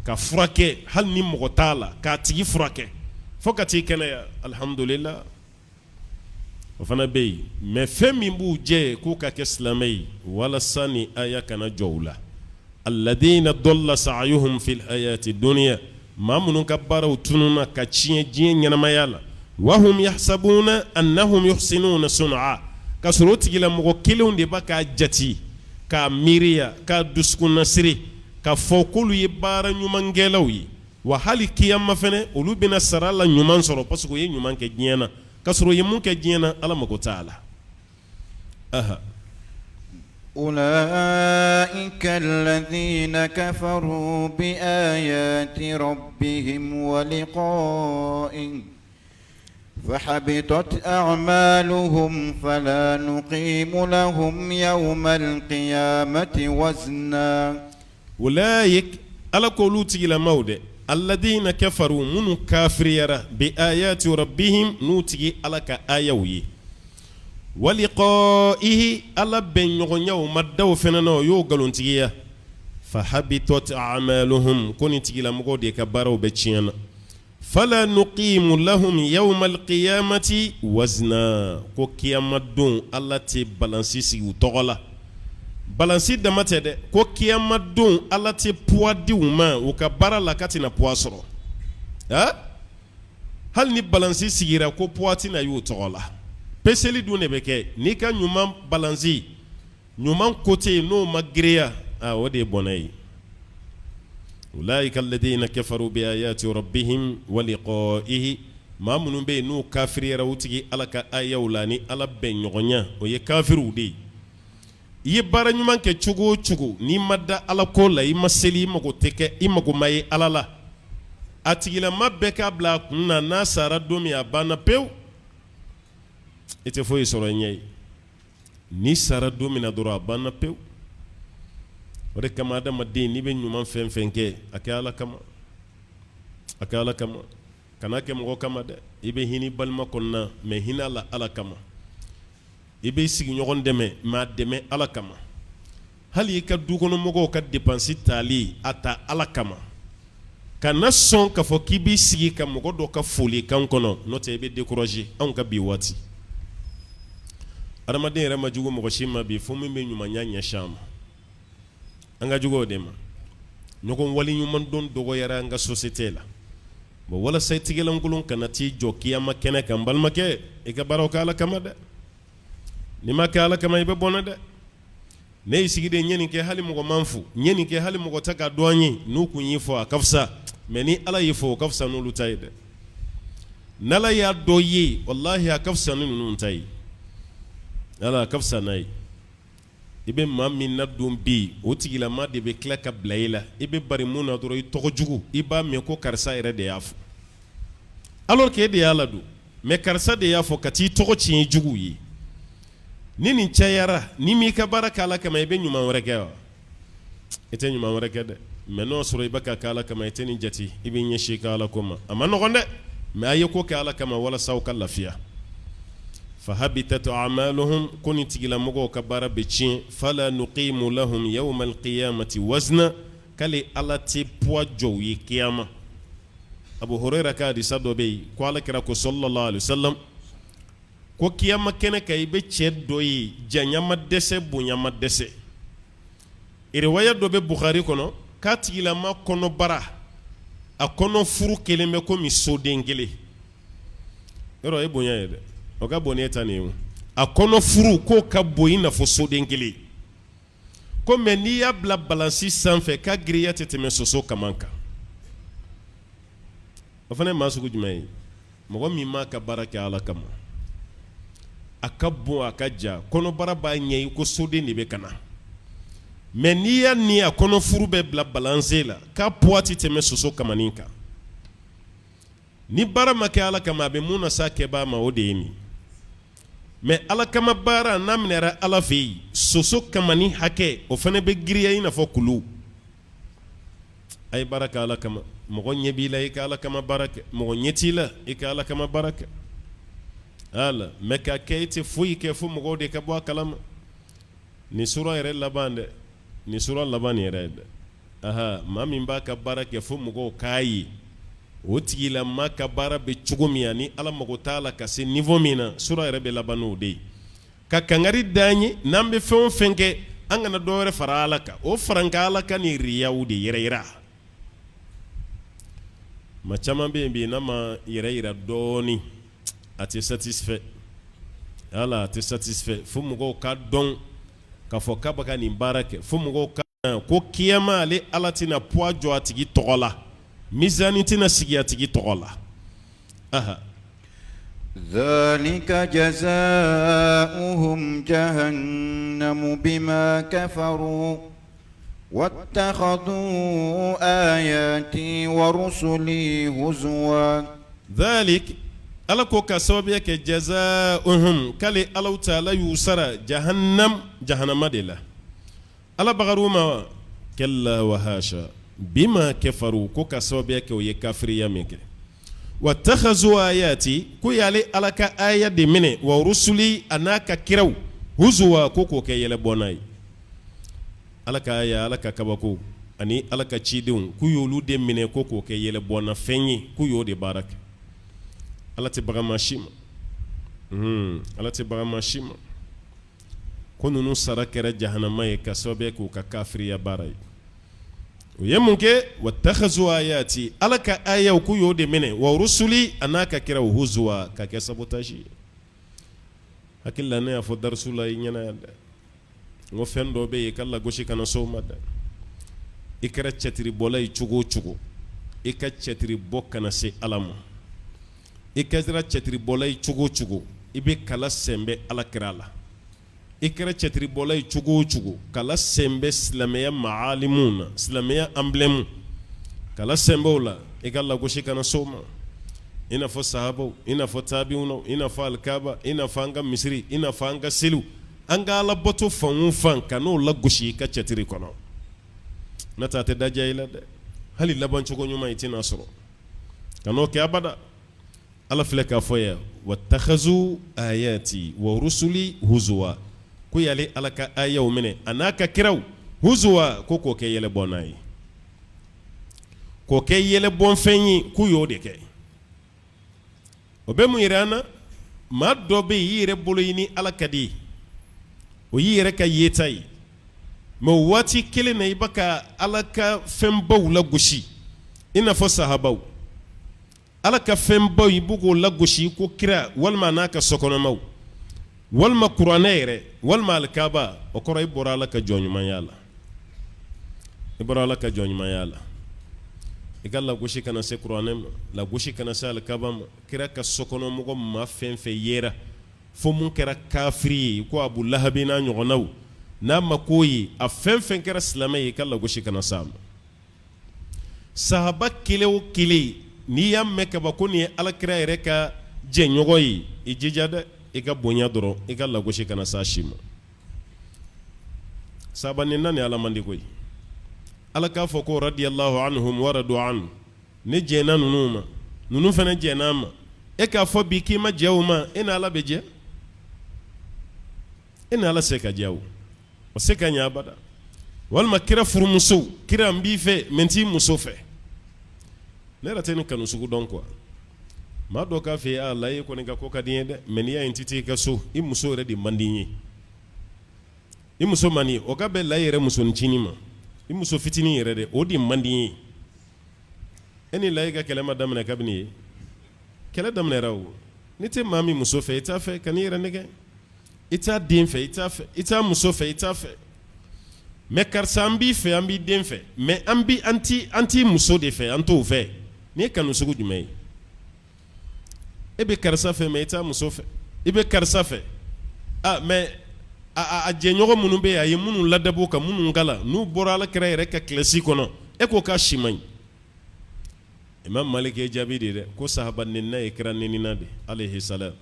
ka furakɛ, hali ni mɔgɔ t'a la, k'a tigi furakɛ fo ka t'i kɛnɛya. Alihamudulila, o fana bɛ yen. Mais fɛn min b'u jɛ k'u ka kɛ silamɛ ye, walasa ni aya kana jɔ u la, alladina dalla sa'yuhum fil hayati dunya, maa minnu ka baaraw tununna ka tiɲɛ diɲɛ ɲɛnamaya la, wahum yahsabuna annahum yuhsinuna sun'a, ka sɔrɔ o tigilamɔgɔ kelenw de b'a k'a jate, k'a miiriya, k'a dusukunnasiri, k'a fɔ k'olu ye baara ɲumankɛlaw ye. Wa hali kiyama fana, olu bɛna sara la ɲuman sɔrɔ, parce que u ye ɲuman kɛ diɲɛ na. Ka sɔrɔ u ye mun kɛ diɲɛ na, Ala mago t'a la. Ulaika alladhina kafaru bi ayati rabbihim wa liqa'ihi fahabitat a'maluhum fala nuqimu lahum yawmal qiyamati wazna. Ulaika, Ala ko olu tigilamaw dɛ, alladhina kafaru, minnu kafiriyara, bi ayati rabbihim, n'u tigi Ala ka ayaw ye, wa liqa'ihi, Ala bɛn ɲɔgɔnya u ma da o fana na, o y'o nkalontigiya, fahabitat a'maluhum, ko nin tigilamɔgɔw de ka baaraw bɛɛ tiɲɛna, fala nuqimu lahum yawmal qiyamati wazna, ko kiyama don Ala tɛ balansi sigi u tɔgɔ la. Balansi dama tɛ dɛ, ko kiyama don Ala tɛ poids di u ma u ka baara la, k'a tɛna poids sɔrɔ. A hali ni balansi sigira, ko poids tɛna y'u tɔgɔ la. Peseli dun de bɛ kɛ n'i ka ɲuman balansi ɲuman côté n'o ma girinya, o de ye bɔnɛ ye. Ulaika alladhina kafaru bi ayati rabbihim wa liqa'ihi, maa minnu bɛ yen n'u kafiriyara u tigi Ala ka ayaw la ni Ala bɛn ɲɔgɔnya, o ye kafiriw de ye. I ye baara ɲuman kɛ cogo o cogo, n'i ma da Ala ko la, i ma seli, i mago tɛ kɛ, i mago ma ye Ala la, a tigilama bɛɛ k'a bila a kun na, n'a sara don min, a banna pewu, i tɛ foyi sɔrɔ i ɲɛ ye. N'i sara don min na dɔrɔn, a banna pewu. O de kama, adamaden, n'i bɛ ɲuman fɛn fɛn kɛ, a kɛ Ala kama, a kɛ Ala kama. Kana kɛ mɔgɔ kama dɛ. I bɛ hinɛ balima kɔnɔna mais hinɛ la Ala kama. I bɛ sigiɲɔgɔn dɛmɛ mais a dɛmɛ Ala kama. Hali i ka dukɔnɔmɔgɔw ka dépense tali, a ta Ala kama. Kana sɔn k'a fɔ k'i b'i sigi ka mɔgɔ dɔ ka folikan kɔnɔ, n'o tɛ i bɛ décourager. Anw ka bi waati, adamaden yɛrɛ ma jugu mɔgɔ si ma bi fo min bɛ ɲumanya ɲɛsin a ma. An ka jugu o de ma. Ɲɔgɔn waleɲumandɔn dɔgɔyara an ka société la. Bon, walasa i tigɛlankolon kana t'i jɔ kiyama kɛnɛ kan, balimakɛ, i ka baaraw kɛ Ala kama dɛ. N'i ma kɛ Ala kama, i bɛ bɔnɛ dɛ. Ne y'i sigi de, n ye nin kɛ, hali mɔgɔ ma n fo, n ye nin kɛ, hali mɔgɔ tɛ k'a dɔn an ye. N'u kun y'i fo, a ka fisa, mais ni Ala y'i fo, o ka fisa n'olu ta ye dɛ. N'Ala y'a dɔn i ye, walahi, a ka fisa ni ninnu ta ye. Ala, a ka fisa n'a ye. I bɛ maa min nadon bi, o tigilama de bɛ tila ka bila i la. I bɛ bari mun na dɔrɔn, i tɔgɔ jugu, i b'a mɛn ko karisa yɛrɛ de y'a fɔ, alors que e de y'a ladon, mais karisa de y'a fɔ ka t'i tɔgɔ tiɲɛ jugu ye. Ni nin cayara, ni m'i ka baara kɛ Ala kama, i bɛ ɲuman wɛrɛ kɛ wa? I tɛ ɲuman wɛrɛ kɛ dɛ. Mais n'o sɔrɔ i bɛ ka kɛ Ala kama, i tɛ nin jate, i bɛ ɲɛsin i ka Ala ko ma. A ma nɔgɔn dɛ, mais a ye ko kɛ Ala kama walasa aw ka lafiya. Fahabitat a'maluhum, ko nin tigilamɔgɔw ka baara bɛ tiɲɛ. Fala nuqimu lahum yawma alqiyamati wazna, k'ale Ala tɛ poids jɔ u ye kiyama. Abu Hurayra ka hadisa dɔ bɛ yen ko Ala kira ko sallallahu alaihi wasallam ko kiyama kɛnɛ kan, i bɛ cɛ dɔ ye, janya ma dɛsɛ, bonya ma dɛsɛ. Riwaya dɔ bɛ Bukhari kɔnɔ k'a tigilama kɔnɔbara, a kɔnɔ furu kelen bɛ komi soden kelen. Yɔrɔ e bonya ye dɛ, o ka bon n'e ta nin ye. A kɔnɔ furu k'o ka bon i n'a fɔ soden kelen ko, mais n'i y'a bila balansi sanfɛ, k'a girinya tɛ tɛmɛ soso kaman kan. O fana ye maa sugu jumɛn ye? Mɔgɔ min m'a ka baara kɛ Ala kama. A ka bon, a ka ja, kɔnɔbara b'a ɲɛ i ko soden de bɛ ka na, mais n'i y'a ni a kɔnɔfuru bɛɛ bila balanse la, k'a poids tɛ tɛmɛ soso kamanin kan. Ni baara ma kɛ Ala kama, a bɛ mun na s'a kɛbaa ma, o de ye nin. Mais Ala kama baara, n'a minɛra Ala fɛ yen, soso kamanin hakɛ, o fana bɛ girinya i n'a fɔ kulu. A ye baara kɛ Ala kama. Mɔgɔ ɲɛ b'i la, i ka Ala kama baara kɛ. Mɔgɔ ɲɛ t'i la, i ka Ala kama baara kɛ. Ala mais k'a kɛ i tɛ foyi kɛ fo mɔgɔw de ka bɔ a kalama. Nin sura yɛrɛ laban dɛ, nin sura laban nin yɛrɛ ye dɛ. Aha, maa min b'a ka baara kɛ fo mɔgɔw k'a ye, o tigilama ka baara bɛ cogo min ani Ala mago t'a la ka se niveau min na, sura yɛrɛ bɛ laban n'o de ye, ka kangari d'an ye n'an bɛ fɛn o fɛn kɛ, an kana dɔ wɛrɛ fara Ala kan. O farankan Ala kan ni riyaw de yɛrɛ yira. Maa caman bɛ yen bi, n'a ma yɛrɛ yira dɔɔnin, a tɛ satisfait. Ala, a tɛ satisfait fo mɔgɔw ka dɔn k'a fɔ k'a bɛ ka nin baara kɛ, fo mɔgɔw ka ko kiyama, ale Ala tɛna poids jɔ a tigi tɔgɔ la, mizani tɛna sigi a tigi tɔgɔ la. Aha. Zalika jazaohum jahannamu bima kafaru wattakhadhu ayati wa rusuli huzwa. Zalik, Ala ko ka sababuya kɛ jazaohum, k'ale Alahu taala y'u sara jahannam, jahanama de la. Ala bagar'u ma wa? Kalla wa hasha. Bima kafaru, ko ka sababuya kɛ u ye kafiriya min kɛ. Wattakhazu ayati, ko y'ale Ala ka aya de minɛ, wa rusuli, a n'a ka kiraw, huzuwa, ko k'o kɛ yɛlɛbɔnna ye. Ala ka aya, Ala ka kabako ani Ala ka cidenw, k'u y'olu de minɛ ko k'o kɛ yɛlɛbɔnna fɛn ye, k'u y'o de baara kɛ. Ala tɛ baga maa si ma. Ala tɛ baga maa si ma. Ko ninnu sara kɛra jahanama ye ka sababu k'u ka kafiriya baara ye. U ye mun kɛ? Wattakhazu ayati, Ala ka ayaw, k'u y'o de minɛ, wa rusuli, a n'a ka kiraw, huzuwa, ka kɛ sabotage ye. Hakili la ne y'a fɔ darisu la i ɲɛna yan dɛ, n ko fɛn dɔ bɛ yen, i ka lagosi kana s'o ma dɛ. I kɛra cɛtiribɔla ye cogo o cogo, i ka cɛtiribɔ kana se Ala ma. I kɛra cɛtiribɔla ye cogo o cogo, i bɛ kala sɛnbɛ Ala kira la. I kɛra cɛtiribɔla ye cogo o cogo, kala sɛnbɛ silamɛya maalimu na, silamɛya emblème, kala sɛnbɛ o la. I ka lagosi kana s'o ma, i n'a fɔ sahabaw, i n'a fɔ tabiwunaw, i n'a fɔ alikaba, i n'a fɔ an ka misiri, i n'a fɔ an ka seliw, an ka alabato fan o fan, kan'o lagosi i ka cɛtiri kɔnɔ. N'o tɛ, a tɛ da diya i la dɛ. Hali labancogo ɲuman i tɛna sɔrɔ. Kan'o kɛ abada. Ala filɛ k'a fɔ yan watakhazu ayati wa rusuli huzuwa, ko y'ale Ala ka ayaw minɛ a n'a ka kiraw huzuwa, ko k'o kɛ yɛlɛbɔnna ye, k'o kɛ yɛlɛbɔnfɛn ye, k'u y'o de kɛ. O bɛ mun yira an na? Maa dɔ bɛ yen, i yɛrɛ bolo i ni Ala ka di, o y'i yɛrɛ ka yeta ye, mais o waati kelen na i bɛ ka Ala ka fɛnbaw lagosi, i n'a fɔ sahabaw. Ala ka fɛnbaw i b'o k'o lagosi ko kira walima n'a ka sokɔnɔmaw walima kuranɛ yɛrɛ walima alikaba, o kɔrɔ i bɔra Ala ka jɔn ɲumanya la, i bɔra Ala ka jɔn ɲumanya la. I ka lagosi kana se kuranɛ ma, lagosi kana se alikaba ma, kira ka sokɔnɔmɔgɔ maa fɛn fɛn yera fo mun kɛra kafiri ye ko Abu Lahabi n'a ɲɔgɔnnaw, n'a ma k'o ye, a fɛn fɛn kɛra silamɛ ye, i ka lagosi kana s'a ma. Sahaba kelen o kelen, n'i y'a mɛn kaban ko nin ye alakira yɛrɛ ka jɛɲɔgɔn ye, i jija dɛ, i ka bonya dɔrɔn, i ka lagosi kana s'a si ma. Sahaba nɛnina ni Ala man di koyi. Ala k'a fɔ ko radiyallahu anhum wa radu anhu, ne jɛnna ninnu ma, ninnu fana jɛnna a ma. E k'a fɔ bi k'i ma jɛ o ma, e ni Ala bɛ jɛ? E ni Ala se ka jɛ o? O se ka ɲɛ abada. Walima kira furumusow, kira n b'i fɛ mais n t'i muso fɛ. Ne yɛrɛ tɛ nin kanu sugu dɔn quoi. Maa dɔ k'a fɔ e ye, a e kɔni ka ko ka di n ye dɛ, mais n'i y'a ye n tɛ taa i ka so, i muso yɛrɛ de man di n ye. I muso man di, o ka bɛn layi yɛrɛ musoninncinin ma, i muso fitinin yɛrɛ dɛ, o de man di n ye. E ni layi ka kɛlɛ ma daminɛ kabini ye kɛlɛ daminɛra o. N'i tɛ maa min muso fɛ, i t'a fɛ, kan'i yɛrɛ nɛgɛn. I t'a den fɛ, i t'a fɛ, i t'a muso fɛ, i t'a fɛ. Mais karisa, an b'i fɛ, an b'i den fɛ, mais an an t'i muso de fɛ, an t'o fɛ. Nin ye kanu sugu jumɛn ye? E bɛ karisa fɛ, mais i t'a muso fɛ. I bɛ karisa fɛ, mais a jɛɲɔgɔn minnu bɛ yen, a ye minnu ladabu ka minnu kalan, n'u bɔra ala kira yɛrɛ ka kilasi kɔnɔ, e ko k'a si man ɲi. Imam Malik ye jaabi di dɛ, ko sahaba nɛnina ye kira nɛnina de alayhi salam.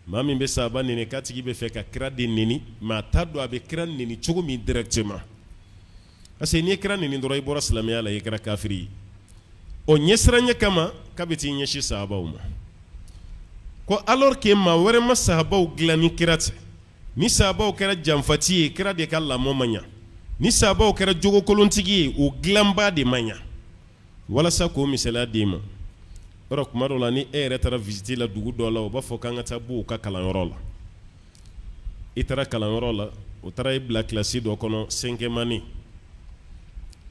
Maa min bɛ sahaba nɛni, k'a tigi bɛ fɛ ka kira de nɛni, mais a t'a dɔn a bɛ kira nɛni cogo min directement, parce que n'i ye kira nɛni dɔrɔn, i bɔra silamɛya la, i kɛra kafiri ye. O ɲɛsiranɲɛ kama k'a bɛ t'i ɲɛsin sahabaw ma ko alors que maa wɛrɛ ma sahabaw dilan ni kira tɛ. Ni sahabaw kɛra janfati ye, kira de ka lamɔ ma ɲa. Ni sahabaw kɛra jogokolontigi ye, o dilanba de ma ɲa. Walasa k'o misaliya d'i ma yɔrɔ, kuma dɔ la, ni e yɛrɛ taara visite la dugu dɔ la, u b'a fɔ k'an ka taa bɔ u ka kalanyɔrɔ la. I taara kalanyɔrɔ la, o taara i bila kilasi dɔ kɔnɔ, cinquième année,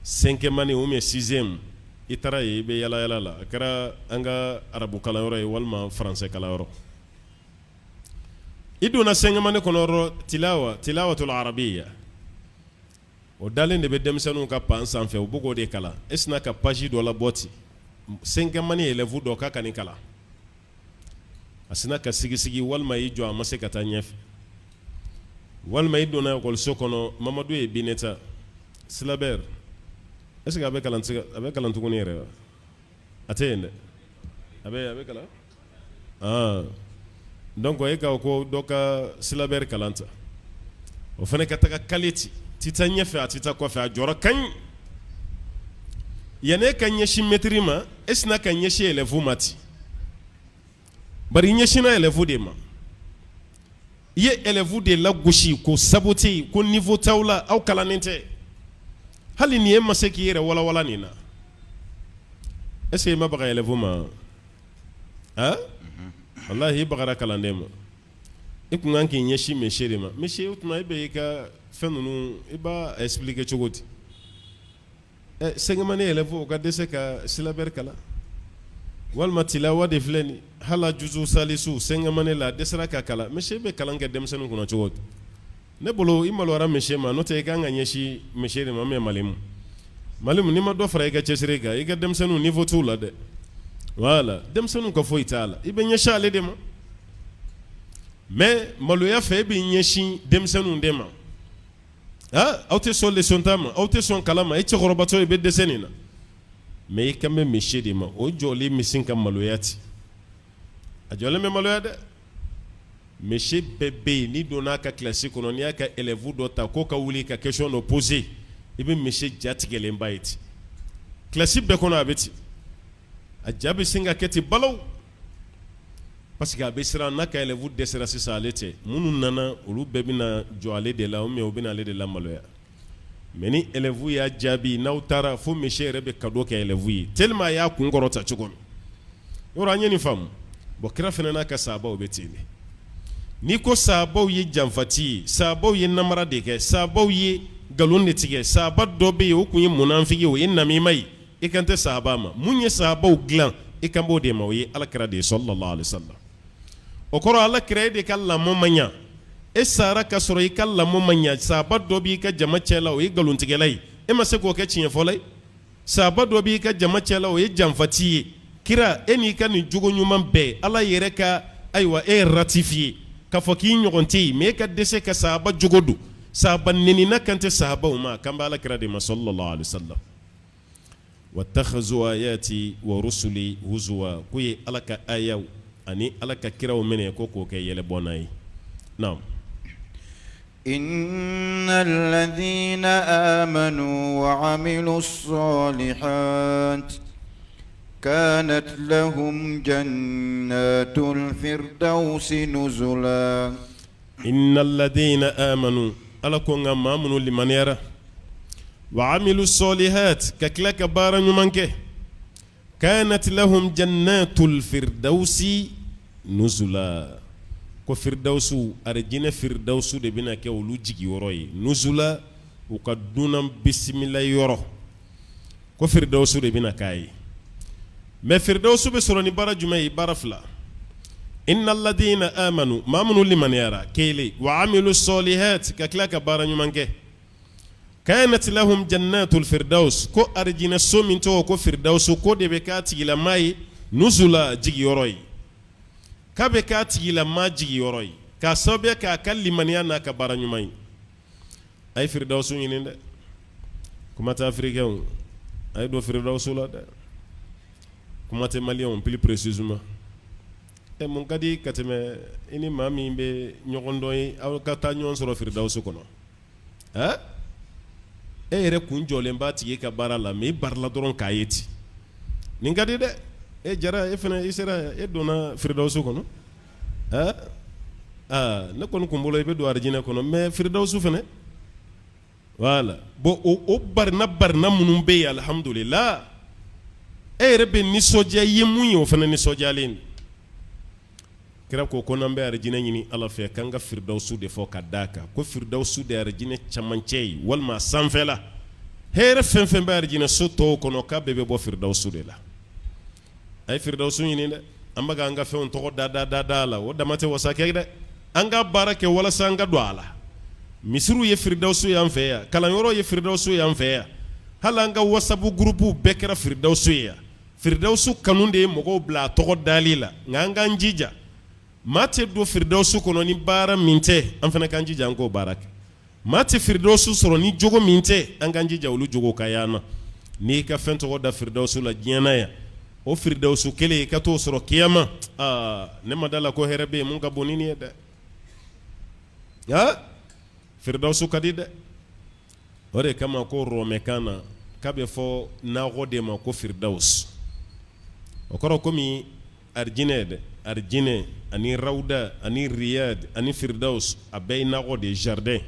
cinquième année ou bien sixième. I taara yen, i bɛ yala yala la, a kɛra an ka arabu kalanyɔrɔ ye walima faransɛ kalanyɔrɔ. I donna cinquième année kɔnɔ, tilawa, tilawatul arabiya, o dalen de bɛ denmisɛnninw ka pan sanfɛ, u b'o de kalan. E sinna ka page dɔ labɔ ten, cinquième année élève dɔ k'a ka nin kalan, a sinna ka sigisigi walima y'i jɔ, a ma se ka taa ɲɛfɛ. Walima i donna ekɔliso kɔnɔ, Mamadu ye Bineta syllabaire, est ce que a bɛ kalan, a bɛ kalan tuguni yɛrɛ wa? A tɛ yen dɛ, a bɛ kalan. Ah, donc e ka ko dɔ ka syllabaire kalan ta, o fana ka taga kale ten, ti taa ɲɛfɛ, a tɛ taa kɔfɛ, a jɔra kaɲi. Yanni e ka ɲɛsin mɛtiri ma, e sinna ka ɲɛsin élève ma ten. Bari i ɲɛsinna élève de ma, i ye élève de lagosi ko saboter, ko niveau t'aw la, aw kalannen tɛ, hali ni e ma se k'i yɛrɛ walawala nin na. Est ce que i ma baga élève ma? Ah, walahi, i bagara kalanden ma. I kun kan k'i ɲɛsin monsieur de ma. Monsieur, o tuma e bɛ i ka fɛn ninnu, i b'a expliquer cogo di? Ɛ, cinquième année élève, o ka dɛsɛ ka syllabaire kalan, walima tilawa de filɛ nin, hala juzu salisu, cinquième année la, a dɛsɛra ka kalan. Monsieur bɛ kalan kɛ denmisɛnnin kunna cogo di? Ne bolo, i maloyara monsieur ma, n'o tɛ i kan ka ɲɛsin monsieur de ma. Mais malimu, malimu, n'i ma dɔ fara i ka cɛsiri kan, i ka denmisɛnninw niveau t'u la dɛ. Voilà, denmisɛnninw ka foyi t'a la, i bɛ ɲɛsin ale de ma. Mais maloya fɛ, e bɛ ɲɛsin denmisɛnninw de ma. Ah, aw tɛ sɔn leçon ta ma, aw tɛ sɔn kalan ma, e cɛkɔrɔbatɔ, i bɛ dɛsɛ nin na. Mais i kan bɛ monsieur de ma, o jɔlen bɛ sin ka maloya ten, a jɔlen bɛ maloya dɛ. Monsieur bɛɛ bɛ yen, n'i donna a ka kilasi kɔnɔ, n'i y'a ka élève dɔ ta k'o ka wuli ka question dɔ poser, i bɛ monsieur jatigɛlenba ye ten. Kilasi bɛɛ kɔnɔ a bɛ ten, a ja bɛ sin ka kɛ ten balawu. Parce que a bɛ siran n'a ka élève dɛsɛra sisan ale tɛ minnu nana olu bɛɛ bɛna jɔ ale de la ou bien u bɛna ale de lamaloya mais ni élève y'a jaabi n'aw taara fo monsieur yɛrɛ bɛ cadeau kɛ élève ye tellement a y'a kun kɔrɔta cogo min yɔrɔ an ye nin faamu bon kira fana n'a ka sahabaw bɛ ten de n'i ko sahabaw ye janfati ye sahabaw ye namara de kɛ sahabaw ye nkalon de tigɛ sahaba dɔ bɛ yen o tun ye munafiki ye o ye namima ye I kan tɛ sahaba ma mun ye sahabaw dilan i kan b'o de ma o ye ala kira de ye sallallahu alaihi wasallam o kɔrɔ ala kira e de ka lamɔ ma ɲa e sara ka sɔrɔ i ka lamɔ ma ɲa sahaba dɔ b'i ka jama cɛ la o ye nkalontigɛla ye e ma se k'o kɛ tiɲɛfɔla ye sahaba dɔ b'i ka jama cɛ la o ye janfati ye kira e n'i ka nin jogo ɲuman bɛɛ ala yɛrɛ ka ayiwa e ratifier k'a fɔ k'i ɲɔgɔn tɛ yen mais e ka dɛsɛ ka sahaba jogo don sahaba nenina kan tɛ sahabaw ma kan bɛ ala kira de ma sallallahu alaihi wasallam Watakhazu ayati wa rusuli huzuwa k'u ye Ala ka ayaw ani Ala ka kiraw minɛ ko k'o kɛ yɛlɛbɔnna ye naamu. Inna ladina amanu wa amilu salihati kanat lahum jannatul firdausi nuzula. Inna ladina amanu Ala ko nka maa minnu limaniyara wa amilu sɔlihat ka tila ka baara ɲuman kɛ kanat lahum jannatul firdausi nuzula ko firdausu arijinɛ firdausu de bɛna kɛ olu jigiyɔrɔ ye nuzula u ka dunan bisimila yɔrɔ ko firidawusu de bɛna k'a ye mais firidawusu bɛ sɔrɔ ni baara jumɛn ye baara fila inna ladina amanu maa minnu limaniyara kelen wa amilu sɔlihat ka tila ka baara ɲuman kɛ kanat lahum jannatul firdaus ko arijinɛ so min tɔgɔ ko firidawusu ko de bɛ k'a tigilamaa ye nuzula jigiyɔrɔ ye k'a bɛ k'a tigilamaa jigiyɔrɔ ye k'a sababuya k'a ka limaniya n'a ka baara ɲuman ye a ye firidawusu ɲini dɛ kuma tɛ afirikɛnw a ye don firidawusu la dɛ kuma tɛ maliyɛnw plus précisément ɛ mun ka di ka tɛmɛ i ni maa min bɛ ɲɔgɔn dɔn ye aw ka taa ɲɔgɔn sɔrɔ firidawusu kɔnɔ ɛ e yɛrɛ kun jɔlen b'a tigi ka baara la mais i barila dɔrɔn k'a ye ten nin ka di dɛ e jara e fana i sera e donna firidawusu kɔnɔ ɛ aa ne kɔni kun bolo i bɛ don arijinɛ kɔnɔ mais firidawusu fana voilà bon o barina barina minnu bɛ yen alihamudulila e yɛrɛ bɛ nisɔndiya i ye mun ye o fana nisɔndiyalen don kira ko ko n'an bɛ arijinɛ ɲini ala fɛ k'an ka firidawusu de fɔ ka d'a kan ko firidawusu de arijinɛ camancɛ ye walima sanfɛla hɛrɛ fɛn fɛn bɛ arijinɛ so tɔw kɔnɔ k'a bɛɛ bɛ bɔ firidawusu de la a ye firidawusu ɲini dɛ an bɛ an ka fɛnw tɔgɔ da da da da la o dama tɛ wasa kɛ dɛ an ka baara kɛ walasa an ka don a la misiriw ye firidawusu y'an fɛ yan kalanyɔrɔ ye firidawusu y'an fɛ yan hali an ka WhatsApp groupe bɛɛ kɛra firidawusu ye yan firidawusu kanu de ye mɔgɔw bila a tɔgɔ dali la nka an k'an jija maa tɛ don firidawusu kɔnɔ ni baara min tɛ an fana k'an jija an k'o baara kɛ Maa tɛ firidawusu sɔrɔ ni jogo min tɛ an k'an jija olu jogo ka y'an na n'i ka fɛn tɔgɔ da firidawusu la diɲɛ na yan o firidawusu kelen i ka t'o sɔrɔ kiyama aa ne ma da la ko hɛrɛ bɛ yen mun ka bon ni nin ye dɛ aa firidawusu ka di dɛ o de kama ko rɔmɛkan na k'a bɛ fɔ nakɔ de ma ko firidawusu o kɔrɔ komi Arijinɛ dɛ arijinɛ ani rawuda ani riyad ani firidawusu a bɛɛ ye nakɔ de ye jardin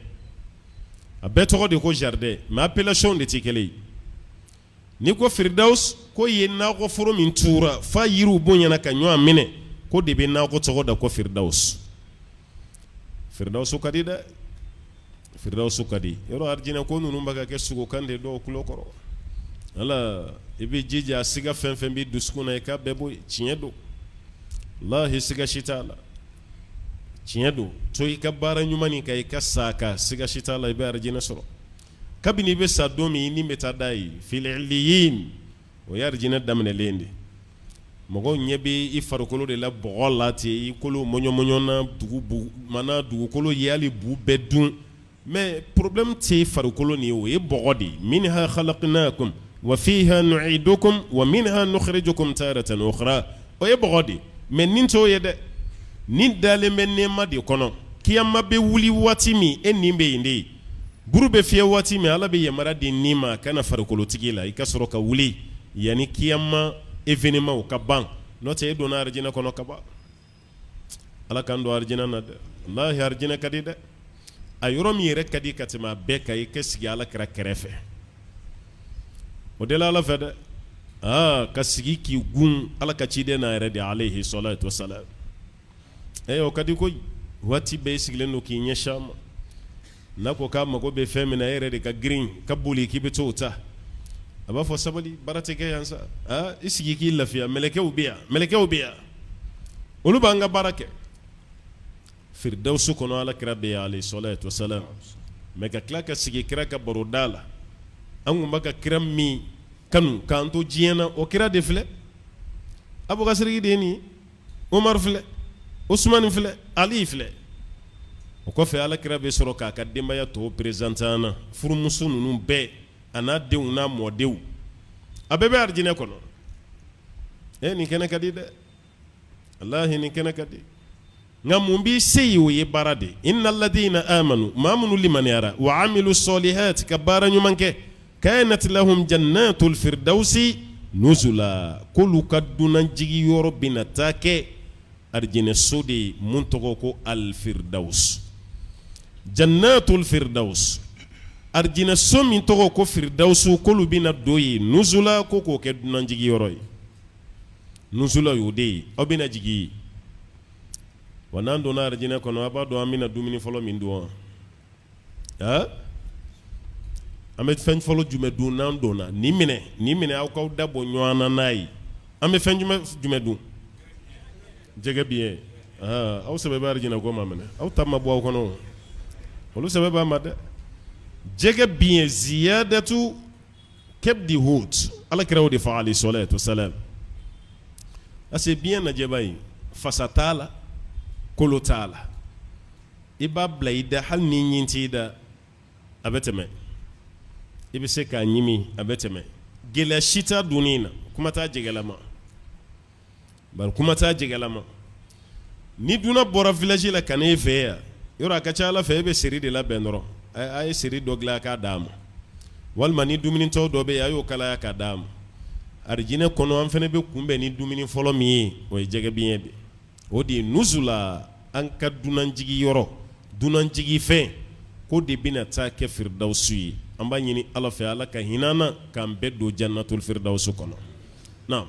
a bɛɛ tɔgɔ de ko jardin mais appellation de tɛ kelen ye n'i ko firidawusu ko ye nakɔforo min tura f'a yiriw bonyana ka ɲɔgɔn minɛ ko de bɛ nakɔ tɔgɔ da ko firidawusu firidawusu ka di dɛ firidawusu ka di yɔrɔ arijinɛ ko ninnu bɛ ka kɛ sogokan de dɔw tulo kɔrɔ ala i bɛ jija siga fɛn fɛn b'i dusukun na i k'a bɛɛ bɔ yen tiɲɛ don lahi siga si t'a la tiɲɛ don to i ka baara ɲuman nin kan i ka sa ka siga si t'a la i bɛ arijinɛ sɔrɔ kabini i bɛ sa don min i ni bɛ taa da yen fil iliyin o ye arijinɛ daminɛlen de mɔgɔw ɲɛ bɛ i farikolo de la bɔgɔ la ten i kolo mɔɲɔmɔɲɔ na mana dugukolo ye hali bu bɛɛ dun mais problème tɛ farikolo nin ye o ye bɔgɔ de ye minha khalaqnakum wa fiha nu'idukum wa minha nukhrijukum taratan ukhra o ye bɔgɔ de ye mais nin t'o ye dɛ nin dalen bɛ nɛɛma de kɔnɔ kiyama bɛ wuli waati min e nin bɛ yen de ye buru bɛ fiyɛ waati min ala bɛ yamaruya di nin ma ka na farikolotigi la i ka sɔrɔ ka wuli yanni kiyama événement ka ban n'o tɛ e donna arijinɛ kɔnɔ ka ban. Ala k'an don arijinɛ na dɛ. Walahi arijinɛ ka di dɛ. A yɔrɔ min yɛrɛ ka di ka tɛmɛ a bɛɛ kan, i ka sigi Ala kira kɛrɛfɛ. O deli Ala fɛ dɛ. Aa ka sigi k'i gun Ala ka ciden n'a yɛrɛ de alayhi salatu wasalam. Ɛ o ka di koyi. Waati bɛɛ i sigilen don k'i ɲɛsin a ma. N'a ko k'a mago bɛ fɛn min na, e yɛrɛ de ka girin ka boli k'i bɛ t'o ta. A b'a fɔ sabali, baara tɛ kɛ yan sa. Aa i sigi k'i lafiya, mɛlɛkɛw bɛ yan, mɛlɛkɛw bɛ yan. Olu b'an ka baara kɛ. Firidawusu kɔnɔ Ala kira bɛ yen alayhi salatu wasalam. Mais ka tila ka sigi kira ka baroda la, an tun bɛ ka kira min kanu k'an to diɲɛ na, o kira de filɛ. Abubakar Sidiki de ye nin ye. Umaru filɛ, Usumani filɛ, Ali filɛ. O kɔfɛ Ala kira bɛ sɔrɔ k'a ka denbaya tɔw présenter an na, furumuso ninnu bɛɛ a n'a denw n'a mɔdenw, a bɛɛ bɛ arijinɛ kɔnɔ. E nin kɛnɛ ka di dɛ, walahi nin kɛnɛ ka di. Nka mun b'i se yen, o ye baara de ye. Inna ladina amanu, maa minnu limaniyara, wa amilu sɔlihati, ka baara ɲuman kɛ, kanat lahum jannatul firdausi nuzula, k'olu ka dunanjigi yɔrɔ bɛna taa kɛ arijinɛso de ye mun tɔgɔ ko alfirdaus. Jannatul firdaus, arijinɛso min tɔgɔ ko firdausu, k'olu bɛna don yen nuzula, ko k'o kɛ dunanjigi yɔrɔ ye. Nuzula y'o de ye, aw bɛna jigin yen. Wa n'an donna arijinɛ kɔnɔ, a b'a dɔn an bɛna dumuni fɔlɔ min dun wa? An bɛ fɛn fɔlɔ jumɛn dun n'an donna? Nin minɛ, nin minɛ, aw k'aw da bɔ ɲɔgɔn na n'a ye. An bɛ fɛn jumɛn dun? Jɛgɛ biɲɛ. Aw sɛbɛ bɛ arijinɛ ko ma minɛ, aw ta ma bɔ aw kɔnɔ, olu sɛbɛ b'a ma dɛ. Jɛgɛ biɲɛ ziyadatu kabdi hut, Ala kira o de fɔ alayhi salatu wasalam. Parce que biɲɛ lajɛba in, fasa t'a la, kolo t'a la. I b'a bila i da, hali ni ɲin t'i da, a bɛ tɛmɛ. I bɛ se k'a ɲimi, a bɛ tɛmɛ. Gɛlɛya si t'a dunni na, kuma t'a jɛgɛlama, bari kuma t'a jɛgɛlama. Ni dunan bɔra village la ka n'e fɛ yan, yɔrɔ a ka ca Ala fɛ, e bɛ seri de labɛn dɔrɔn. A ye seri dɔ dilan k'a d'a ma, walima ni dumunitɔ dɔ bɛ yen, a y'o kalaya k'a d'a ma. Arijinɛ kɔnɔ, an fana bɛ kunbɛn ni dumuni fɔlɔ min ye, o ye jɛgɛ biɲɛ de ye. O de ye nuzula, an ka dunanjigi yɔrɔ, dunanjigi fɛn k'o de bɛna taa kɛ firidawusu ye. An b'a ɲini Ala fɛ, Ala ka hinɛ an na k'an bɛɛ don jannatul firidawusu kɔnɔ. Naam.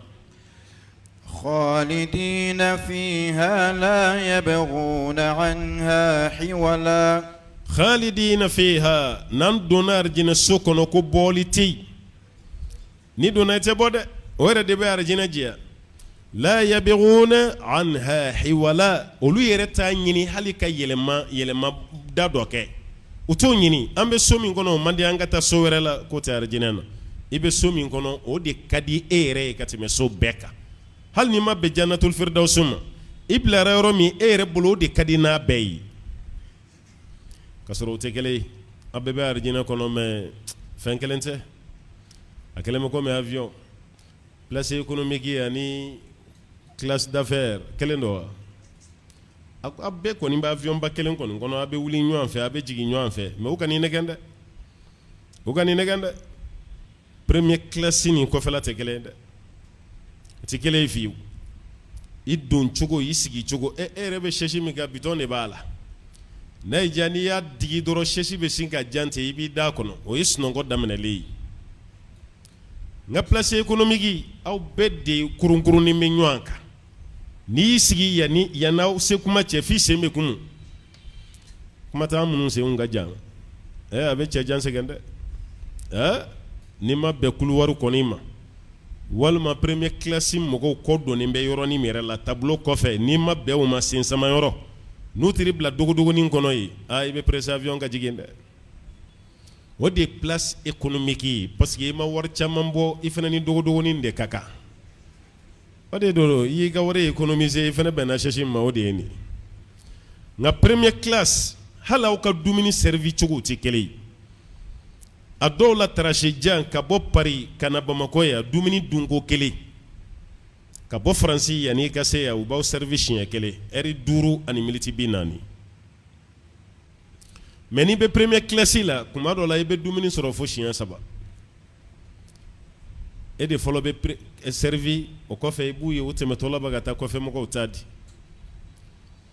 Khalidina fiha la yabghuna anha hiwala. Khalidina fiha, n'an donna arijinɛ so kɔnɔ, ko bɔli tɛ yen. N'i donna i tɛ bɔ dɛ, o yɛrɛ de bɛ arijinɛ diya. La yabghuna anha hiwala, olu yɛrɛ t'a ɲini hali ka yɛlɛma yɛlɛma da dɔ kɛ, u t'o ɲini. An bɛ so min kɔnɔ, o man di, an ka taa so wɛrɛ la, k'o tɛ arijinɛ na. I bɛ so min kɔnɔ, o de ka di e yɛrɛ ye ka tɛmɛ so bɛɛ kan. Hali n'i ma bɛn jannatul firdausi ma, i bilara yɔrɔ min, e yɛrɛ bolo o de ka di n'a bɛɛ ye. Ka sɔrɔ o tɛ kelen ye. Aw bɛɛ bɛ arijinɛ kɔnɔ, mais fɛn kelen tɛ. A kɛlen bɛ komi avion, place économique ani classe d'affaires kelen don wa? Aw bɛɛ kɔni bɛ avion ba kelen kɔni kɔnɔ, aw bɛ wuli ɲɔgɔn fɛ, aw bɛ jigin ɲɔgɔn fɛ, mais u kan'i nɛgɛn dɛ, u kan'i nɛgɛn dɛ. Première classe ni kɔfɛla tɛ kelen ye dɛ, o tɛ kelen ye fiyewu. I don cogo, i sigi cogo, e yɛrɛ bɛ chaise min kan, bitɔn de b'a la. N'a y'i diya, n'i y'a digi dɔrɔn, chaise bɛ sin ka jan ten, i b'i da kɔnɔ. O ye sunɔgɔ daminɛlen ye. Nka place économique, aw bɛɛ de kurunkurunin bɛ ɲɔgɔn kan. N'i y'i sigi yan, ni yan n'aw se kuma cɛ, f'i sen bɛ kumu. Kuma t'an minnu senw ka jan, a bɛ cɛ jan sɛgɛn dɛ. N'i ma bɛn couloir kɔni ma, walima première classe mɔgɔw kɔ donnen bɛ yɔrɔnin min yɛrɛ la, tableau kɔfɛ, n'i ma bɛn o ma, sen sama yɔrɔ, n'u taar'i bila dogodogonin kɔnɔ yen, aa i bɛ presser avion ka jigin dɛ. O de ye place économique ye, parce que i ma wari caman bɔ, i fana ni dogodogonin de ka kan. O de don, i y'i ka wari économiser, i fana bɛnna chaise ma, o de ye nin. Nka première classe, hali aw ka dumuni servi cogo tɛ kelen ye. A dɔw la, trajet jan ka bɔ Paris ka na Bamakɔ yan, dumuni dunko kelen, ka bɔ Faransi yanni i ka se yan, u b'aw servi siɲɛ kelen, heure 5 ni miniti 40. Mais n'i bɛ première classe la, tuma dɔ la i bɛ dumuni sɔrɔ fo siɲɛ saba. E de fɔlɔ bɛ servi, o kɔfɛ i b'u ye u tɛmɛtɔla bɛ ka taa kɔfɛ mɔgɔw ta di.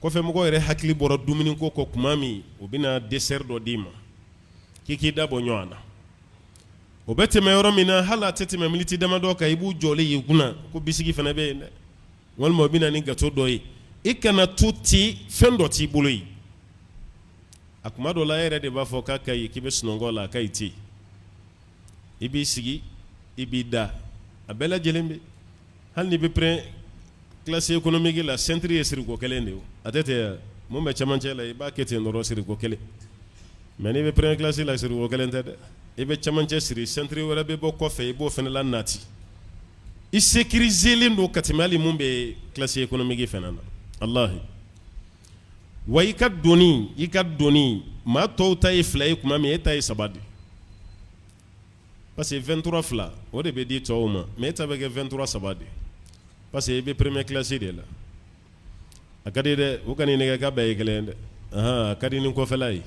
Kɔfɛ mɔgɔ yɛrɛ hakili bɔra dumuni ko kɔ tuma min, u bɛna dessert dɔ d'i ma k'i k'i da bɔ ɲɔgɔn na. O bɛ tɛmɛ yɔrɔ min na, hali a tɛ tɛmɛ miniti damadɔ kan, i b'u jɔlen y'i kunna ko bisiki fana bɛ yen dɛ, walima u bɛ na ni gâteau dɔ ye. I kana to ten, fɛn dɔ t'i bolo yen. A kuma dɔ la, e yɛrɛ de b'a fɔ k'a ka ɲi, k'i bɛ sunɔgɔ la, a ka ɲi ten. I b'i sigi, i b'i da, a bɛɛ lajɛlen bɛ. Hali n'i bɛ première classe économique la, ceinture ye siriko kelen de ye, a tɛ ten mun bɛ cɛmancɛ la, i b'a kɛ ten dɔrɔn, siriko kelen. Mais n'i bɛ première classe la, siriko kelen tɛ dɛ, i bɛ cɛmancɛ siri, ceinture wɛrɛ bɛ bɔ kɔfɛ, i b'o fana la nati. I sécurisé don ka tɛmɛ hali mun bɛ classe économique fana na. Walahi, wa i ka doni, maa tɔw ta ye fila ye tuma min, e ta ye saba de, parce que 23 fila, o de bɛ di tɔw ma, mais e ta bɛ kɛ 23 saba de, parce que i bɛ première classe de la. A ka di dɛ, o kana nɛgɛ k'a bɛɛ ye kelen dɛ. A ka di ni kɔfɛla ye.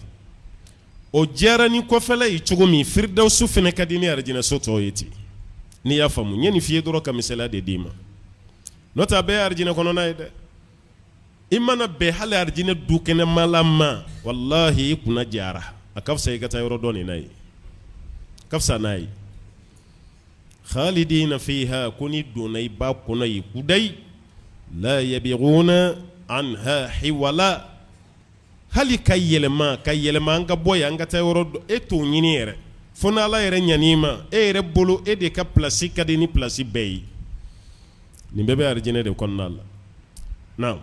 O diyara ni kɔfɛla ye cogo min, firidawusu fana ka di ni arijinɛso tɔw ye ten. N'i y'a faamu, n ye nin f'i ye dɔrɔn ka misaliya de d'i ma, n'o tɛ a bɛɛ ye arijinɛ kɔnɔna ye dɛ. I mana bɛn hali arijinɛ du kɛnɛmala ma, walahi, i kunna jara. A ka fisa i ka taa yɔrɔ dɔ nin na ye, ka fisa n'a ye. Khalidina fiha, ko n'i donna i b'a kɔnɔ yen kudayi. La yabghuna anha hiwala. Hali ka yɛlɛma, ka yɛlɛma, an ka bɔ yan, an ka taa yɔrɔ dɔ, e t'o ɲini yɛrɛ, fo n'Ala yɛrɛ ɲan'i ma. E yɛrɛ bolo, e de ka place ka di ni place bɛɛ ye. Nin bɛɛ bɛ arijinɛ de kɔnɔna la. Naam.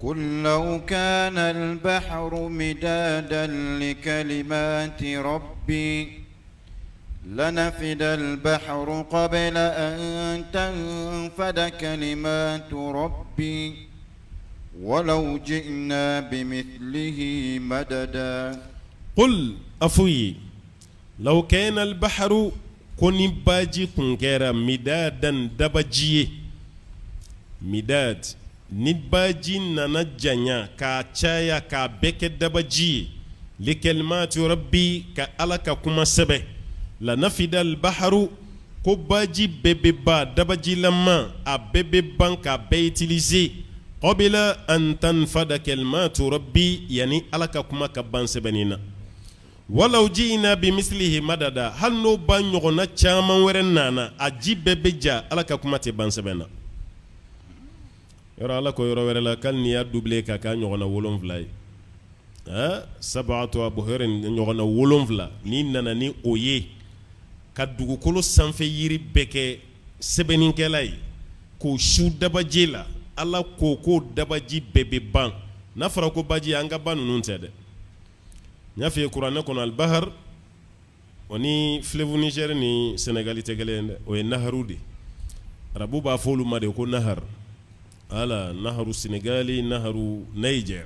قل لو كان البحر مدادا لكلمات ربي لنفد البحر قبل أن تنفد كلمات ربي ولو جئنا بمثله مددا. قل, a f'u ye, لو كان البحر, ko ni baji kun kɛra مدادا, dabaji ye, مداد, ni baji nana janya k'a caya k'a bɛɛ kɛ dabaji ye, لكلمات ربي, ka Ala ka kuma sɛbɛn, لنفد البحر, ko baji bɛɛ bɛ ban, dabajilama a bɛɛ bɛ ban k'a bɛɛ utiliser, قبل أن تنفد كلمات ربي, yanni Ala ka kuma ka ban sɛbɛnni na, ولو جئنا بمثله مددا, hali n'o ba ɲɔgɔnna caman wɛrɛ nana, a ji bɛɛ bɛ ja, Ala ka kuma tɛ ban sɛbɛn na. Yɔrɔ Ala ko yɔrɔ wɛrɛ la k'ali n'i y'a doubler ka k'a ɲɔgɔnna 7 ye, سبعة أبحر, ɲɔgɔnna 7, n'i nana ni o ye ka dugukolo sanfɛ yiri bɛɛ kɛ sɛbɛnnikɛla ye k'o su dabaji la, Ala ko k'o dabaji bɛɛ bɛ ban. N'a fɔra ko baji, an ka ba ninnu tɛ dɛ. N y'a f'i ye, kuranɛ kɔnɔ, البحر, o ni fleuve Niger ni Sénégal tɛ kelen ye dɛ. O ye نهر de, arabu b'a fɔ olu ma de ko نهر. Ala نهر Sénégal, نهر Niger.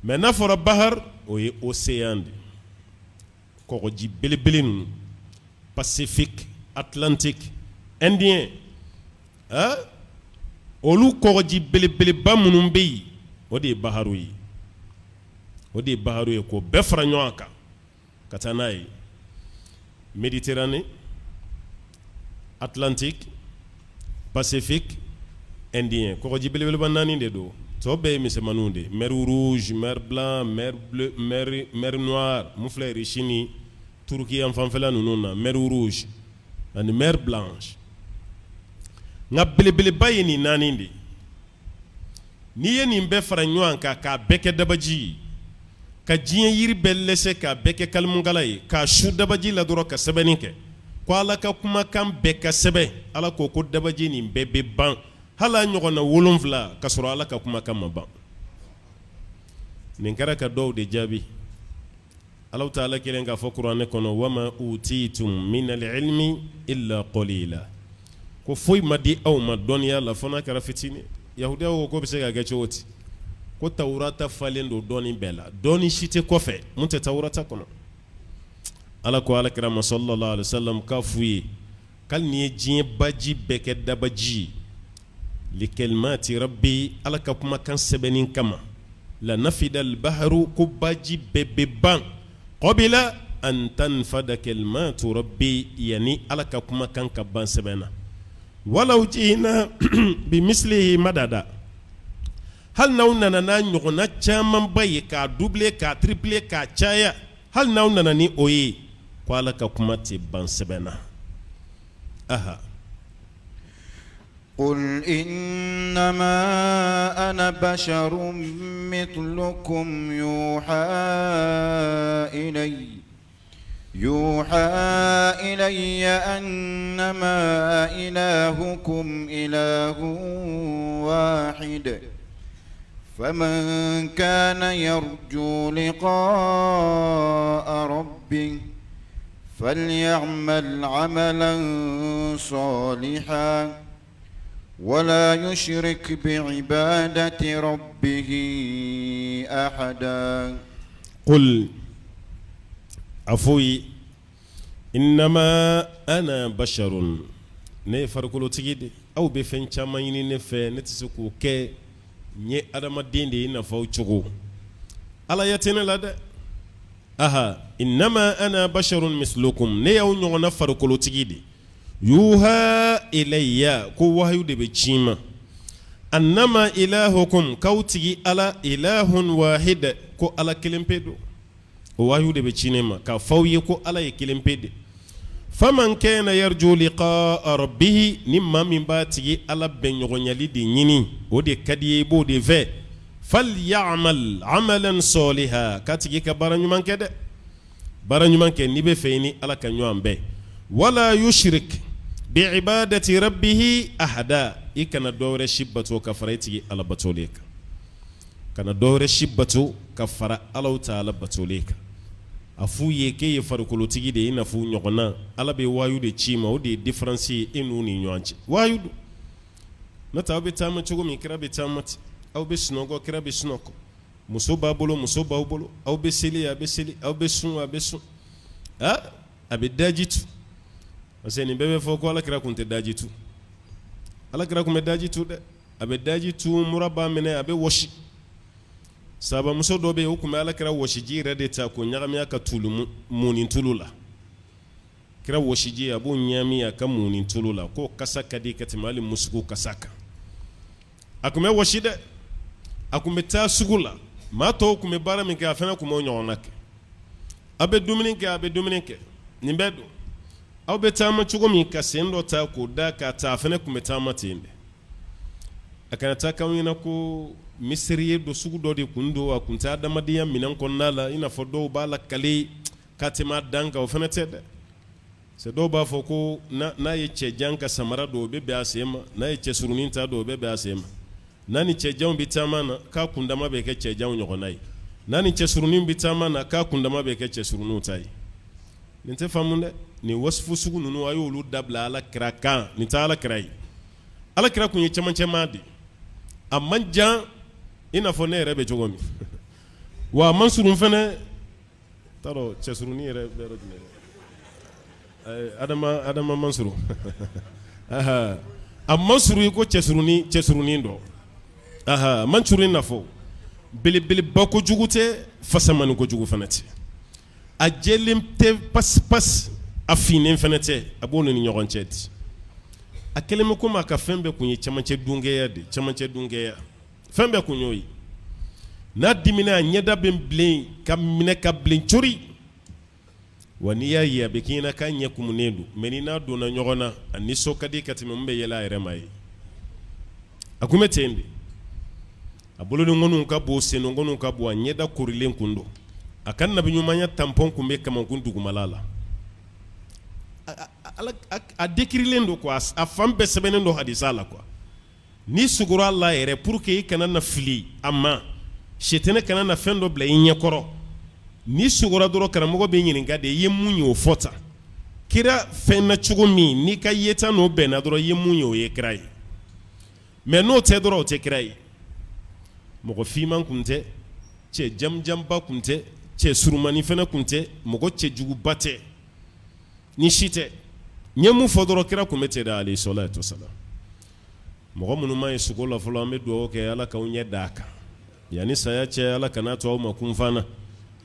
Mais n'a fɔra بحر, o ye océan de, kɔgɔji belebele ninnu, Pacifique, Atlantique, Indien, olu kɔgɔji belebeleba minnu bɛ yen, o de ye بحر ye, o de ye بحر ye. K'o bɛɛ fara ɲɔgɔn kan ka taa n'a ye, Méditerranée, Atlantique, Pacifique, Indien, kɔgɔji belebeleba naani de don. Tɔ bɛɛ ye misɛnmaninw de ye, mer Rouge, mer Blanc, mer Bleu, mer Noire. Mun filɛ Russie ni Turquie yan fanfɛla ninnu na, mer Rouge ani mer Blanche. Nka belebeleba ye nin naani de ye. N'i ye nin bɛɛ fara ɲɔgɔn kan k'a bɛɛ kɛ dabaji ye, ka diɲɛ yiri bɛɛ lɛsɛ k'a bɛɛ kɛ kalimukala ye, k'a su dabaji la dɔrɔn ka sɛbɛnni kɛ ko Ala ka kumakan bɛɛ ka sɛbɛn, Ala ko ko dabaji nin bɛɛ bɛ ban, hali a ɲɔgɔnna 7, ka sɔrɔ Ala ka kumakan ma ban. Nin kɛra ka dɔw de jaabi. Ala taala kelen k'a fɔ kuranɛ kɔnɔ: وما أوتيتم من العلم إلا قليلا. Ko foyi ma di aw ma dɔnniya la fo n'a kɛra fitinin. Yahudiyaw ko k'o bɛ se ka kɛ cogo di, ko tawurata falen don dɔnni bɛɛ la, dɔnni si tɛ kɔfɛ mun tɛ tawurata kɔnɔ? Ala ko Ala kira ma صلى الله عليه وسلم k'a f'u ye k'ali n'i ye diɲɛ baji bɛɛ kɛ dabaji ye, لكلمات ربي, Ala ka kumakan sɛbɛnni kama, لنفد البحر, ko baji bɛɛ bɛ ban, قبل أن تنفد كلمات ربي, yanni Ala ka kumakan ka ban sɛbɛn na, ولو جئنا بمثله مددا. Hali n'aw nana n'a ɲɔgɔnna camanba ye, k'a doubler, k'a tripler, k'a caya, hali n'aw nana ni o ye, ko Ala ka kuma tɛ ban sɛbɛn na. Aha. Qul innama ana basharun mithlukum yuha ilayya yuha ilayya annama ilahukum ilahun wahid faman kana yarju liqa'a rabbih falyamal amalan salihan wala yushrik biibadati rabbihi ahada. Qul a f'u ye innama ana basharun ne ye farikolotigi de aw bɛ fɛn caman ɲini ne fɛ ne tɛ se k'o kɛ n ye adamaden de ye i n'a fɔ aw cogo alaya tɛ ne la dɛ. Aha innama ana basharun mislukum ne y'aw ɲɔgɔnna farikolotigi de yuha ilayya ko wahayu de bɛ ci n ma annama ilahukum k'aw tigi ala ilahun wahid ko ala kelen pe don o wahayu de bɛ ci ne ma k'a fɔ aw ye ko ala ye kelen pe de faman kana yarju liqa'a rabbihi ni maa min b'a tigi ala bɛnɲɔgɔnyali de ɲini o de ka di i ye i b'o de fɛ falyamal amalan salihan k'a tigi ka baara ɲuman kɛ dɛ baara ɲuman kɛ n'i b'a fɛ i ni ala ka ɲɔgɔn bɛn wala yushrik biibadati rabbihi ahada i kana dɔ wɛrɛ si bato ka fara i tigi ala batolen kan kana dɔ wɛrɛ si bato ka fara Alahu taala batolen kan a f'u ye k'e ye farikolotigi de ye i n'a fɔ u ɲɔgɔnna ala bɛ wahayu de ci i ma o de ye différence ye e n'u ni ɲɔgɔn cɛ wahayu don n'o tɛ aw bɛ taama cogo min kira bɛ taama ten aw bɛ sunɔgɔ kira bɛ sunɔgɔ muso b'a bolo muso b'aw bolo aw bɛ seli a bɛ seli aw bɛ sun a bɛ sun aa a bɛ daji tu parce que nin bɛɛ bɛ fɔ ko ala kira tun tɛ daji tu ala kira tun bɛ daji tu dɛ a bɛ daji tu mura b'a minɛ a bɛ wɔsi sahabamuso dɔ bɛ yen o tun bɛ ala kira wɔsiji yɛrɛ de ta k'o ɲagami a ka tulu munni tulu la kira wɔsiji a b'o ɲami a ka munni tulu la k'o kasa ka di ka tɛmɛ hali musuku kasa kan a tun bɛ wɔsi dɛ a tun bɛ taa sugu la maa tɔw tun bɛ baara min kɛ a fana tun b'o ɲɔgɔnna kɛ a bɛ dumuni kɛ a bɛ dumuni kɛ nin bɛɛ don aw bɛ taama cogo min ka sen dɔ ta k'o da ka taa a fana tun bɛ taama ten dɛ a kana taa k'aw ɲɛna ko mystérieux dɔ sugu dɔ de tun don a tun tɛ adamadenya minɛn kɔnɔna la i n'a fɔ dɔw b'a lakali ka tɛmɛ a dan kan o fana tɛ dɛ c'est dɔw b'a fɔ ko n'a ye cɛjan ka samara don o bɛ bɛn a sen ma n'a ye cɛ surunin ta don o bɛ bɛn a sen ma n'a ni cɛjanw bɛ taama na k'a kundama bɛ kɛ cɛjanw ɲɔgɔnna ye n'a ni cɛ surunin bɛ taama na k'a kundama bɛ kɛ cɛ surunninw ta ye nin tɛ faamu dɛ nin wasifu sugu ninnu a y'olu dabila ala kira kan nin tɛ ala kira ye ala kira tun ye cɛmancɛmaa de a man jan i n'a fɔ ne yɛrɛ bɛ cogo min wa a man surun fana t'a dɔn cɛ surunin yɛrɛ bɛ yɔrɔ jumɛn adama adama man surun a man surun i ko cɛ surunin cɛ surunin dɔ a man surun i n'a fɔ belebeleba kojugu tɛ fasamani kojugu fana tɛ a jɛlen tɛ pasi pasi a finnen fana tɛ a b'o ni ɲɔgɔn cɛ di a kɛlen bɛ komi a ka fɛn bɛɛ tun ye cɛmancɛ dunkɛya de cɛmancɛ dunkɛya fɛn bɛɛ kun y'o ye n'a dimina a ɲɛda bɛ bilen ka minɛ ka bilen cori wa n'i y'a ye a bɛ k'i ɲɛna k'a ɲɛ kumunen don mais ni n'a donna ɲɔgɔn na a nisɔn ka di ka tɛmɛ min bɛ yɛlɛ a yɛrɛ ma ye a kun bɛ ten de a bolonkɔniw ka bon senkɔniw ka bon a ɲɛda korilen kun don a ka nabiɲumanya tampon kun bɛ kamankun dugumala la a décrilen don quoi a fan bɛɛ sɛbɛnnen don hadisa la quoi n'i sugora a la yɛrɛ pour que i kana na fili a ma sitanɛ kana na fɛn dɔ bila i ɲɛkɔrɔ n'i sugora dɔrɔn karamɔgɔ b'i ɲininka de i ye mun ye o fɔ tan kira fɛn na cogo min n'i ka yeta n'o bɛnna dɔrɔn i ye mun ye o ye kira ye mais n'o tɛ dɔrɔn o tɛ kira ye mɔgɔ finman kun tɛ cɛ jamujanba kun tɛ cɛ surumani fana kun tɛ mɔgɔ cɛjuguba tɛ ni si tɛ n ye mun fɔ dɔrɔn kira kun bɛ ten de alayhi salatu wasalam mɔgɔ minnu m'a ye sugo la fɔlɔ an bɛ dugawu kɛ ala k'aw ɲɛ d'a kan yanni saya cɛ ala kan'a to aw ma kunfan na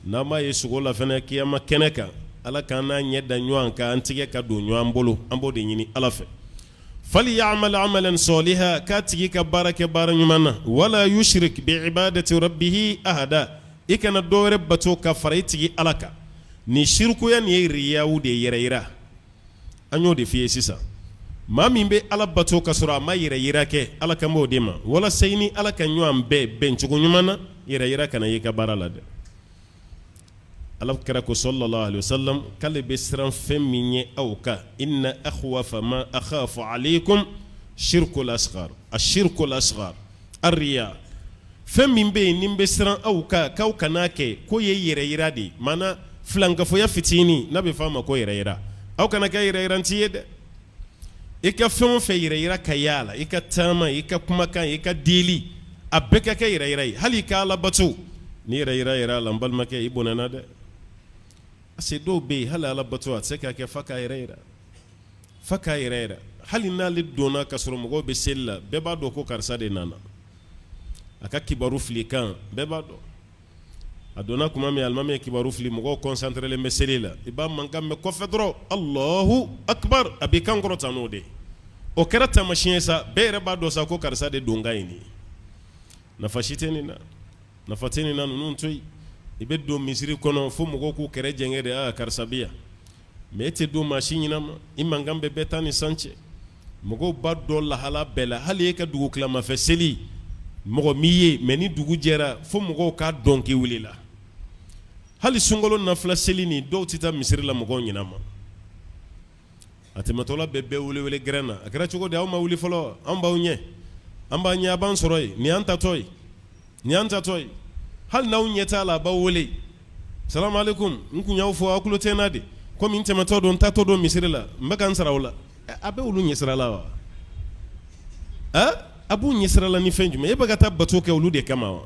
n'an m'a ye sugo la fana kiyama kɛnɛ kan ala k'an n'a ɲɛ da ɲɔgɔn kan an tigɛ ka don ɲɔgɔn bolo an b'o de ɲini ala fɛ. Falyamal amalan saliha k'a tigi ka baara kɛ baara ɲuman na wala yushrik bi ibadati rabbihi ahada i kana dɔ wɛrɛ bato ka fara i tigi ala kan nin sirikuya nin ye riyaw de yɛrɛ yira an y'o de f'i ye sisan maa min bɛ ala bato ka sɔrɔ a ma yɛrɛ yira kɛ ala kan b'o de ma walasa i ni ala ka ɲɔgɔn bɛn bɛncogo ɲuman na yɛrɛ yira kana y'i ka baara la dɛ ala kira ko sallallahu alaihi wasallam k'ale bɛ siran fɛn min ɲɛ aw kan inna akhwafa ma akhafu alaykum shirkul asghar ashirkul asghar arriya fɛn min bɛ yen ni n bɛ siran aw kan k'aw kan'a kɛ k'o ye yɛrɛ yira de ye maana filankafoya fitinin n'a bɛ f'a ma ko yɛrɛ yira aw kana kɛ yɛrɛ yiranci ye dɛ i ka fɛn o fɛn yɛrɛ yira ka y'a la i ka taama i ka kumakan i ka deli a bɛɛ ka kɛ yɛrɛ yira ye hali i ka ala bato ni yɛrɛ yira yɛrɛ la n balimakɛ i bɔnɛna dɛ parce que dɔw bɛ yen hali ala bato a tɛ se k'a kɛ f'a k'a yɛrɛ yira f'a k'a yɛrɛ yira hali n'ale donna ka sɔrɔ mɔgɔw bɛ seli la bɛɛ b'a dɔn ko karisa de nana a ka kibaru fili kan bɛɛ b'a dɔn a donna tuma min alimami ye kibaru fili mɔgɔw kɔnsantrelen bɛ seli la i b'a mankan mɛn kɔfɛ dɔrɔn Alahu akibaru a b'i kan kɔrɔta n'o de ye o kɛra taamasiyɛn ye sa bɛɛ yɛrɛ b'a dɔn sa ko karisa de donkan ye nin ye nafa si tɛ nin na nafa tɛ nin na ninnu to yen i bɛ don misiri kɔnɔ fo mɔgɔw k'u kɛrɛ jɛngɛ de aa karisa bɛ yan mɛ e tɛ don maa si ɲɛna ma i mankan bɛ bɛɛ ta ni san cɛ mɔgɔw b'a dɔn lahala bɛɛ la hali e ka dugu tilamafɛ seli mɔgɔ m'i ye mɛ ni dugu jɛra fo mɔgɔw k'a dɔn k'i wulila hali sunkalo nafila seli ni dɔw tɛ taa misiri la mɔgɔw ɲɛna ma a tɛmɛtɔla bɛ bɛɛ welewele gɛrɛn na a kɛra cogo di aw ma wuli fɔlɔ an b'aw ɲɛ an b'an ɲɛ a b'an sɔrɔ yen nin y'an tatɔ ye nin y'an tatɔ ye hali n'aw ɲɛ t'a la a b'aw wele salamu aleykum n kun y'aw fɔ aw tulo tɛ n na de komi n tɛmɛtɔ don n tatɔ don misiri la n bɛ ka n sara o la a bɛ olu ɲɛsira la wa a b'u ɲɛsira la ni fɛn jumɛn e bɛ ka taa bato kɛ olu de kama wa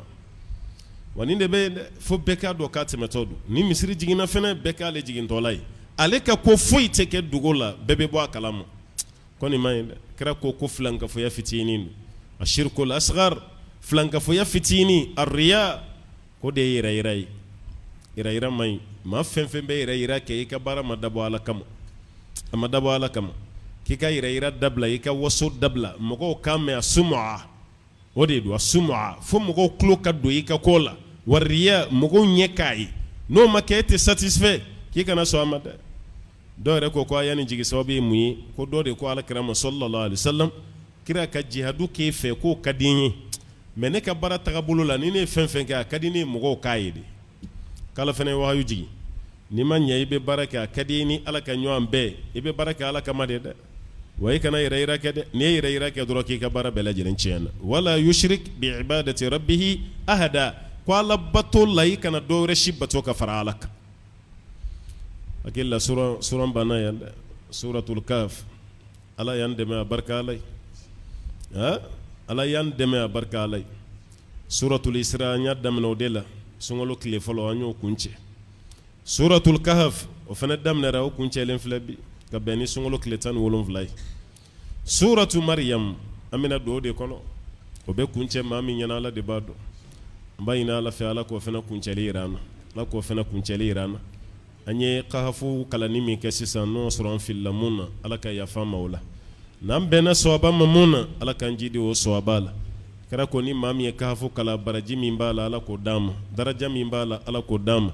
wa nin de bɛ yen dɛ fo bɛɛ k'a dɔn k'a tɛmɛtɔ don ni misiri jiginna fɛnɛ bɛɛ k'ale jigintɔla ye ale ka ko foyi tɛ kɛ dogo la bɛɛ bɛ bɔ a kalama ko nin man ɲi dɛ kira ko ko filankafoya fitinin don ashirkul asgar filankafoya fitinin arriya k'o de ye yɛrɛ yira ye yɛrɛ yira man ɲi maa fɛn fɛn bɛ yɛrɛ yira kɛ i ka baara ma dabɔ ala kama a ma dabɔ ala kama k'i ka yɛrɛ yira dabila i ka waso dabila mɔgɔw k'a mɛn a suma o de don a suma fo mɔgɔw tulo ka don i ka ko la wariya mɔgɔw ɲɛ k'a ye n'o ma kɛ e tɛ satisfait k'i kana sɔn a ma dɛ dɔw yɛrɛ ko ko aya nin jigin sababu ye mun ye ko dɔ de ko ala kira ma sallallahu alaihi wasallam kira ka jihadu k'e fɛ k'o ka di n ye mɛ ne ka baara tagabolo la ni ne ye fɛn fɛn kɛ a ka di ne ye mɔgɔw k'a ye de k'ala fana ye wahayu jigin n'i ma ɲɛ i bɛ baara kɛ a ka di i ni ala ka ɲɔgɔn bɛn i bɛ baara kɛ ala kama de dɛ wa i kana yɛrɛ yira kɛ dɛ n'i ye yɛrɛ yira kɛ dɔrɔn k'i ka baara bɛɛ lajɛlen tiɲɛna wala yushrik bi ibadati rabbihi ahada ko ala bato la i kana dɔ wɛrɛ si bato ka fara ala kan hakili la suran banna yan dɛ suratul kaf ala y'an dɛmɛ a barika ala ye ala y'an dɛmɛ a barika ala ye suratul isra an y'a daminɛ o de la sunkalo tile fɔlɔ an y'o kuncɛ suratul kahf o fana daminɛra o kuncɛlen filɛ bi ka bɛn ni sunkalo tile 17 ye suratu mariyam an bɛna don o de kɔnɔ o bɛ kuncɛ maa min ɲɛna ala de b'a dɔn an b'a ɲini ala fɛ ala k'o fana kuncɛli jira an na ala k'o fana kuncɛli jira an na an ye kahafu kalanni min kɛ sisan n'o sɔrɔ an filila mun na ala ka yafa an ma o la n'an bɛnna sawaba ma mun na ala k'an jidi o sawaba la kira ko ni maa min ye kahafu kalan baraji min b'a la ala k'o d'an ma daraja min b'a la ala k'o d'an ma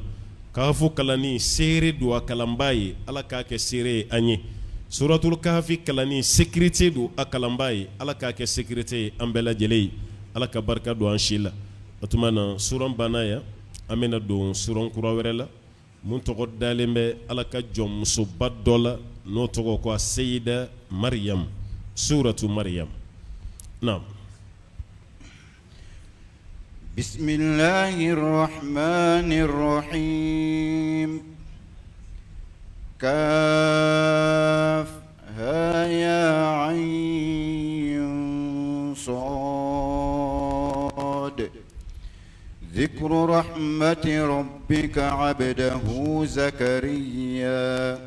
kahafu kalanni seere don a kalanbaa ye ala k'a kɛ seere ye an ye suratul kahafi kalanni sécurité don a kalanbaa ye ala k'a kɛ sécurité ye an bɛɛ lajɛlen ye ala ka barika don an si la o tuma na suran banna yan an bɛna don suran kura wɛrɛ la mun tɔgɔ dalen bɛ ala ka jɔnmusoba dɔ la n'o tɔgɔ ko seyida mariyam suratu mariyam naam bisimilahi rahmani rahim kaf ha ya ayn sad ذكر رحمة ربك عبده زكريا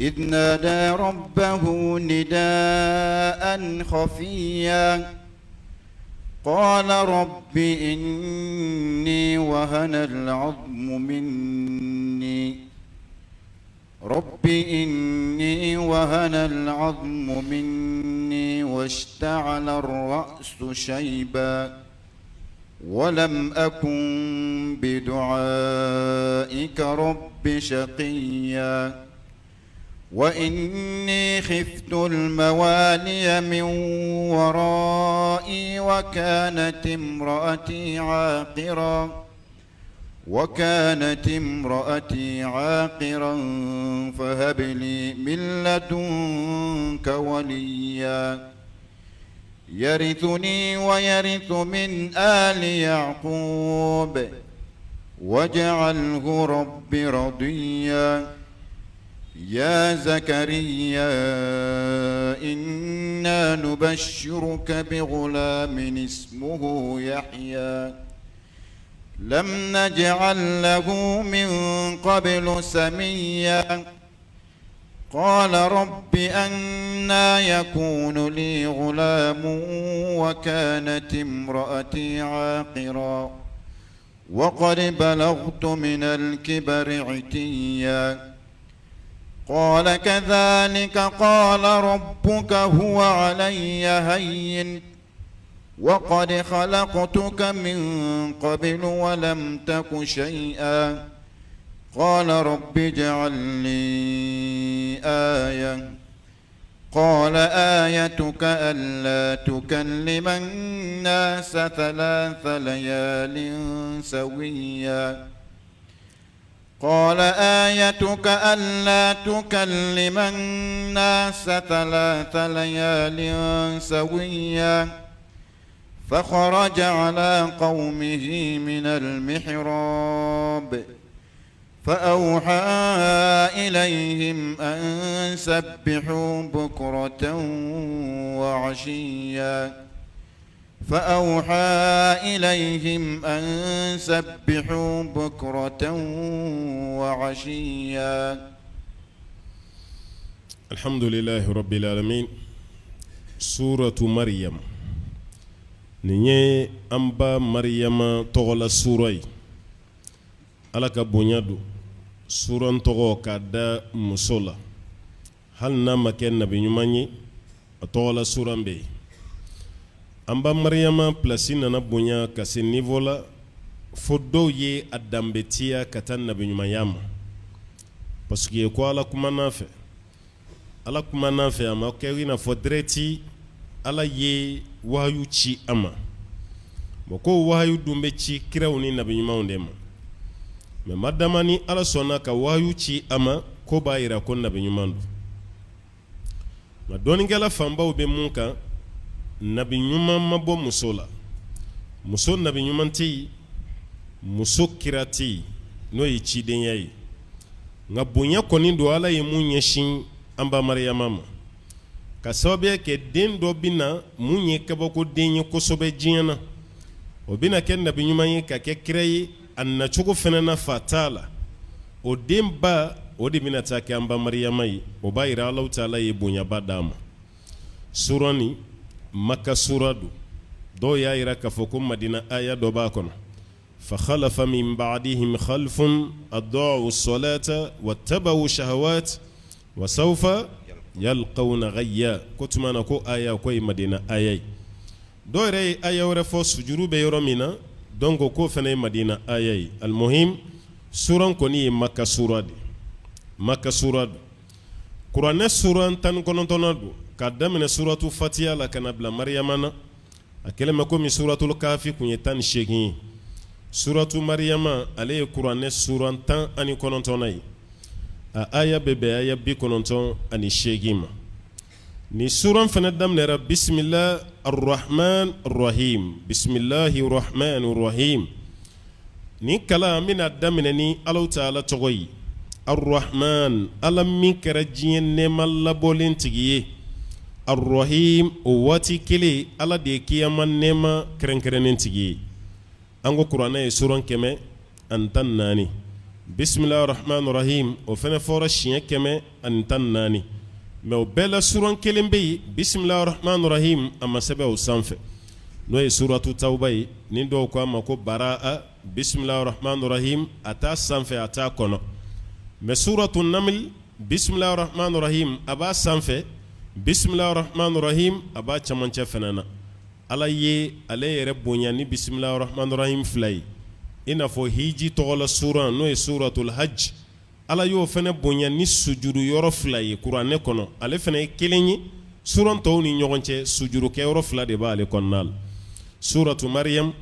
إذ نادى ربه نداء خفيا قال رب إني وهن العظم مني رب إني وهن العظم مني واشتعل الرأس شيبا ولم أكن بدعائك رب شقيا وإني خفت الموالي من ورائي وكانت امرأتي عاقرا فهب لي من لدنك وليا يرثني ويرث من آل يعقوب واجعله رب رضيا يا زكريا إنا نبشرك بغلام اسمه يحيى لم نجعل له من قبل سميا قال رب أنى يكون لي غلام وكانت امرأتي عاقرا وقد بلغت من الكبر عتيا قال كذلك قال ربك هو علي هين وقد خلقتك من قبل ولم تك شيئا قال رب اجعل لي آية قال آيتك ألا تكلم الناس ثلاث ليال سويا قال آيتك ألا تكلم الناس ثلاث ليال سويا فخرج على قومه من المحراب فأوحى إليهم أن سبحوا بكرة وعشيا فأوحى إليهم أن سبحوا بكرة وعشيا. الحمد لله رب العالمين. سورة مريم nin ye an ba Mariyama tɔgɔla sura ye. Ala ka bonya don suran tɔgɔ k'a da muso la, hali n'a ma kɛ nabi ɲuman ye, a tɔgɔla suran bɛ yen. An ba Mariyama pilasi nana bonya ka se niveau la fo dɔw ye a danbetiya ka taa nabi ɲumanya ma, parce que ko Ala kumana a fɛ. Ala kumana a fɛ, a ma kɛ i n'a fɔ direct Ala ye wahayu ci a ma. Bon, ko wahayu dun bɛ ci kiraw ni nabi ɲumanw de ma, mais madama ni Ala sɔnna ka wahayu ci a ma, ko b'a jira ko nabi ɲuman don. Nka dɔnnikɛla fanbaw bɛ mun kan? Nabi ɲuman ma bɔ muso la. Muso nabi ɲuman tɛ yen, muso kira tɛ yen, n'o ye cidenya ye. Nka bonya kɔni don Ala ye mun ɲɛsin an ba Mariyama ma, ka sababuya kɛ den dɔ bɛ na mun ye kabakoden ye kosɛbɛ diɲɛ na, o bɛna kɛ nabi ɲuman ye ka kɛ kira ye. A nacogo fana na, fa t'a la. O den ba, o de bɛna taa kɛ an ba Mariyama ye. O b'a jira Alahu taala ye bonyaba d'a ma. Sura nin, Maka sura don. Dɔw y'a jira k'a fɔ ko Madina aya dɔ b'a kɔnɔ: fa khalafa min ba'dihim khalfun adaa'u salata wattaba'u shahawat wa sawfa yalqawna ghayya. Ko tuma na ko aya ko ye Madina aya ye. Dɔw yɛrɛ ye aya wɛrɛ fɔ, sujuru bɛ yɔrɔ min na, donc k'o fana ye Madina aya ye. Almuhim, suran kɔni ye Maka sura de, Maka sura don. Kuranɛ suran 19nan don, ka daminɛ suratu Fatiya la ka na bila Mariyama na. A kɛlen bɛ komi suratul Kafi tun ye 18 ye. Suratu Mariyama, ale ye kuranɛ suran 19nan ye. A aya bɛ bɛn aya 98 ma. Ni suran fana daminɛra bisimila arrahman arrahim, bisimilahi rahman rahim. Nin kalan, an bɛna daminɛ ni Alahu taala tɔgɔ ye, arrahman, Ala min kɛra diɲɛ nɛɛma labɔlen tigi ye, arrahim, o waati kelen Ala de ye kiyama nɛɛma kɛrɛnkɛrɛnnen tigi ye. An ko kuranɛ ye suran 114. Bisimilahi rahman rahim, o fana fɔra siɲɛ 114. Mais o bɛɛ la, suran kelen bɛ yen, bisimilahi rahman rahim a ma sɛbɛn o sanfɛ, n'o ye suratu Tawba ye, ni dɔw ko a ma ko baraa. Bisimilahi rahman rahim a t'a sanfɛ, a t'a kɔnɔ. Mais suratu Naml, Bisimilahi rahmani rahim a b'a sanfɛ, bisimilahi rahmani rahim a b'a camancɛ fana na. Ala ye ale yɛrɛ bonya ni bisimilahi rahmani rahim fila ye, i n'a fɔ hiji tɔgɔla suran n'o ye suratul hajj. Ala y'o fana bonya ni sujudu yɔrɔ fila ye kuranɛ kɔnɔ. Ale fana ye kelen ye suran tɔw ni ɲɔgɔn cɛ, sujuru kɛyɔrɔ fila de b'ale kɔnɔna la. Suratu Maryam,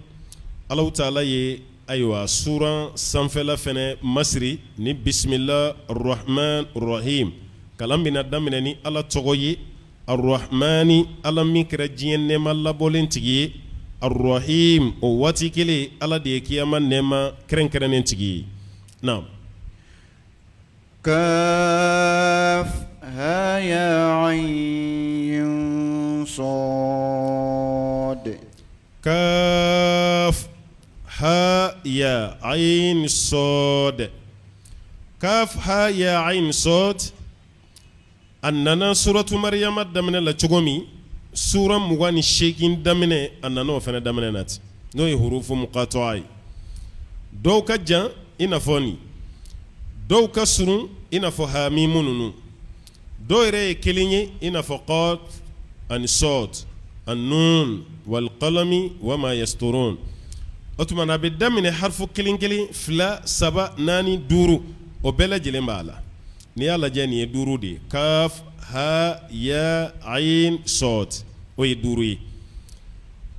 Alahu taala ye ayiwa suran sanfɛla fana masiri ni bisimila rahman rahim. Kalan bɛna daminɛ ni Ala tɔgɔ ye, arahmani, Ala min kɛra diɲɛ nɛɛma labɔlen tigi ye, arahim, o waati kelen Ala de ye kiyama nɛɛma kɛrɛnkɛrɛnnen tigi ye. Naam. Kaf ha ya ayin sɔd. Kaf ha ya ayin sɔd. Kaf ha ya ayin sɔd. A nana suratu Mariyama daminɛ la cogo min, sura 28 daminɛ, a nana o fana daminɛ na ten, n'o ye hurufu muqata'a ye. Dɔw ka jan i n'a fɔ nin, dɔw ka surun i n'a fɔ hamimu ninnu, dɔw yɛrɛ ye kelen ye i n'a fɔ qaf ani sɔd ani nun wal qalami wa ma yasturun. O tuma na a bɛ daminɛ harifu kelen kelen, fila, saba, naani, duuru, o bɛɛ lajɛlen b'a la. N'i y'a lajɛ nin ye duuru de ye, kaf ha ya ayin sɔd, o ye duuru ye.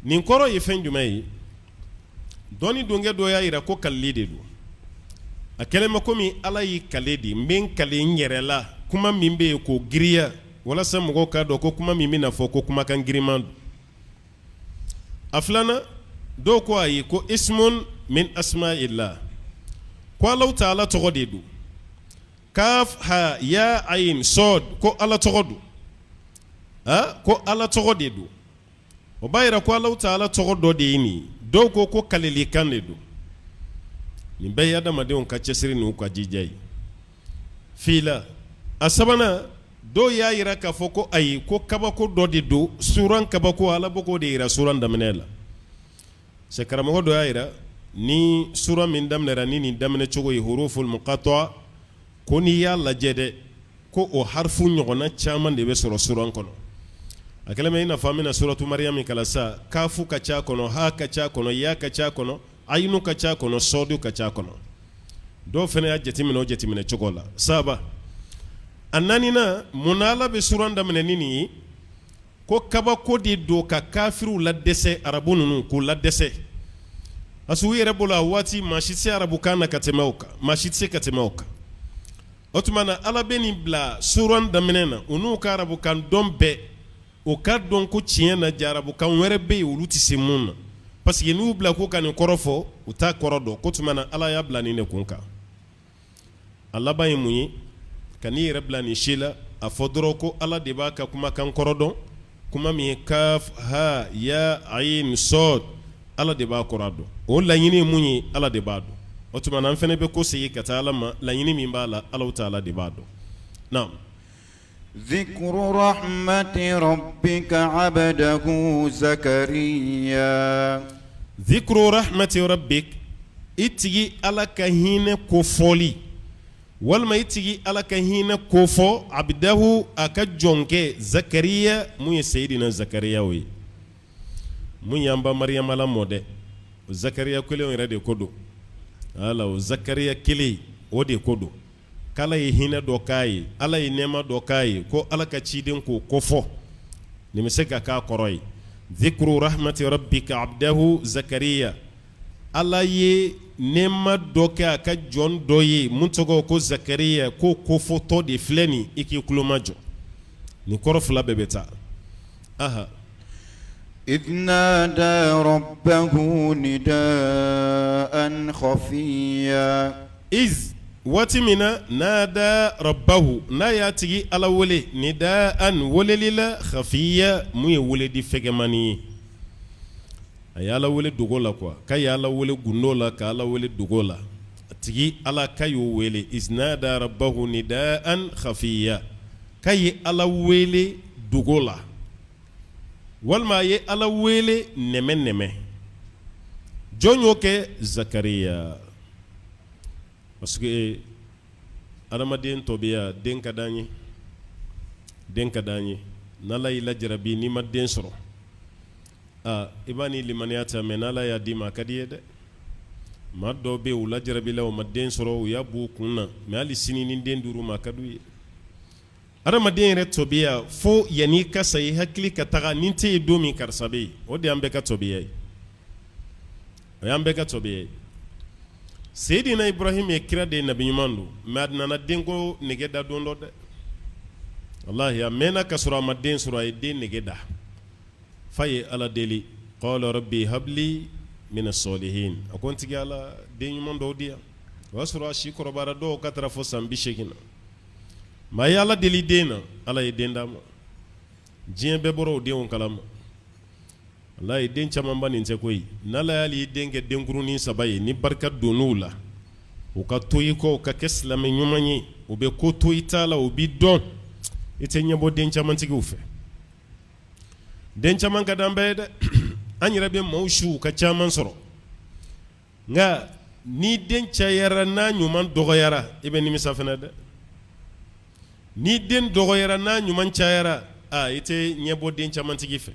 Nin kɔrɔ ye fɛn jumɛn ye? Dɔnni donkɛ dɔ y'a jira ko kalili de don. A kɛlen bɛ komi Ala y'i kale de, n bɛ n kale n yɛrɛ la, kuma min bɛ yen k'o girinya walasa mɔgɔw k'a dɔn ko kuma min bɛna fɔ ko kumakan girinman don. A filanan, dɔw ko ayi, ko ismun min asma'illah, ko Alahu taala tɔgɔ de don. Kaf ha ya ayin sɔd, ko Ala tɔgɔ don. Ko Ala tɔgɔ de don. O b'a jira ko Alahu taala tɔgɔ dɔ de ye nin ye. Dɔw ko ko kalilikan de don. Nin bɛɛ ye adamadenw ka cɛsiri n'u ka jija ye. Fila a sabanan, dɔw y'a jira k'a fɔ ko ayi, ko kabako dɔ de don, suran kabako, Ala bɛ k'o de jira suran daminɛ la. C'est karamɔgɔ dɔ y'a jira ni sura min daminɛra ni nin daminɛ cogo ye huruful muqata'a, ko n'i y'a lajɛ dɛ, ko o harifu ɲɔgɔnna caman de bɛ sɔrɔ suran kɔnɔ. A kɛlen bɛ i n'a fɔ an bɛna suratu Mariyam kalan sa, kafu ka ca kɔnɔ, ha ka ca kɔnɔ, ya ka ca kɔnɔ, ayinu ka ca kɔnɔ, sɔdu ka ca kɔnɔ. Dɔw fana y'a jateminɛ o jateminɛ cogo la. Saba a naaninan, munna Ala bɛ suran daminɛ ni nin ye? Ko kabako de don ka kafiriw ladɛsɛ, arabu ninnu k'u ladɛsɛ, parce que u yɛrɛ bolo a waati maa si tɛ se arabukan na ka tɛmɛ o kan, maa si tɛ se ka tɛmɛ o kan. O tuma na Ala bɛ nin bila suran daminɛ na, u n'u ka arabukan dɔn bɛɛ, u k'a dɔn ko tiɲɛ na ja arabukan wɛrɛ bɛ yen olu tɛ se mun na, parce que n'u bila ko ka nin kɔrɔ fɔ, u t'a kɔrɔ dɔn. Ko tuma na Ala y'a bila nin de kun kan. A laban ye mun ye? Ka n'i yɛrɛ bila nin si la, a fɔ dɔrɔn ko Ala de b'a ka kumakan kɔrɔ dɔn, kuma min ye kaf ha ya ayin sɔd, Ala de b'a kɔrɔ dɔn. O laɲini ye mun ye, Ala de b'a dɔn. O tuma na an fana bɛ ko segin ka taa Ala ma, laɲini min b'a la, Alahu taala de b'a dɔn. Naam. Zikru rahmati rabbika abdahu Zakariya. Zikru rahmati rabbik, i tigi Ala ka hinɛ kofɔli walima i tigi Ala ka hinɛ kofɔ abdahu a ka jɔnkɛ Zakariya mun ye Seyidina Zakariya ye, mun y'an ba Mariyama lamɔ dɛ, o Zakariya kelen yɛrɛ de ko don. Ala o Zakariya kelen o de ko don. K'Ala ye hinɛ dɔ k'a ye, Ala ye nɛɛma dɔ k'a ye, ko Ala ka ciden k'o kofɔ, nin bɛ se ka k'a kɔrɔ ye. Zikru rahmati rabbika abdahu Zakariya, Ala ye nɛɛma dɔ kɛ a ka jɔn dɔ ye mun tɔgɔ ko Zakariya, k'o kofɔtɔ de filɛ nin, i k'i tulo majɔ. Nin kɔrɔ fila bɛɛ bɛ taa. Aha. Idh nada rabbahu nidaan khafiya. Iz waati min na nada rabbahu n'a y'a tigi Ala wele nidaan weleli la khafiya mun ye weledi fɛgɛmani ye. A ye Ala wele dogo la quoi k'a ye Ala wele gundo la ka Ala wele dogo la. A tigi Ala k'a y'o wele iz nada rabbahu nidaan khafiya k'a ye Ala wele dogo la walima a ye Ala wele nɛmɛ nɛmɛ. Jɔn y'o kɛ? Zakariya. Parce que Adamaden tɔbiya, den ka d'an ye, den ka d'an ye. N'Ala y'i lajarabi n'i ma den sɔrɔ, aa i b'a ni limaniya ta, mais n'Ala y'a d'i ma, a ka di i ye dɛ. Maa dɔw bɛ yen, u lajarabila, u ma den sɔrɔ, u y'a b'u kun na, mais hali sini ni den dir'u ma, a ka d'u ye. Adamaden yɛrɛ tɔbiya, fo yanni i ka sa, i hakili ka taga ni n tɛ yen don min, karisa bɛ yen. O de y'an bɛɛ ka tɔbiya ye, o y'an bɛɛ ka tɔbiya ye. Seyidina Ibrahim ye kira de ye, nabi ɲuman don, mais a nana denko nege da don dɔ dɛ. Walahi, a mɛnna ka sɔrɔ a ma den sɔrɔ, a ye den nege da f'a ye Ala deli. Qala rabbi habli mina sɔlihin. A ko n tigi Ala, den ɲuman dɔw di yan. O y'a sɔrɔ a si kɔrɔbayara, dɔw ka taara fo san 80 na. Mais a ye Ala deli den na, Ala ye den d'a ma. Diɲɛ bɛɛ bɔra o denw kalama. Walayi, den camanba nin tɛ koyi. N'Ala y'ale den kɛ denkurunin saba ye, ni barika donn'u la, u ka to i kɔ, u ka kɛ silamɛ ɲuman ye, u bɛ ko to i ta la, u b'i dɔn, i tɛ ɲɛbɔ den camantigiw fɛ. Den caman ka d'an bɛɛ ye dɛ. An yɛrɛ bɛ maaw su u ka caman sɔrɔ, nka ni den cayara, n'a ɲuman dɔgɔyara, i bɛ nimisa fana dɛ. Ni den dɔgɔyara, n'a ɲuman cayara, aa i tɛ ɲɛbɔ den camantigi fɛ.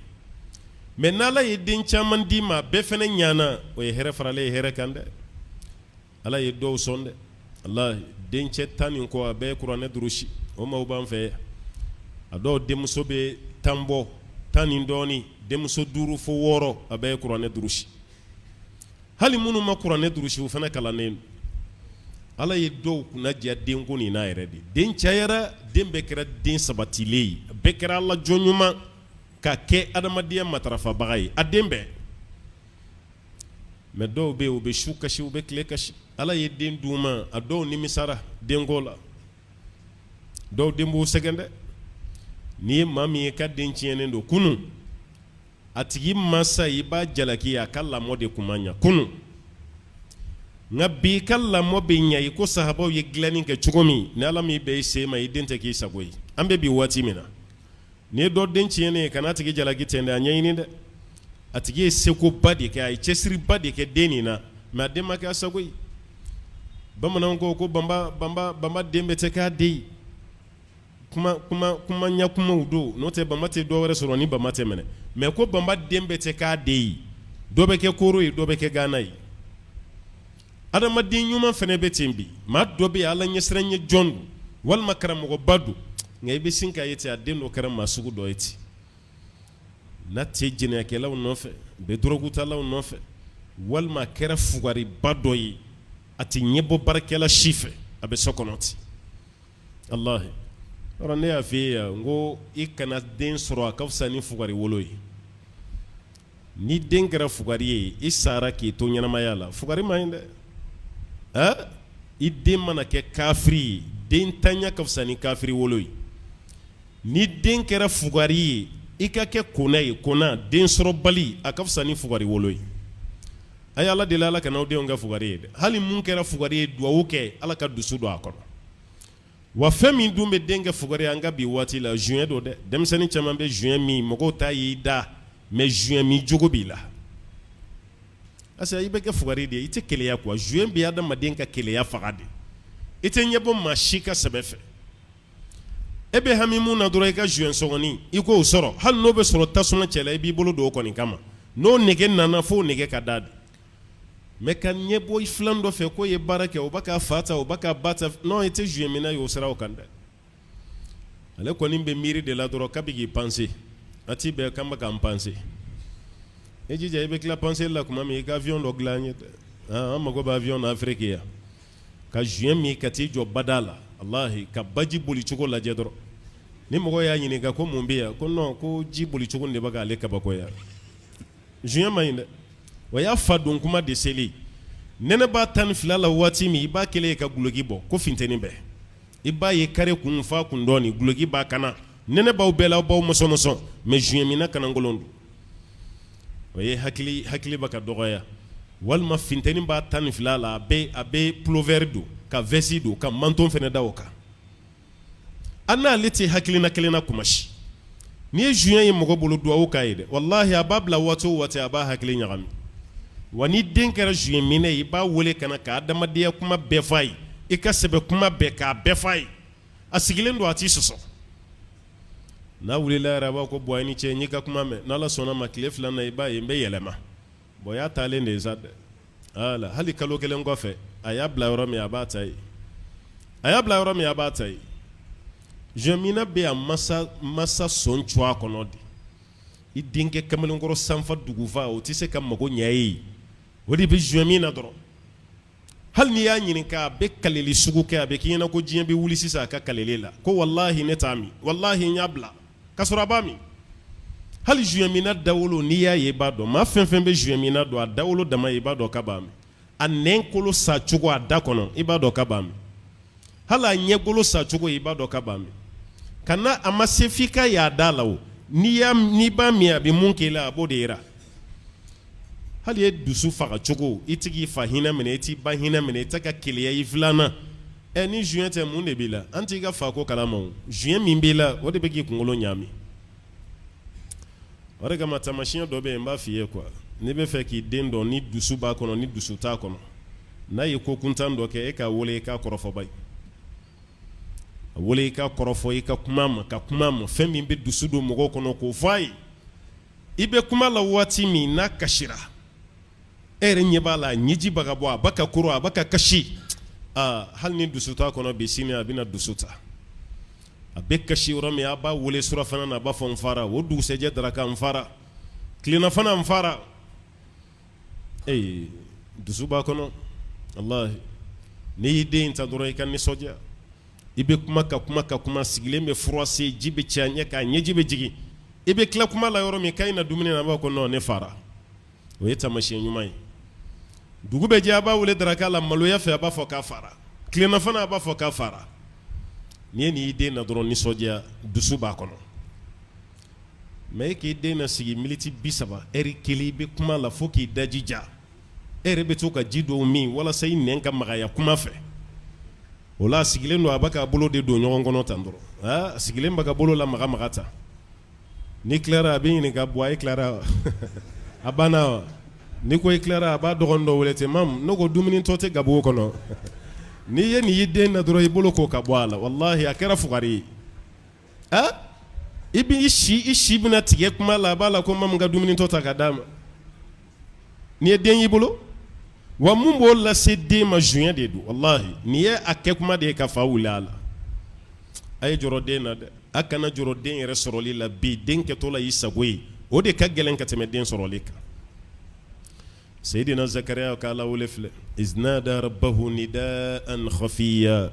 Mais n'Ala ye den caman d'i ma, bɛɛ fana ɲana, o ye hɛrɛ faralen ye hɛrɛ kan dɛ. Ala ye dɔw sɔn dɛ. Ala dencɛ 10 ni kɔ, a bɛɛ ye kuranɛ durusi. O maaw b'an fɛ yan. A dɔw denmuso bɛ 10 bɔ, 10 ni dɔɔnin, denmuso duuru fo wɔɔrɔ, a bɛɛ ye kuranɛ durusi. Hali minnu ma kuranɛ durusi, u fana kalannen don. Ala ye dɔw kunna diya denko nin n'a yɛrɛ de. Den cayara, den bɛɛ kɛra den sabatilen ye, bɛɛ kɛra Ala jɔn ɲuman ka kɛ adamadenya matarafabaga ye, a den bɛɛ. Mais dɔw bɛ yen, u bɛ su kasi, u bɛ tile kasi. Ala ye den d'u ma, a dɔw nimisara denko la. Dɔw den b'u sɛgɛn dɛ. N'i ye maa min ye ka den tiɲɛnen don kunun, a tigi masa i b'a jalaki, a ka lamɔ de tun ma ɲɛ kunun. Nka bi ka lamɔ bɛ ɲɛ i ko sahabaw ye dilanni kɛ cogo min, ni Ala m'i bɛn i sen ma, i den tɛ k'i sago ye. An bɛ bi waati min na, n'i ye dɔ den tiɲɛnen ye, kan'a tigi jalaki ten dɛ, a ɲɛɲini dɛ. A tigi ye sekoba de kɛ, a ye cɛsiriba de kɛ den nin na, mais a den ma kɛ a sago ye. Bamananw ko ko banba banba banba den bɛɛ tɛ k'a den ye. Kuma kuma kuma ɲɛ kumaw don, n'o tɛ banba tɛ dɔ wɛrɛ sɔrɔ ni banba tɛ minɛ. Mais ko banba den bɛɛ tɛ k'a den ye, dɔ bɛ kɛ koro ye, dɔ bɛ kɛ gana ye. Adamaden ɲuman fana bɛ ten bi. Maa dɔ bɛ yen, Ala ɲɛsiranɲɛ jɔn don, walima karamɔgɔba don, nka i bɛ sin k'a ye ten, a den dɔ kɛra maa sugu dɔ ye ten. N'a tɛ jɛnɛyakɛlaw nɔfɛ, bɛ dɔrɔgutalaw nɔfɛ, walima a kɛra fugariba dɔ ye, a tɛ ɲɛbɔ baarakɛla si fɛ, a bɛ so kɔnɔ ten. Walahi, yɔrɔ ne y'a f'i ye yan, n ko i kana den sɔrɔ, a ka fisa ni fugari wolo ye. Ni den kɛra fugari ye, i sara k'i to ɲɛnamaya la, fugari man ɲi dɛ. Ɛ, i den mana kɛ kafiri ye, den tanya ka fisa ni kafiri wolo ye. Ni den kɛra fugari ye, i ka kɛ kona ye, kona den sɔrɔbali, a ka fisa ni fugari wolo ye. A ye Ala deli, Ala kana aw denw kɛ fugari ye dɛ. Hali mun kɛra fugari ye, duwawu kɛ Ala ka dusu don a kɔnɔ. Wa fɛn min dun bɛ den kɛ fugari ye an ka bi waati la, joint don dɛ. Denmisɛnnin caman bɛ joint min, mɔgɔw t'a y'i da, mais joint min jogo b'i la. Parce que i bɛ kɛ fugari de ye, i tɛ keleya quoi. Joint bɛ adamaden ka keleya faga de. I tɛ ɲɛbɔ maa si ka sɛbɛ fɛ. E bɛ hami mun na dɔrɔn, i ka joint sɔngɔnin, i k'o sɔrɔ. Hali n'o bɛ sɔrɔ tasuma cɛ la, i b'i bolo don o kɔni kama. N'o nege nana, f'o nege ka da de. Mais ka ɲɛbɔ i filan dɔ fɛ k'o ye baara kɛ, o bɛ k'a fa ta, o bɛ k'a ba ta, non, i tɛ joint minna ye o siraw kan dɛ. Ale kɔni bɛ miiri de la dɔrɔn, kabi k'i panse a t'i bɛn k'an bɛ k'an panse. I jija, i bɛ tila panse la tuma min, i ka avion dɔ dilan an ye dɛ. An mago bɛ avion na Afrique yan. Ka joint min ka t'i jɔ bada la, walahi, ka baji boli cogo lajɛ dɔrɔn. Ni mɔgɔ y'a ɲininka ko mun bɛ yan, ko non, ko ji boli cogo de bɛ k'ale kabakoya. Joint man ɲi dɛ. O y'a fa don kuma de seli. Nɛnɛ b'a 12 la waati min, i b'a kɛlen ye ka guloki bɔ ko funteni bɛɛ. I b'a ye kare kun fa kun dɔɔni, guloki b'a kan na. Nɛnɛ b'aw bɛɛ la, aw b'aw mɔsɔn mɔsɔn, mais joint minna kanankolon don. O ye hakili hakili bɛ ka dɔgɔya. Walima funteni b'a 12 la, a bɛ pull-over don, ka veste don, ka manteau fana da o kan. An n'ale tɛ hakilina kelen na kuma si. N'i ye joint ye mɔgɔ bolo, duwawu k'a ye dɛ. Walahi, a b'a bila waati o waati, a b'a hakili ɲagami. Wa ni den kɛra joint minɛ ye, i b'a wele ka na ka adamadenya kuma bɛɛ f'a ye. I ka sɛbɛ kuma bɛɛ k'a bɛɛ f'a ye. A sigilen don, a t'i sɔsɔ. N'a wulila yɛrɛ, a b'a ko bɔn, i ni ce, n y'i ka kuma mɛn. N'Ala sɔnna ma, tile 2 na, i b'a ye n bɛ yɛlɛma. Bɔn, y'a taalen de ye sa dɛ. Ala, hali kalo 1 kɔfɛ, a y'a bila yɔrɔ min, a b'a ta yen. A y'a bila yɔrɔ min, a b'a ta yen. Joint bɛ a masa sɔn cogoya kɔnɔ de. I denkɛ kamalenkɔrɔ sanfa dugufa, o tɛ se ka mago ɲɛ ye. O de bɛ joint min na dɔrɔn. Hali n'i y'a ɲininka, a bɛ kaleli sugu kɛ, a bɛ k'i ɲɛna ko diɲɛ bɛ wuli sisan a ka kaleli la, ko walahi ne t'a min, walahi n y'a bila, ka sɔrɔ a b'a min. Hali joint minna dawolo, n'i y'a ye, i b'a dɔn. Maa fɛn fɛn bɛ joint minna dɔn, a dawolo dama, i b'a dɔn k'a b'a min. A nɛn kolo sa cogo a da kɔnɔ, i b'a dɔn k'a b'a min. Hali a ɲɛgolo sa cogo, i b'a dɔn k'a b'a min. Ka na a ma se f'i ka y'a da la o, n'i b'a min, a bɛ mun k'i la, a b'o de yira. Hali ye dusu faga cogo, i tɛ k'i fa hinɛ minɛ, i t'i ba hinɛ minɛ, i tɛ ka keleya i filan. Ɛ, ni joint tɛ, mun de b'i la? An t'i ka fa ko kalama. Joint min b'i la, o de bɛ k'i kunkolo ɲaami. O de kama, taamasiyɛn dɔ bɛ yen, n b'a f'i ye quoi, n'i bɛ fɛ k'i den dɔn, ni dusu b'a kɔnɔ, ni dusu t'a kɔnɔ, n'a ye ko kuntan dɔ kɛ, e k'a wele, i k'a kɔrɔfɔba ye. A wele, i ka kɔrɔfɔ, i ka kuma ma, ka kuma ma, fɛn min bɛ dusu don mɔgɔw kɔnɔ, k'o fɔ a ye. I bɛ kuma la waati min n'a kasira, e yɛrɛ ɲɛ b'a la, ɲɛji bɛ ka bɔ, a bɛ ka koro, a bɛ ka kasi. Aa, hali ni dusu t'a kɔnɔ bi, sini a bɛna dusu ta. A bɛ kasi yɔrɔ min, a b'a wele surafana na, a b'a fɔ n fara. O dugusɛjɛ daraka, n fara. Tilelafana, n fara. Ee, dusu b'a kɔnɔ. Walahi, n'i y'i den ta dɔrɔn, i ka nisɔndiya. I bɛ kuma ka kuma ka kuma, sigilen bɛ froissé, ji bɛ cɛ a ɲɛ kan, ɲɛji bɛ jigin. I bɛ tila kuma la yɔrɔ min, k'a na dumuni na, a b'a ko non, ne fara. O ye taamasiyɛn ɲuman ye. Dugu bɛ jɛ, a b'a wele daraka la, maloya fɛ, a b'a fɔ k'a fara. Tilelafana, a b'a fɔ k'a fara. N'i ye nin y'i den na dɔrɔn, nisɔndiya, dusu b'a kɔnɔ. Mais e k'i den na sigi miniti 30, ɛri 1, i bɛ kuma la fo k'i daji ja, e yɛrɛ bɛ to ka ji dɔw min walasa i nɛn ka magaya kuma fɛ. O la, a sigilen don, a bɛ k'a bolo de don ɲɔgɔn kɔnɔ tan dɔrɔn. A sigilen bɛ ka bolo la maga maga tan. N'i tilara, a b'i ɲininka: bɔn, e tilara, a banna wa? N'i ko i tilara, a b'a dɔgɔnin dɔ wele ten: mamu, ne ko dumuni tɔ tɛ gabugu kɔnɔ? N'i ye nin y'i den na dɔrɔn, i bolo ko ka bɔ a la. Walahi, a kɛra fugari ye. A i b'i si, i si bɛna tigɛ kuma la, a b'a la ko mamu ka dumuni tɔ ta ka d'a ma. N'i ye den y'i bolo wa, mun b'o lase den ma? Joint de don. Walahi, nin ye a kɛ kuma de ye ka fa wuli a la. A ye jɔrɔ den na dɛ. A kana jɔrɔ den yɛrɛ sɔrɔli la. Bi den kɛtɔ la y'i sago ye, o de ka gɛlɛn ka tɛmɛ den sɔrɔli kan. Seyidina Zakariya ka Ala wele filɛ: iz nada rabbahu nidaan khafiya.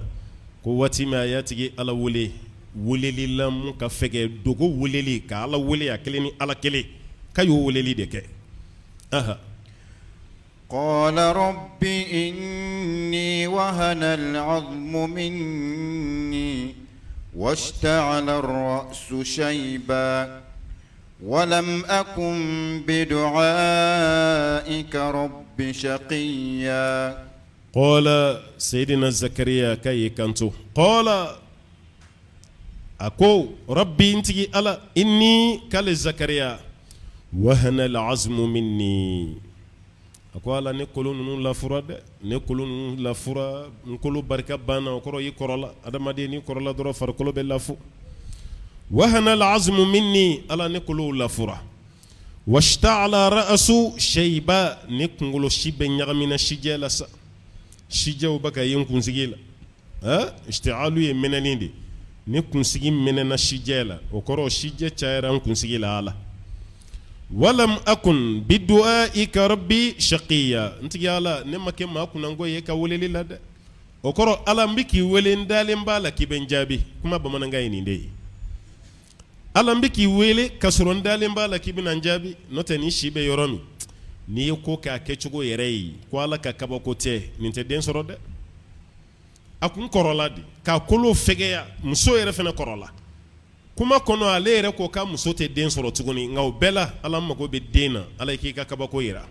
Ko waati min a y'a tigi Ala wele, weleli la mun ka fɛgɛ, dogo weleli, ka Ala wele a kelen ni Ala kelen, k'a y'o weleli de kɛ. Aha. Qala rabbi inni wahana al-azmu minni washta'ala ar-ra'su shayba walam akun bidu'aika rabbi shaqiya. Qala, Seyidina Zakariya k'a y'i kanto: qala, a ko rabbi, n tigi Ala, inni, k'ale Zakariya, wahana al-azmu minni, a ko Ala, ne kolo ninnu lafura dɛ, ne kolo ninnu lafura, n kolo barika banna. O kɔrɔ, i kɔrɔla. Adamaden, n'i kɔrɔla dɔrɔn, farikolo bɛ lafu. Wahana al-azmu minni, Ala, ne kolow lafura. Washta'ala ra'su shayba, ne kunkolo si bɛ ɲagamina sijɛ la sa, sijɛw bɛ ka ye n kunsigi la. Ishti'alu ye mɛnɛni de. Ne kunsigi mɛnɛna sijɛ la, o kɔrɔ sijɛ cayara n kunsigi la. Ala, walam akun bidu'aika rabbi shaqiya, n tigi Ala, ne ma kɛ maa kunnango ye ka weleli la dɛ. O kɔrɔ, Ala, n bɛ k'i wele, n dalen b'a la k'i bɛ n jaabi. Kuma bamanankan ye nin de ye: Ala, n bɛ k'i wele ka sɔrɔ n dalen b'a la k'i bɛna n jaabi. N'o tɛ, ni si bɛ yɔrɔ min, n'i ye ko kɛ a kɛcogo yɛrɛ ye, ko Ala ka kabako tɛ, nin tɛ den sɔrɔ dɛ. A kun kɔrɔla de k'a kolo fɛgɛya, muso yɛrɛ fana kɔrɔla. Kuma kɔnɔ, ale yɛrɛ ko k'a muso tɛ den sɔrɔ tuguni. Nka o bɛɛ la, Ala mago bɛ den na, Ala k'i ka kabako yira.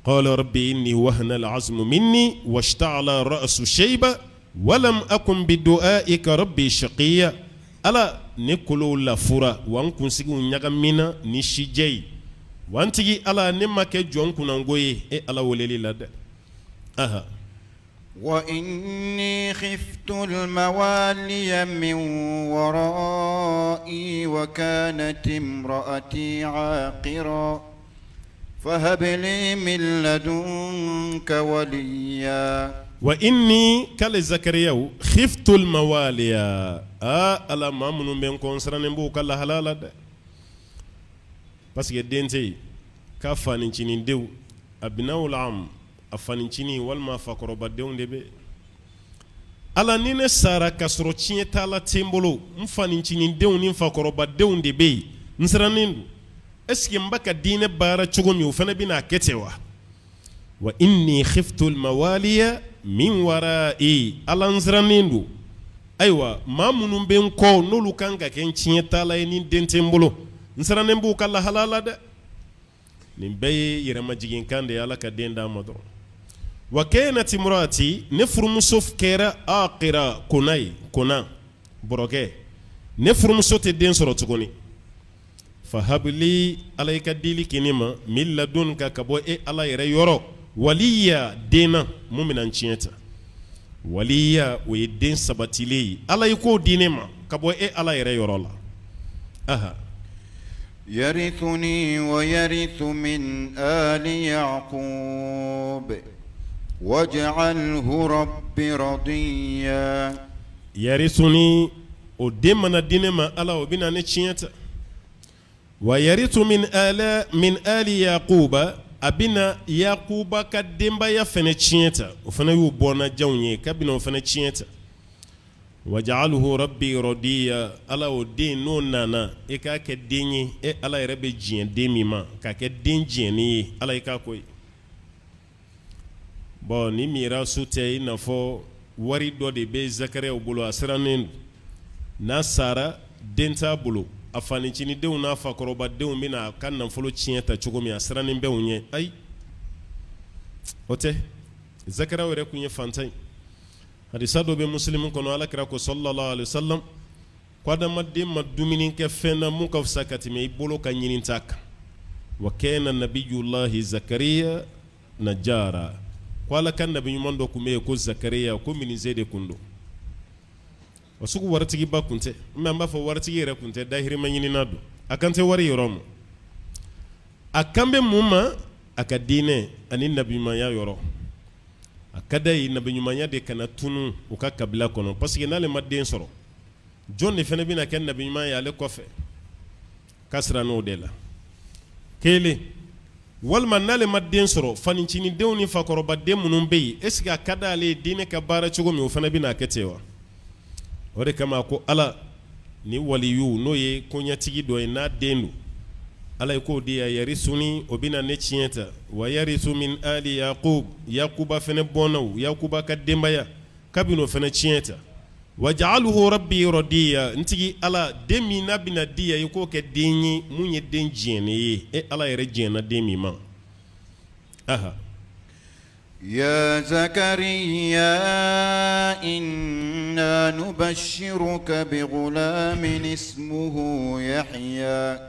Qala rabbi inni wahana al-azmu minni washta'ala ra'su shayba walam akun bidu'aika rabbi shaqiya. Ala, ne kolow lafura wa n kunsigiw ɲagamina ni sijɛ ye wa, n tigi Ala, ne ma kɛ jɔn kunnango ye e Ala weleli la dɛ. Aha. Wa inni khiftu al-mawaliya min wara'i wa kanat imra'ati 'aqira fahab li min ladunka waliya. Wa inni k'ale Zakariyaw khiftu al-mawaliya aa Ala maa minnu bɛ n kɔ n sirannen b'u ka lahala la dɛ parce que den tɛ yen k'a fanicinin denw abna'ul am a fanicinin walima fakɔrɔbadenw de bɛ Ala ni ne sara ka sɔrɔ tiɲɛtala tɛ n bolo n fanicinin denw ni fakɔrɔbadenw de bɛ yen n sirannen don est ce que n bɛ ka diinɛ baara cogo min o fana bɛna a kɛ ten wa wa inni khiftu al-mawaliya min wara'i Ala n sirannen don ayiwa maa minnu bɛ n kɔ n'olu kan ka kɛ n tiɲɛtala ye ni den tɛ n bolo n sirannen b'u ka lahala la dɛ nin bɛɛ ye yɛrɛmajiginkan de ye Ala ka den d'a ma dɔrɔn wa kanat imra'ati ne furumuso kɛra aqira kona ye kona bɔrɔkɛ ne furumuso tɛ den sɔrɔ tuguni fahabili Ala i ka dili kɛ ne ma min ladunka ka bɔ e Ala yɛrɛ yɔrɔ waliya den na mun bɛna n tiɲɛ ta waliya o ye den sabatilen ye Ala i k'o di ne ma ka bɔ e Ala yɛrɛ yɔrɔ la aha Yarithuni wa yarithu min ali Yaqub waj'alhu rabbi radiya yarithuni o den mana di ne ma Ala o bɛna ne tiɲɛ ta wa yarithu min min ali Yaquba a bɛna Yakuba ka denbaya fana tiɲɛ ta o fana y'u bɔnnajanw ye k'a bɛna o fana tiɲɛ ta waj'alhu rabbi radiya Ala o den n'o nana e k'a kɛ den ye e Ala yɛrɛ bɛ diɲɛ den min ma k'a kɛ den diɲɛnen ye Ala i k'a ko ye bon ni mirasu tɛ i n'a fɔ wari dɔ de bɛ Zakariyaw bolo a sirannen don n'a sara den t'a bolo a fanicinidenw n'a fakɔrɔbadenw bɛna a ka nafolo tiɲɛ ta cogo min a sirannen bɛ u ɲɛ ayi o tɛ Zakariyaw yɛrɛ tun ye fantan ye hadisa dɔ bɛ Muslim kɔnɔ Ala kira ko sallallahu alaihi wasallam ko adamaden ma dumuni kɛ fɛn na mun ka fisa ka tɛmɛ i bolo ka ɲinita kan wa kana nabiyullahi Zakariya najara ko Ala ka nabi ɲuman dɔ tun bɛ yen ko Zakariya ko menuisier de tun don o sugu waritigiba tun tɛ mais an b'a fɔ waritigi yɛrɛ tun tɛ dahirimɛ ɲinina don a kan tɛ wari yɔrɔ ma a kan bɛ mun ma a ka diinɛ ani nabiɲumanya yɔrɔ a ka d'a ye nabiɲumanya de kana tunun u ka kabila kɔnɔ parce que n'ale ma den sɔrɔ jɔn de fana bɛna kɛ nabiɲuman ye ale kɔfɛ k'a sirann'o de la kelen walima n'ale ma den sɔrɔ fanicinidenw ni fakɔrɔbaden minnu bɛ yen est ce que a ka d'ale ye diinɛ ka baara cogo min o fana bɛna kɛ ten wa o de kama ko Ala ni waliyu n'o ye koɲɛtigi dɔ ye n'a den don Ala ye k'o di yan yarisuni o bɛna ne tiɲɛ ta wa yarisu min ali Yakub Yakuba fana bɔnnaw Yakuba ka denbaya k'a bɛna o fana tiɲɛ ta waj'alhu rabbi radiya n tigi Ala den min n'a bɛna di yan i k'o kɛ den ye mun ye den diɲɛnen ye e Ala yɛrɛ diɲɛna den min ma aha Ya Zakariya inna nubashiruka bighulamin ismuhu Yahya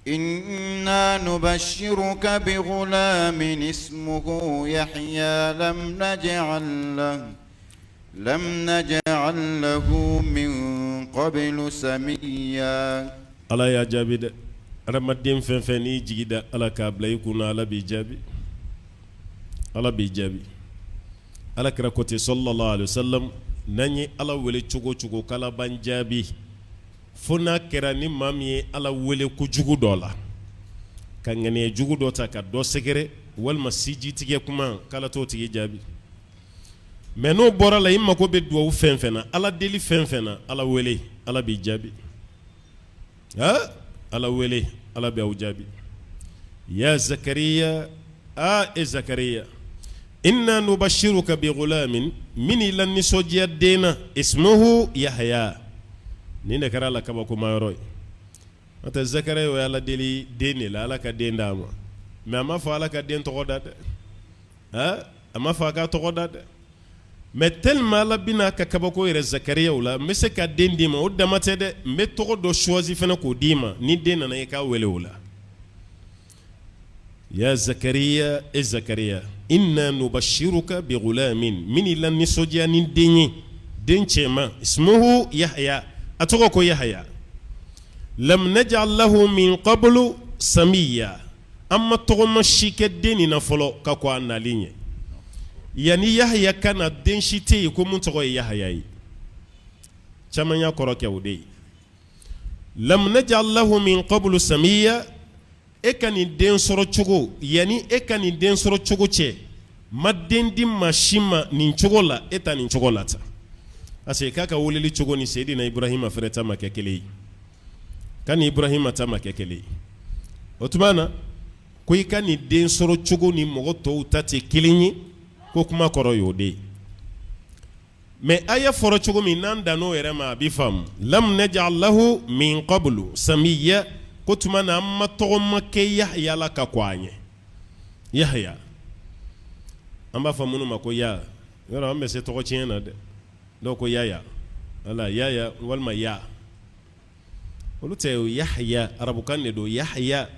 inna nubashiruka bighulamin ismuhu Yahya lam naj'al lahu lam naj'al lahu min qablu samiyya Ala y'a jaabi dɛ adamaden fɛn fɛn n'i jigi da Ala k'a bila i kun na Ala b'i jaabi Ala b'i jaabi Ala kira ko ten sallallahu alaihi wasallam n'an ye Ala wele cogo o cogo k'Ala b'an jaabi fo n'a kɛra ni maa min ye Ala wele kojugu dɔ la ka ŋaniya jugu dɔ ta ka dɔ sɛgɛrɛ walima sijitigɛ kuma k'Ala t'o tigi jaabi mais n'o bɔra la i mako bɛ dugawu fɛn fɛn na Ala deli fɛn fɛn na Ala wele Ala b'i jaabi Ala wele Ala bɛ aw jaabi ya Zakariya aa e Zakariya inna nubashiruka bighulamin n bɛn'i lanisɔndiya den na ismuhu Yahya nin de kɛra a la kabakoma yɔrɔ ye n'o tɛ Zakariya ye Ala deli den de la Ala ka den d'a ma mais a m'a fɔ Ala ka den tɔgɔ da dɛ a m'a fɔ a ka tɔgɔ da dɛ mais tellement Ala bɛna a ka kabako yira Zakariya la n bɛ se ka den d'i ma o dama tɛ dɛ n bɛ tɔgɔ dɔ choisi fana k'o d'i ma ni den nana i k'a wele o la ya Zakariya e Zakariya Inna nubashiruka bi gulamin, n bɛn'i lanisɔndiya ni den ye, den cɛman, ismuhu Yahya, a tɔgɔ ko Yahya. Lam naj'al lahu min qablu samiya, an ma tɔgɔma si kɛ den nin na fɔlɔ ka kɔn a nali ɲɛ. Yanni Yahya ka na, den si tɛ yen ko mun tɔgɔ ye Yahya ye. Caman y'a kɔrɔ kɛ o de ye. Lam naj'al lahu min qablu samiya, e ka nin den sɔrɔ cogo, yanni e ka nin den sɔrɔ cogo cɛ, ma den di maa si ma nin cogo la, e ta nin cogo la tan. Parce que k'a ka weleli cogo ni Seyidina Ibrahima fɛnɛ ta ma kɛ kelen ye, k'a ni Ibrahima ta ma kɛ kelen ye. O tuma na ko i ka nin den sɔrɔ cogo ni mɔgɔ tɔw ta tɛ kelen ye, ko kuma kɔrɔ y'o de ye. Mais aya fɔra cogo min, n'an dann'o yɛrɛ ma, a bɛ faamu. Lam naj'al lahu min qablu samiya, ko tuma na an ma tɔgɔma kɛ Yahya la ka kɔn a ɲɛ. Yahya, an b'a fɔ minnu ma ko ya, yɔrɔ an bɛ se tɔgɔ tiɲɛ na dɛ. Dɔw ko yaya, wala yaya walima ya, olu tɛ. Yahya, arabukan de don. Yahya,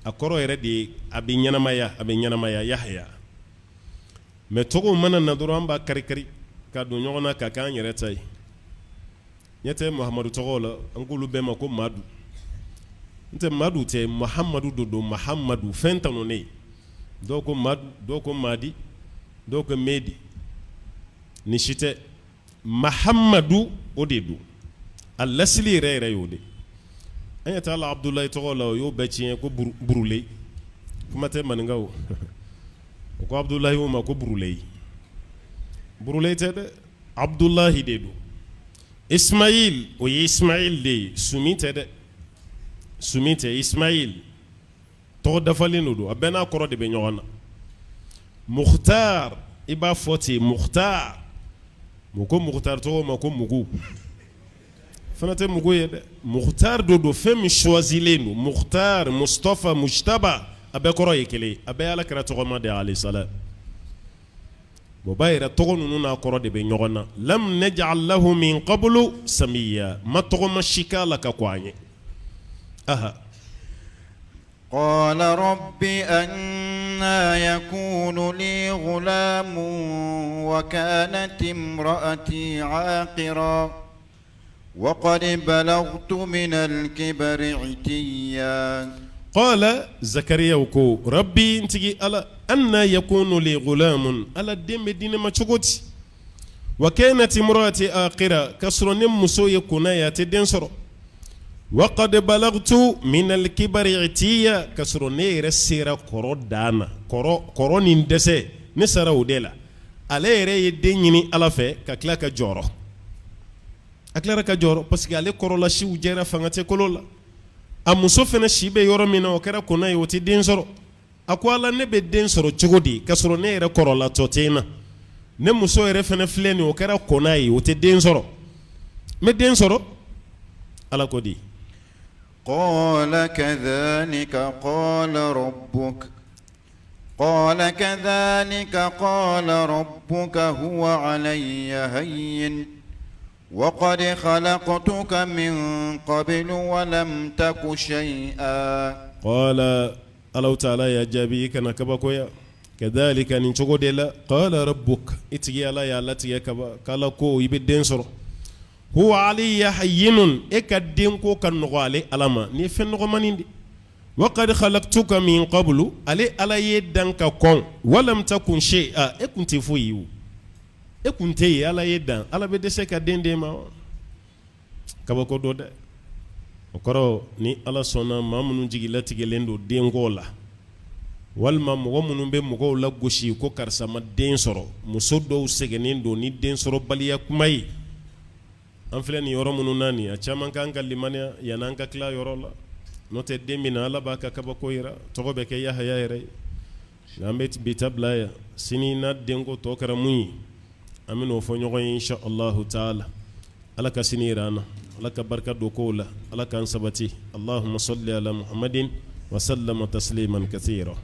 a kɔrɔ yɛrɛ de ye a bɛ ɲɛnamaya, a bɛ ɲɛnamaya, Yahya. Mais tɔgɔw mana na dɔrɔn, an b'a kari-kari ka don ɲɔgɔn na ka k'an yɛrɛ ta ye. Ɲɛ tɛ Mahamadu tɔgɔw la, an k'olu bɛɛ ma ko Madu. N tɛ Madu tɛ, Mahamadu do don. Mahamadu, fɛn tanunen. Dɔw ko Madu, dɔw ko Madi, dɔw ko Medi. Nin si tɛ. Mahamadu, o de don. A lasili yɛrɛ yɛrɛ y'o de. An ɲɛ t'a la Abudulayi tɔgɔ la, o y'o bɛɛ tiɲɛ ko burule. Kuma tɛ maninkaw, o ko Abudulayi o ma ko burule. Burule tɛ dɛ, Abudulayi de don. Ismail, o ye Ismail de ye, sumi tɛ dɛ, sumi tɛ. Ismail tɔgɔ dafalen don, a bɛɛ n'a kɔrɔ de bɛ ɲɔgɔn na. Mukhtar, i b'a fɔ ten, Mukhtar. Mɔgɔ ko Mukhtar tɔgɔ ma ko mugu, fana tɛ mugu ye dɛ. Mukhtar do don, fɛn min choisilen don. Mukhtar, Mustafa, Mujtaba, a bɛɛ kɔrɔ ye kelen, a bɛɛ Ala kira tɔgɔma de, alayhi salam. O b'a yira tɔgɔ ninnu n'a kɔrɔ de bɛ ɲɔgɔn na. Lam naj'al lahu min qablu samiya, ma tɔgɔma si k'a la ka kɔn a ɲɛ. Aha. Qala rabbi anna yakunu li ghulamun wa kanat imra'ati 'aqira wa qad balagtu min al-kibari 'itiya. Qala, Zakariya ko, rabbi, n tigi Ala, anna yakunu li ghulamun, Ala, den bɛ di ne ma cogo di? Wa kanat imra'ati aqira, ka sɔrɔ ne muso ye kona ye, a tɛ den sɔrɔ. Wa qad balagtu min al-kibari 'itiya, ka sɔrɔ ne yɛrɛ sera kɔrɔ dan na, kɔrɔ ni dɛsɛ, ne sera o de la. Ale yɛrɛ ye den ɲini Ala fɛ ka tila ka jɔrɔ, a tilara ka jɔrɔ parce que ale kɔrɔla, siw jɛra, fanga tɛ kolo la. A muso fana si bɛ yɔrɔ min na, o kɛra kona ye, o tɛ den sɔrɔ. A ko Ala, ne bɛ den sɔrɔ cogo di ka sɔrɔ ne yɛrɛ kɔrɔlatɔ tɛ n na? Ne muso yɛrɛ fana filɛ nin, o kɛra kona ye, o tɛ den sɔrɔ. N bɛ den sɔrɔ? Ala ko di? Qala kadhalika qala rabbuka qala kadhalika qala rabbuka huwa alayya hayyin wa qad khalaqtuka min qablu wa lam taku shay'a. Qala, Ala taala y'a jaabi, i kana kabakoya. Kadhalika, nin cogo de la, qala rabbuk, i tigi Ala y'a latigɛ kaban k'Ala ko i bɛ den sɔrɔ. Huwa alayya hayyinun, e ka denko ka nɔgɔ ale Ala ma, nin ye fɛn nɔgɔmanin de. Wa qad khalaqtuka min qablu, ale Ala y'e dan ka kɔn, wa lam takun shay'a, e kun tɛ foyi ye o, e kun tɛ yen, Ala y'e dan. Ala bɛ dɛsɛ ka den d'e ma wa? Kabako don dɛ. O kɔrɔ, ni Ala sɔnna, maa minnu jigi latigɛlen don denko la, walima mɔgɔ minnu bɛ mɔgɔw lagosi ko karisa ma den sɔrɔ, muso dɔw sɛgɛnnen don ni den sɔrɔbaliya kuma ye. An filɛ nin yɔrɔ minnu na nin, a caman kan ka limaniya yan'an ka tila yɔrɔ la. N'o tɛ, den min na, Ala b'a ka kabako jira, tɔgɔ bɛ kɛ Yahaya yɛrɛ ye. Nka an bɛ bi ta bila yan. Sini n'a denko tɔ kɛra mun ye, an bɛn'o fɔ ɲɔgɔn ye, insha Allahu taala. Ala ka sini jira an na, Ala ka barika don kow la, Ala k'an sabati. Allahumma salli ala Muhammadin wa sallama tasliman kathira.